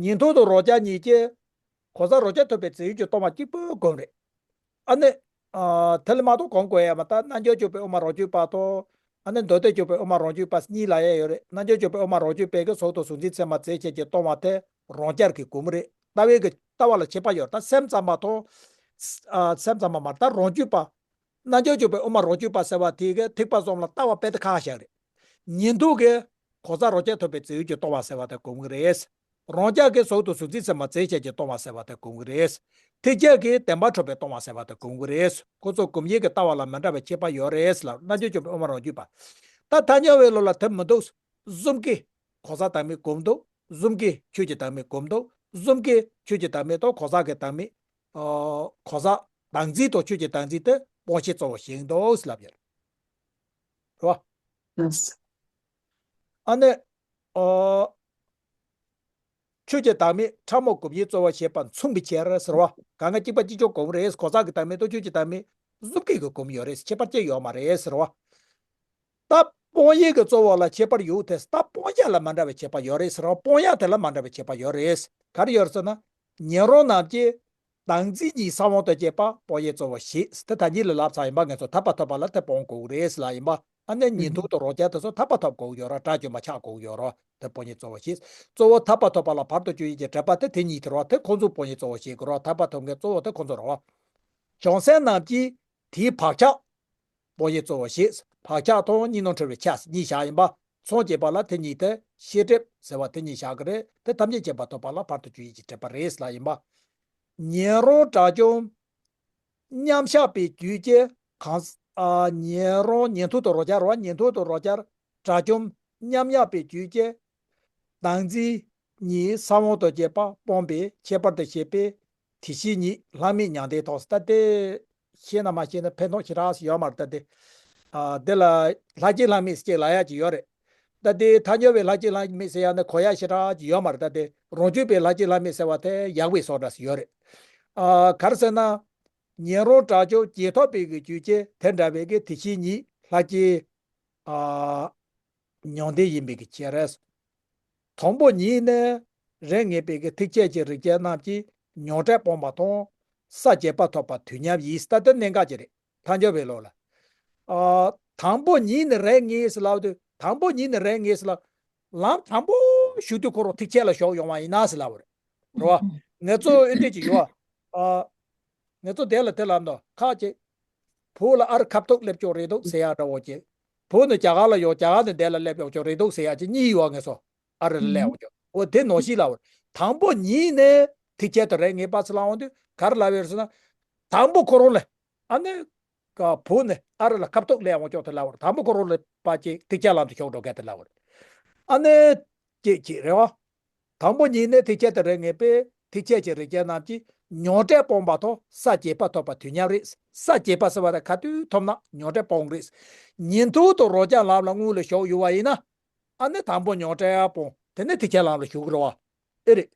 ཉན་ཐོས་དང་རང་རྐྱ་གཉིས་ཀྱིས་གང་ཟག་རང་རྐྱ་ཐུབ་པའི་རྫས་ཡོད་ཀྱིས་སྟོང་པ་གཅིག་པུ་གོམས་རེད། ཨ་ནི། ཨ། དེ་ལ་མ་གཏོགས་གོམས་དགོས་ཡ་མ་རེད། རྣལ་འབྱོར་སྤྱོད་པའི་དབུ་མ་རང་རྒྱུད་པ་དང་། ཨ་ནི་མདོ་སྡེ་སྤྱོད་པའི་དབུ་མ་རང་རྒྱུད་པ་གཉིས་ལབ་ཡ་ཡོད་རེད། རྣལ་འབྱོར་སྤྱོད་པའི་དབུ་མ་རང་རྒྱུད་པས་གི་ཟག་དང་གཟུང་འཛིན་ཚད་མ་རྫས་ཆད་ཀྱིས་སྟོང་པ་དེ་རང་རྐྱ་གིས་གོམས་རེད། ལྟ་བའི་གི་ལྟ་བ་ལ་ཁྱད་པར་ཡོད་རེད། ད་སེམས་ཙམ་པ་དང་། ཨ། སེམས་ཙམ་པ་མ་རེད། ད་རང་རྒྱུད་པ། རྣལ་འབྱོར་སྤྱོད་པའི་དབུ་མ་རང་རྒྱུད་པ་ཟེར་བ་དེ་གི་ཐེག་པ་གསུམ་ལ་ལྟ་བ་དཔེ་དེ་ཁ་ཁ་བཞག་རེད། ཉན་ཐོས་ཀྱིས་གང་ཟག་རང་རྐྱ་ཐུབ་པའི་རྫས་ཡོད་ཀྱིས་སྟོང་པ་ཟེར་བ་དེ་གོམས་ཀྱི་རེད། རང་རྐྱ་གིས་ཟག་དང་གཟུང་འཛིན་ཚད་མ་རྫས་ཆད་ཀྱིས་སྟོང་པ་ཟེར་བ་དེ་གོམས་ཀྱི་རེད། ཐེག་ཆེན་གྱིས་བདེན་པ་གྲུབ་པས་སྟོང་པ་ཟེར་བ་དེ་གོམས་ཀྱི་རེད། ཁོ་ཚོ་གོམས་ཡས་ཀྱི་ལྟ་བ་ལ་མི་འདྲ་བའི་ཁྱད་པར་ཡོད་རེད་ལ། རྣལ་འབྱོར་སྤྱོད་པའི་དབུ་མ་རང་རྒྱུད་པ། ད་ཐ་སྙད་པའི་ལུགས་ལ་དེ་མི་འདུག་གསུམ་གྱིས་གང་ཟག་བདག་མེད་གོམས་འདུག་གསུམ་གྱིས་ཆོས་ཀྱི་བདག་མེད་གོམས་འདུག་གསུམ་གྱིས་ཆོས་ཀྱི་བདག་མེད་དང་གང་ཟག་གི་བདག་མེད། ཨ། གང་ཟག་བདག་འཛིན་དང་ཆོས་ཀྱི་བདག་འཛིན་དེ་སྤོང་བྱེད་གཙོ་བོ་བཞེངས་འདུག་ཟེར་ལབ་ཡོད་རེད་བ། ལགས་སོ། ཨ་ནི། ཨ། ཆོས་ཀྱི་བདག་མེད་ཕྲ་མོ་གོམས་ཡས་གཙོ་བོ་བྱེད་པ་མཚུངས་པའི་ཕྱིར་ཟེར་བ། གང་ག་གཅིག་པ་གཅིག་ཀྱང་གོམས་རེད། གང་ཟག་གི་བདག་མེད་དང་ཆོས་ཀྱི་བདག་མེད་གསུམ་གྱིས་གི་གོམས་ཡོད་རེད། ཁྱད་པར་ཅི་ཡོད་མ་རེད་ཟེར་བ། ད་སྤོང་ཡས་ཀྱི་གཙོ་བོ་ལ་ཁྱད་པར་ཡོད་དེ། ད་སྤོང་བྱ་ལ་མ་འདྲ་བའི་ཁྱད་པར་ཡོད་རེད་ཟེར་བ། སྤོང་ཡས་དེ་ལ་མ་འདྲ་བའི་ཁྱད་པར་ཡོད་རེད། ག་རེ་ཡོད་རེད་ཟེར་ན། ཉན་རང་རྣམས་ཀྱིས་བདག་འཛིན་གྱི་ས་བོན་དང་བཅས་པ་སྤོང་ཡས་གཙོ་བོ་བྱེད། དེ་ད་གཉིས་ལ་ལབ་ཚར་ཡིན་པ། ང་ཚོ་ཐར་པ་ཐོབ་པ་ལ་དེ་སྤོང་དགོས་རེད་ལབ་ཡིན་པ། ཨ་ནི་ཉིན་ཐོ་དང་རོ་བརྒྱ་དེ་ཚོ་ཐར་པ་ཐོབ་དགོས་ཀྱི་ཡོད་རེད། དགྲ་བཅོམ་པ་ཆགས་དགོས་ཀྱི་ཡོད་རེད། དེ་དཔང་ཉིད་གཙོ་བོ་བྱེད། གཙོ་བོ་ཐར་པ་ཐོབ་པ་ལ་བར་དུ་གཅོད་ཡུལ་གྱི་དྲེགས་པ་དེ་དེ་ཉིད་དེ་རེད། དེ་ཁོང་ཚོས་དཔང་ཉིད་གཙོ་བོ་བྱེད་དགོས་རེད། ཐར་པ་ཐོབ་མཁན་གཙོ་བོ་དེ་ཁོང་ཚོ་རེད་བ། བྱང་སེམས་རྣམས་ཀྱིས་དེའི་བག་ཆགས་དཔང་ཡིག་གཙོ་བོ་བྱེད། བག་ཆགས་དང་གཉིས་སྣང་འཁྲུལ་པའི་ཆ་གཉིས་བཞག་ཡིན་པ། སངས་རྒྱས་པ་ལ་དེ་གཉིས་དེ་ཤེས་སྒྲིབ་ཟེར་བ་དེ་གཉིས་བཞག་གི་རེད། དེ་ཐམས་ཅད་མཁྱེན་པ་ཐོབ་པ་ལ་བར་དུ་གཅོད་ཡུལ་གྱི་དྲེགས་པ་རེད་ལབ་ཡིན་པ། ཉན་རང་དགྲ་བཅོམ་མཉམ་གཞག་པའི་རྒྱུད་ཀྱི་གང་ཟག་ཨ། ཉན་རང་ཉན་ཐོས་དང་རང་རྐྱར་རོ། ཉན་ཐོས་དང་རང་རྐྱར་དགྲ་བཅོམ་མཉམ་གཞག་པའི་རྒྱུད་ཀྱི་བདག་འཛིན་གཉིས་ས་བོན་དང་བཅས་པ་སྤངས་པས་ཁྱད་པར་དུ་བྱས་པའི་དེ་བཞིན་ཉིད་ལྷག་མེད་མྱང་འདས་ཐོབ། ད་དེ་ཤེས་ན་མ་ཤེས་ན་ཕན་ཐོགས་ཞེ་དྲག་ཞིག་ཡོད་མ་རེད། ད་དེ་ཨ། དེ་ལ་ལྷ་སྐྱེས་ལྷག་མེད་ཟེར་ལབ་ཡག་ཅིག་ཡོད་རེད། ད་དེ་ཐལ་འགྱུར་བའི་ལྷ་སྐྱེས་ལྷག་མེད་ཟེར་ཡག་ནི་གོ་ཡག་ཞེ་དྲག་ཅིག་ཡོད་མ་རེད། ད་དེ་རང་རྒྱུད་པའི་ལྷ་སྐྱེས་ལྷག་མེད་ཟེར་བ་དེ་ཡག་པའི་བཟོ་འདྲ་ཞིག་ཡོད་རེད། ཨ། ག་རེ་ཟེར་ན། ཉན་རང་དགྲ་བཅོམ་རྗེས་ཐོབ་པའི་གི་རྒྱུད་ཀྱི་དེ་འདྲ་བའི་གི་དེ་བཞིན་ཉིད་ལྷ་སྐྱེས་ཨ། མྱང་འདས་ཡིན་པའི་གི་ཕྱིར། དང་པོ་ཉིད་ནི་རིགས་ངེས་པའི་གི་ཐེག་ཆེན་གྱི་རིགས་ཅན་རྣམས་ཀྱིས་མྱང་འདས་སྤངས་པ་དང་ས་བརྒྱད་པ་ཐོབ་པ་དུས་མཉམ་ཡིན། ད་དེ་གནད་འགག་ཅིག་རེད། ཐལ་འགྱུར་བའི་ལུགས་ལ། ཨ། དང་པོ་ཉིད་ནི་རིགས་ངེས་ཟེར་ལབ་དུས། དང་པོ་ཉིད་ནི་རིགས་ངེས་ཟེར་ལབ། ལམ་དང་པོ་ཞུགས་དུས་ཁོ་རང་ཐེག་ཆེན་ལ་ཞུགས་ཡོང་བ་ཡིན་ན་ཟེར་ལབ་པ་རེད། རེད་བ། ང་ཚོ་ཨེ་འདྲ་ཅིག་ཡོད་ཨ། ང་ཚོ་དེ་ལ་དེ་ལབ་འདུག་ཁ་ཅིག་བོད་ལ་ཨ་རི་ཁ་ཐུག་སླེབས་ཆོག་རེད་འདུག་ཟེར་ཡག་འདྲ་བོ་ཅིག་བོད་ནས་རྒྱ་གར་ལ་ཡོང་། རྒྱ་གར་ནས་དེ་ལ་སླེབས་ཡོང་ཆོག་རེད་འདུག་ཟེར་ཡག་ཅིག་གཉིས་ཡོད། ང་ཚོ་ཨ་རི་ལ་སླེབས་ཡོང་ཆོག་འོ་དེ་ནང་བཞིན་ལབ་པ་རེད། དང་པོ་ཉིད་ནས་ཐེག་ཆེན་དང་རིགས་ངེས་པ་ཟེར་ལབ་ཡོང་དུས་ག་རེ་ལབ་ཡོད་ཟེར་ན། དང་པོ་ཁོ་རང་ལ་ཨ་ནི། ཀ་བོད་ནས་ཨ་རི་ལ་ཁ་ཐུག་སླེབས་ཡོང་ཆོག་དེ་ལབ་པ་རེད། དང་པོ་ཁོ་རང་ལ་ཕར་ཅིག་ཐེག་ཆེན་ལམ་དུ་ཞུགས་འགྲོ་མཁན་དེ་ལབ་པ་རེད། ཨ་ནི། ཅིག་ཅིག་རེད་བ། དང་པོ་ཉིད་ནི་ཐེག་ཆེན་དང་རིགས་ངེས་པས་ཐེག་ཆེན་གྱི་རིགས་ཅན་རྣམས་ཀྱིས་མྱང་འདས་སྤངས་པ་དང་ས་བརྒྱད་པ་ཐོབ་པ་དུས་མཉམ་རེད། ས་བརྒྱད་པ་ཟེར་བ་དེ་ག་དུས་ཐོབ་ན་མྱང་འདས་སྤོང་རེད། ཉན་ཐོས་དང་རང་རྐྱ་ལམ་ལ་སྔོན་ལ་ཞུགས་ཡོད་པ་ཡིན་ན། ཨ་ནི་དང་པོ་མྱང་འདས་སྤོང་། དེ་ནས་ཐེག་ཆེན་ལམ་ལ་ཞུགས་ཀྱི་རེད་བ། ཨེ་རེད།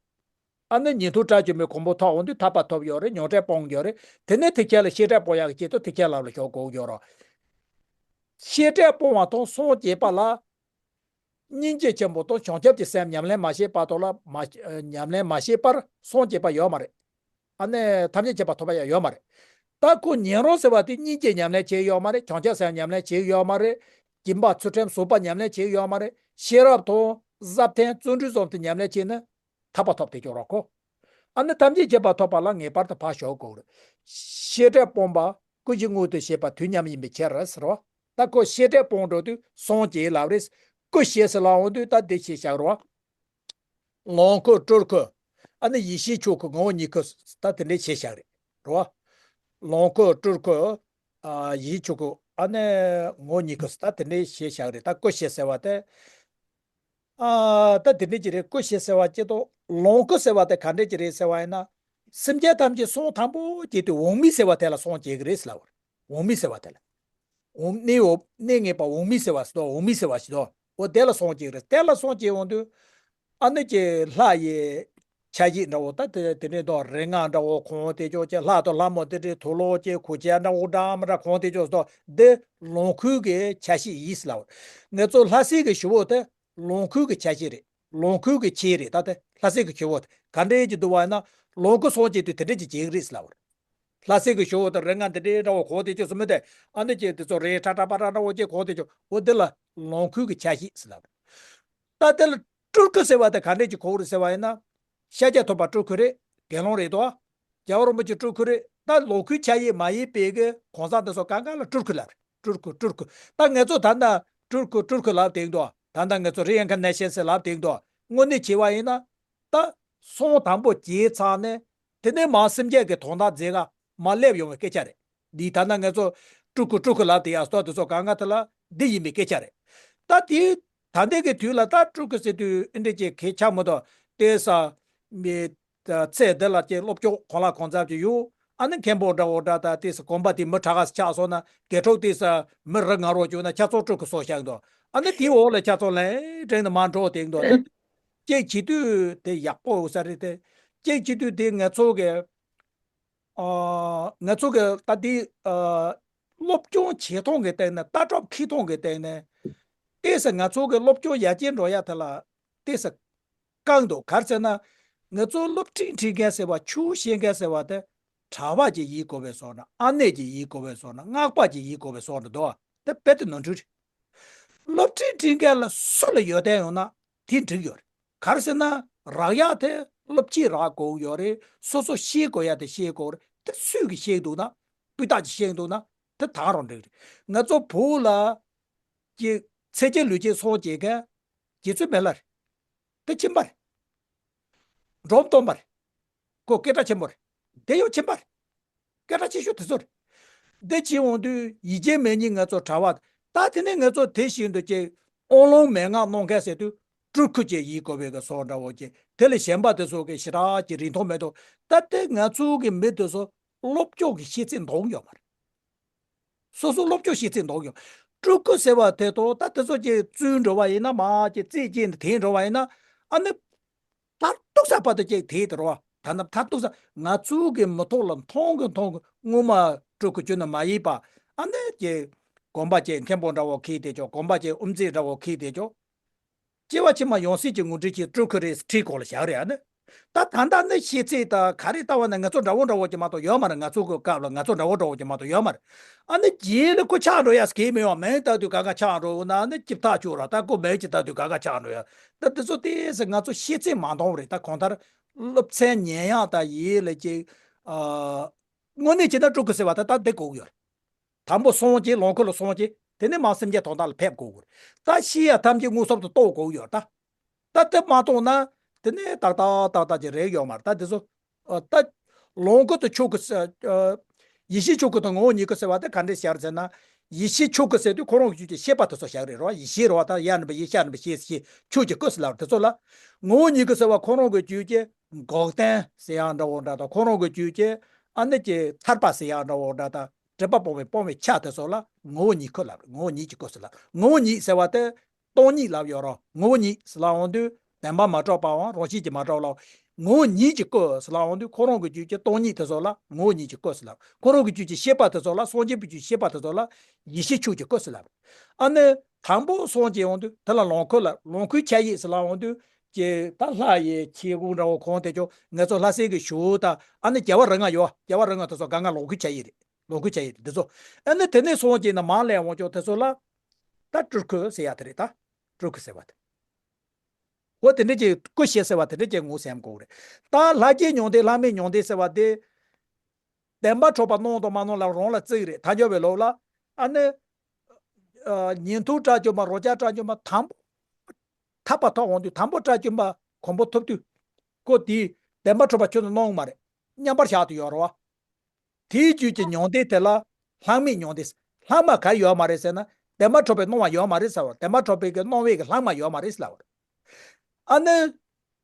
ཨ་ནི་ཉན་ཐོས་དགྲ་བཅོམ་པའི་གོ་འཕང་ཐོབ་འོང་དུས་ཐར་པ་ཐོབ་ཡོད་རེད། མྱང་འདས་སྤོང་ཡོད་རེད། དེ་ནས་ཐེག་ཆེན་ལ་བྱེ་བྲག་སྤོང་ཡག་གི་ཆེད་དུ་ཐེག་ཆེན་ལམ་ལ་ཞུགས་དགོས་ཡོད་རེད། བྱེ་བྲག་སྤོང་བ་དང་སངས་རྒྱས་པ་ལ། སྙིང་རྗེ་ཆེན་པོ་དང་བྱང་ཆུབ་ཀྱི་སེམས་ཉམས་ལེན་མ་བྱས་བར་དུ་ལ་མ། ཉམས་ལེན་མ་བྱས་པར་སངས་རྒྱས་པ་ཡོད་མ་རེད། ཨ་ནི་ཐམས་ཅད་མཁྱེན་པ་ཐོབ་པ་ཡང་ཡོད་མ་རེད། ད་ཁོ་ཉན་རང་ཟེར་བ་དེ་སྙིང་རྗེ་ཉམས་ལེན་བྱས་ཡོད་མ་རེད། བྱང་ཆུབ་སེམས་ཉམས་ལེན་བྱས་ཡོད་མ་རེད། སྦྱིན་པ་ཚུལ་ཁྲིམས་ཟོག་པ་ཉམས་ལེན་བྱས་ཡོད་མ་རེད། ཤེས་རབ་དང་བཟབ་ཐེངས་བརྩོན་འགྲུས་ཙམ་དུ་ཉམས་ལེན་བྱས་ན། ཐར་པ་ཐོབ་བསྡད་ཀྱི་ཡོད་རེད་ཁོ། ཨ་ནི་ཐམས་ཅད་མཁྱེན་པ་ཐོབ་པ་ལ་ངེས་པར་དུ་ཕར་ཞུགས་དགོས་རེད། བྱེ་བྲག་སྤོང་བ་སྐུ་བཞི་མངོན་དུ་བྱེད་པ་དུས་མཉམ་ཡིན་པའི་ཕྱིར་ཟེར་བ། ད་ཁོ་བྱེ་བྲག་སྤོང་འགྲོ་དུས་སངས་རྒྱས་ལབ་རེད། སྐུ་བཞི་ཟེར་ལབ་འོང་དུས་ད་འདི་བྱས་བཞག་རེད་བ། ལོངས་སྐུ་སྤྲུལ་སྐུ། ཨ་ནི་ཡེ་ཤེས་ཆོས་སྐུ་ངོ་བོ་ཉིད་སྐུ། ད་དེ་འདྲས་བྱས་བཞག་རེད་རེད་བ། ལོངས་སྐུ་སྤྲུལ་སྐུ། ཨ། ཡེ་ཤེས་ཆོས་སྐུ། ཨ་ནི་ངོ་བོ་ཉིད་སྐུ། ད་དེ་འདྲས་བྱས་བཞག་རེད། ད་སྐུ་བཞི་ཟེར་བ་དེ། ཨ། ད་དེ་འདྲ་ཅིག་རེད། སྐུ་བཞི་ཟེར་བ་ཅི་ཏོ། ལོངས་སྐུ་ཟེར་བ་དེ་ག་འདྲ་ཅིག་རེད་ཟེར་བ་ཡིན་ན། སེམས་ཅན་ཐམས་ཅད་སོང་དང་པོ་སྐྱེ་དུས་འོག་མིན་ཟེར་བ་དེ་ལ་སོང་སྐྱེ་གི་རེད་ཟེར་ལབ་པ་རེད། འོག་མིན་ཟེར་བ་དེ་ལ། འོག་གནས་འོག་གནས་ངེས་པ་འོག་མིན་ཟེར་བ་ཟེར་དོ། འོག་མིན་ཟེར་བ་ཞིག་དོ། འོ་དེ་ལ་སོང་སྐྱེ་གི་རེད། དེ་ལ་སོང་སྐྱེ་འོང་དུས། ཨ་ནི་ཀྱི་ལྷ་ཡི་ཆ་ཤས་འདྲ་བོ་ད་དེ་དེ་འདྲའི་དོ། རིགས་ལྔ་འདྲ་བོ་གོང་དེ་ཅོག་ཅེ། ལྷ་དང་ལྷ་མོ་དེ་འདྲའི་དུག་ལོག་ཅེ། གོས་ཆེན་འདྲ་བོ་འདྲ་མི་འདྲ་གོང་དེ་ཅོག་ཟེར་དོ། འདི་ལོངས་སྐུ་གི་ཆ་ཤས་ཡིན་ཟེར་ལབ་པ་རེད། ང་ཚོ་ལྷ་སྲས་ཀྱི་ཞུ་བོ་དེ། ལོངས་སྐུ་གི་ཆ་ཤས་རེད། ལོངས་སྐུ་གི་ཆས་རེད། ད་དེ་ལྷ་སྲས་ཀྱི་ཆས་པོ་དེ་ག་འདྲས་ཀྱི་འདུག་བ་ཡིན་ན། ལོངས་སྐུ་སངས་རྒྱས་དུས་དེ་འདྲས་ཀྱི་རྒྱས་རེད་ཟེར་ལབ་པ་རེད། ལྷ་སྲས་ཀྱི་ཞུ་བོ་དེ་རིགས་ལྔ་འདི་འདྲས་འདྲ་བོ་གོ་དེ་ཅོག་ཟེར་མི་དེ། ཨ་ནི་ཀྱི་དེ་ཚོ་རེད། ཁྲ་ཁྲ་པ་ཁྲ་འདྲ་བོ་ཅིག་གོ་དེ་ཅོག་འོ་དེ་ལ་ལོངས་སྐུ་གི་ཆ་ཤས་ཟེར་ལབ་པ་རེད། ད་དེ་ལ་སྤྲུལ་སྐུ་ཟེར་བ་དེ་ག་འདྲས་ཀྱི་གོ་རེད་ཟེར་བ་ཡིན་ན། ཤཱཀྱ་ཐུབ་པ་སྤྲུལ་སྐུ་རེད། དགེ་སློང་རེད་དོ། རྒྱལ་བ་རིན་པོ་ཆེ་སྤྲུལ་སྐུ་རེད། ད་ལོངས་སྐུའི་ཆ་ཤས་མ་ཡིན་པའི་གི་གང་ཟག་འདི་ཚོ་གང་ག་ལ་སྤྲུལ་སྐུ་ལབ་རེད། སྤྲུལ་སྐུ་སྤྲུལ་སྐུ། ད་ང་ཚོ་ད་ལྟ་སྤྲུལ་སྐུ་སྤྲུལ་སྐུ་ལབ་བསྡད་འདུག་ད་ལྟ་ང་ཚོ་རི་ཨིན་ཁར་ནེ་ཤན་ཟེར་ལབ་བསྡད་འདུག་དངོས་གནས་བྱས་པ་ཡིན་ན། ད་སོང་དང་པོ་སྐྱེས་ཚར་ནས་དེ་ནས་མར་སེམས་ཅན་གྱི་དོན་དག་མཛད་ག་མར་སླེབས་ཡོང་བའི་སྐད་ཆ་རེད། འདི་ད་ལྟ་ང་ཚོ་སྤྲུལ་སྐུ་སྤྲུལ་སྐུ་ལབ་བསྡད་ཡག་སྟོ་དེ་ཚོ་གང་ག་དེ་ལ་འདི་ཡིན་པའི་སྐད་ཆ་རེད། ད་དེ་ད་ལྟའི་གི་དུས་ལ་ད་སྤྲུལ་སྐུ་ཟེར་དུས་ཨེ་འདྲ་ཅིག་གལ་ཆེ་མི་འདུག་དེ་ས་མི། ཚེ་འདི་ལ་ཀྱི་སློབ་སྦྱོང་གང་ལ་གང་འཚམ་ཅིག་ཡོད། ཨ་ནི་མཁན་པོ་འདྲ་བོ་འདྲ་ད་ཏིས་གོམ་པ་དེ་མི་དྲག་ག་ཆགས་སོང་ན། དགེ་ཕྲུག་ཏིས་མི་རིགས་ང་རོ་བཅུག་ན་ཁྱེད་ཚོ་སྤྲུལ་སྐུ་སོང་བཞག་འདུག་ཨ་ནི་དེའི་འོག་ལ་ཁྱེད་ཚོ་ལན་དྲན་ནས་མ་འགྲོ་དེ་འདུག་ད་ཅིག་བྱེད་དུས་དེ་ཡག་པོ་ཡོད་ས་རེད་དེ། ཅིག་བྱེད་དུས་དེ་ང་ཚོ་གི་ཨ་ང་ཚོ་གི་ད་དེ་ཨ་སློབ་སྦྱོང་བྱེད་སྟངས་ཀྱི་སྟེང་ནས། ལྟ་གྲུབ་འཁྱེར་སྟངས་ཀྱི་སྟེང་ནས། ཏིས་ང་ཚོ་གི་སློབ་སྦྱོང་ཡར་རྒྱས་འགྲོ་ཡ་དེ་ལ་ཏིས། བཀག་འདུག་ག་རེ་ཟེར་ན། ང་ཚོ་སློབ་ཁྲིད་ཁྲིད་མཁན་ཟེར་བ། ཆོས་བཤད་མཁན་ཟེར་བ་དེ་གྲྭ་པ་ཅིག་ཡིན་དགོས་པའི་བཟོ་འདྲ། ཨ་ནེ་ཅིག་ཡིན་དགོས་པའི་བཟོ་འདྲ། སྔགས་པ་ཅིག་ཡིན་དགོས་པའི་བཟོ་འདྲ་འདུག་དེ་དཔེ་དེ་ནོར་འཁྲུལ་རེད། སློབ་ཁྲིད་ཁྲིད་མཁན་ལ་སུ་ལ་ཡོན་ཏན་ཡོད་ན་དེ་འགྲིག་ཡོད་རེད། ག་རེ་ཟེར་ན་རག་ཡག་དེ་སློབ་ཕྱིས་རག་དགོས་ཡོད་རེད། སོ་སོ་ཤེས་དགོས་ཡག་དེ་ཤེས་དགོས་རེད། དེ་སུས་ཀྱིས་ཤེས་འདུག་ན། སྤུས་དག་ཅིག་ཤེས་འདུག་ན་དེ་དག་རང་འགྲིག་རེད། ང་ཚོ་བོད་ལ་ཀྱི་ཚེ་སྐྱེ་ལུས་སྐྱེ་སོང་བྱེད་མཁན་རྗེ་བཙུན་མི་ལ་རེད། དེ་ཁྱིམ་པ་རེད། འབྲོམ་སྟོན་པ་རེད། ཁོ་སྐད་གྲགས་ཆེན་པོ་རེད། དེ་ཡང་ཁྱིམ་པ་རེད། སྐད་གྲགས་ཆེ་ཤོས་དེ་ཚོ་རེད། འདི་བྱེད་འོང་དུས་ཡིད་ཀྱི་མེ་ཉིད་ང་ཚོ་གྲྭ་བ། ད་དེ་ནས་ང་ཚོ་དེ་བཞིན་དུ་ཅིག་ཨོ་ལོང་མན་ངག་གནང་མཁན་ཟེར་དུས་སྤྲུལ་སྐུ་ཅིག་ཡིན་དགོས་པའི་གི་བཟོ་འདྲ་བོ་ཅིག་དེ་ལས་གཞན་པ་དེ་ཚོ་གི་ཞེ་དྲག་ཅིག་རིན་ཐང་མེད་དོ། ད་དེ་ང་ཚོ་གི་མི་དེ་ཚོ་སློབ་སྦྱོང་གི་ཤེས་ཚད་འདང་ཡོད་མ་རེད། སོ་སོ་སློབ་སྦྱོང་ཤེས་ཚད་འདང་ཡོད། སྤྲུལ་སྐུ་ཟེར་བ་དེ་དང་ད་དེ་ཚོ་ཅིག་བཙུན་འགྲོ་བ་ཡིན་ན་མ་ཅིག་རྩེད་སྐྱེས་ནས་དེ་འགྲོ་བ་ཡིན་ན་ཨ་ནི། མཐར་ཐུག་ས་བར་དུ་ཅིག་དེད་དེ་རོ། ད་ནི་མཐར་ཐུག་ས་ང་ཚོའི་གི་མི་ཐོག་ལ་མཐོང་གི་མཐོང་གི་སྔོན་མ་སྤྲུལ་སྐུ་བཅོས་ནི་མ་ཡིན་པ། ཨ་ནི་ཀྱི་གོམ་པ་ཅིག་མཁན་པོ་འདྲ་བོ་ཁྱེར་དེ་ཅོ། གོམ་པ་ཅིག་དབུ་མཛད་འདྲ་བོ་ཁྱེར་དེ་ཅོ། སྐྱེ་བ་ཕྱི་མ་ཡང་སྲིད་ཀྱི་ངོ་སྤྲོད་ཀྱི་སྤྲུལ་སྐུ་རེད་ཁྲིད་གོ་ལ་བཞག་རེད། ཨ་ནི་ད་ད་ལྟ་ནི་ཤེས་ཚད་ད་ག་རེ་ལྟ་བ་ན་ང་ཚོ་འདྲ་བོ་འདྲ་བོ་ཅིག་མ་གཏོགས་ཡོད་མ་རེད། ང་ཚོ་གི་སྐབས་ལ་ང་ཚོ་འདྲ་བོ་འདྲ་བོ་ཅིག་མ་གཏོགས་ཡོད་མ་རེད། ཨ་ནི་རྗེས་ལ་ཁོ་ཆགས་འགྲོ་ཡ་སྐད་མེད་བ་མེད་ལྟ་དུས་ག་ག་ཆགས་འགྲོ་ན་ནི་ཅིབ་ཐག་ཆོད་ར། ད་ཁོ་མེད་ཅིག་ལྟ་དུས་ག་ག་ཆགས་འགྲོ་ཡ། ད་དེ་ཚོ་ཏོག་ཙམ་ང་ཚོ་ཤེས་ཚད་མ་འདང་རེད། ད་གང་ལྟར་སློབ་ཚན་ཉན་ཡག་ད་ཡིད་ལ་ཅིག་ཨ། དངོས་གནས་བྱས་ན་སྤྲུལ་སྐུ་ཟེར་བ་ད་ད་འདི་དགོས་ཀྱི་ཡོད་རེད། དང་པོ་སངས་རྒྱས་ལམ་ཁ་ལ་སངས་རྒྱས་དེ་ནས་མར་སེམས་ཅན་དོན་དག་ལ་ཕེབས་དགོས་ཀྱི་རེད། ད་ཤེས་ཡ་ཐམས་ཅད་མངོན་སུམ་དུ་རྟོགས་དགོས་ཀྱི་ཡོད་རེད་ད། ད་དེ་མ་རྟོགས་ན་དེ་ནས་ཏག་ཏག་ཏག་ཏག་ཅིག་རེག་ཡོད་མ་རེད། ད་དེ་ཚོ་ཨ། ད་ལོངས་སྐུ་དང་ཆོས་སྐུ་ཟེར། ཨ། ཡེ་ཤེས་ཆོས་སྐུ་དང་ངོ་བོ་ཉིད་སྐུ་ཟེར་བ་དེ་ག་འདྲས་བཞག་ཟེར་ན། ཡེ་ཤེས་ཆོས་སྐུ་ཟེར་དུས་ཁོ་རང་གི་རྒྱུད་ཀྱི་ཤེས་པ་དེ་ཚོ་བཞག་རེད་རོ། ཡེ་ཤེས་རོ། ད་ཡ་རྣམ་པ་ཡེ་ཤ་རྣམ་པ་ཤེས་ཤེས་ཆོས་ཀྱི་སྐུ་ཟེར་ལབ་དེ་ཚོ་ལ། ངོ་བོ་ཉིད་སྐུ་ཟེར་བ་ཁོ་རང་གི་རྒྱུད་ཀྱི་འགོག་བདེན་ཟེར་ཡག་འདྲ་བོ་འདྲ་དང་ཁོ་རང་གི་རྒྱུད་ཀྱི་ཨ་ནི་ཀྱི་ཐར་པ་ཟེར་ཡག་འདྲ་བོ་འདྲ་དང་སྒྲིབ་པ་སྤོང་བའི་སྤོང་བའི་ཆ་དེ་ཚོ་ལ་ངོ་བོ་ཉིད་སྐུ་ལབ་རེད། ངོ་བོ་ཉིད་ཀྱི་སྐུ་ཟེར་ལབ། ངོ་བོ་ཉིད་ཟེར་བ་དེ། སྟོང་ཉིད་ལབ་ཡོད་རོ། ངོ་བོ་ཉིད་ཟེར་ལབ་འོང་དུས་བདེན་པ་མ་གྲུབ་པའམ་རང་བཞིན་གྱིས་མ་གྲུབ་ལ། ངོ་བོ་ཉིད་ཀྱི་སྐུ་ཟེར་ལབ་འོང་དུས་ཁོ་རང་གི་རྒྱུད་ཀྱི་སྟོང་ཉིད་དེ་ཚོ་ལ་ངོ་བོ་ཉིད་ཀྱི་སྐུ་ཟེར་ལབ། ཁོ་རང་གི་རྒྱུད་ཀྱི་ཤེས་པ་དེ་ཚོ་ལ་སངས་རྒྱས་པའི་རྒྱུད་ཤེས་པ་དེ་ཚོ་ལ་ཡེ་ཤེས་ཆོས་ཀྱི་སྐུ་ཟེར་ལབ། ཨ་ནི་དང་པོ་སངས་རྒྱས་འོང་དུས་དེ་ལ་ལོངས་སྐུ་ལ་ལོངས་སྐུའི་ཆ་ཡིས་ཟེར་ལབ་འོང་དུས་ཀྱི་ད་ལྷ་ཡི་ཆས་གོས་འདྲ་བོ་གོན་དེ་ཅོ་ང་ཚོ་ལྷ་སྲས་ཀྱི་ཞུ་ད་ཨ་ནི་རྒྱལ་བ་རིགས་ལྔ་ཡོད། རྒྱལ་བ་རིགས་ལྔ་དེ་ཚོ་གང་ག་ལོངས་སྐུའི་ཆ་ཡིས་རེད། ལོངས་སྐུའི་ཆ་ཡིས་རེད་དེ་ཚོ། ཨ་ནི་དེ་ནས་སངས་རྒྱས་ནས་མར་ལས་འོང་ཅོ་དེ་ཚོ་ལ། ད་སྤྲུལ་སྐུ་ཟེར་ཡ་དེ་རེད་ད། སྤྲུལ་སྐུ་ཟེར་བ་དེ། འོ་དེ་འདྲ་ཅིག་སྐུ་ཞེས་ཟེར་བ་དེ་འདྲ་ཅིག་ངོ་སེམས་དགོས་རེད། ད་ལྷ་སྐྱེས་མྱང་འདས་ལྷ་མིན་མྱང་འདས་ཟེར་བ་དེ། བདེན་པ་གྲུབ་པ་གནང་དང་མ་གནང་ལ་རང་ལ་རྩིས་རེད། ཐལ་འགྱུར་བའི་ལུགས་ལ། ཨ་ནི། ཉན་ཐོས་དགྲ་བཅོམ་པ་རང་རྒྱལ་དགྲ་བཅོམ་པ་དང་པོ། ཐར་པ་ཐོབ་འོང་དུས་དང་པོ་དགྲ་བཅོམ་པ་གོང་པོ་ཐོབ་དུས། ཁོ་དེས་བདེན་པ་གྲུབ་པ་ཁྱོན་དུ་གནང་མ་རེད། མཉམ་པར་བཞག་ཏུ་ཡོད་རེད་བ། དེའི་རྒྱུད་ཀྱི་མྱང་འདས་དེ་ལ་ལྷ་མིན་མྱང་འདས། ལྷག་མ་ག་ཡོད་མ་རེད་ཟེར་ན་བདེན་པ་གྲུབ་པའི་སྣང་བ་ཡོད་མ་རེད་ཟེར་བ། བདེན་པ་གྲུབ་པའི་གི་སྣང་བའི་གི་ལྷག་མ་ཡོད་མ་རེད་ཟེར་ལབ་པ་རེད། ཨ་ནི།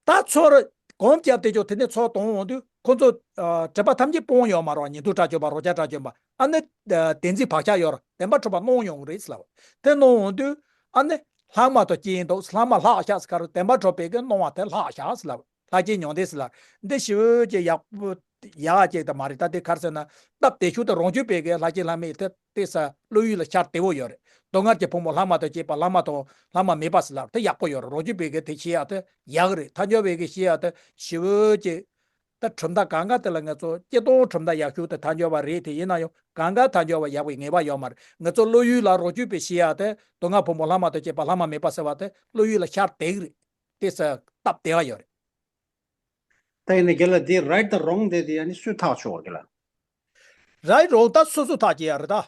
ད་ཚུར་གོམ་བརྒྱབ་དེ་ཅོ་དེ་ནས་ཚུར་དོང་འོང་དུས་ཁོ་ཚོ་སྒྲིབ་པ་ཐམས་ཅད་སྤོང་ཡོད་མ་རེད་བ། ཉན་ཐོས་དགྲ་བཅོམ་པ་རང་རྒྱལ་དགྲ་བཅོམ་པ་ཨ་ནི། བདེན་འཛིན་བག་ཆགས་ཡོད་རེད། བདེན་པ་གྲུབ་པ་སྣང་ཡོང་གི་རེད་ཟེར་ལབ་པ། དེ་སྣང་འོང་དུས་ཨ་ནི། ལྷག་མ་དང་སྐྱེས་འདུག་ལྷག་མ་ལྷག་བཞག་ཟེར་ག་རེ་བདེན་པ་གྲུབ་པའི་གི་སྣང་བ་དེ་ལྷག་བཞག་ཟེར་ལབ་པ། ལྷ་སྐྱེས་མྱང་འདས་ཟེར་ལབ། འདི་ཞེ་པོ་ཅིག་ཡག་པོ། ཡག་ཅིག་ད་མ་རེད། ད་དེ་ག་རེ་ཟེར་ན་སྟབས་བདེ་ཤོས་དེ་རང་རྒྱུད་པའི་གི་ལྷ་སྐྱེས་ལྷ་མིན་དེ་དེ་ས་བློ་ཡུལ་ལ་ཤར་བདེ་བོ་ཡོད་རེད། སྡུག་བསྔལ་གྱི་ཕུང་པོ་ལྷག་མ་དང་བཅས་པ་ལྷག་མ་དང་ལྷག་མ་མེད་པ་ཟེར་ལབ་དེ་ཡག་པོ་ཡོད་རེད། རང་རྒྱུད་པའི་གི་དེ་ཤེས་ཡག་དེ་ཡག་རེད། ཐལ་འགྱུར་བའི་གི་ཤེས་ཡག་དེ་ཞེ་པོ་ཅིག་ད་གྲུབ་མཐའ་གང་ག་དེ་ལ་ང་ཚོ་སྤྱིར་བཏང་གྲུབ་མཐའ་ཡག་ཤོས་དེ་ཐལ་འགྱུར་བ་རེད་དེ། ཡིན་ན་ཡང་གང་ག་ཐལ་འགྱུར་བ་ཡག་པའི་ངེས་པ་ཡོད་མ་རེད། ང་ཚོ་བློ་ཡུལ་ལ་རང་རྒྱུད་པའི་ཤེས་ཡག་དེ་སྡུག་བསྔལ་ཕུང་པོ་ལྷག་མ་དང་བཅས་པ་ལྷག་མ་མེད་པ་ཟེར་བ་དེ་བློ་ཡུལ་ལ་ཤར་བདེ་གི་རེད། དེ་ས་སྟབས་བདེ་བ་ཡོད་རེད། ད་ཡིན་ན་རྒན་ལགས་འདི་right དང་wrong དེ་དེ་ཡང་ནི་སུས་ཐག་ཆོད་པ་རྒན་ལགས། Right wrong ད་སོ་སོ་ཐག་བཅད་ཡ་རེད་ད།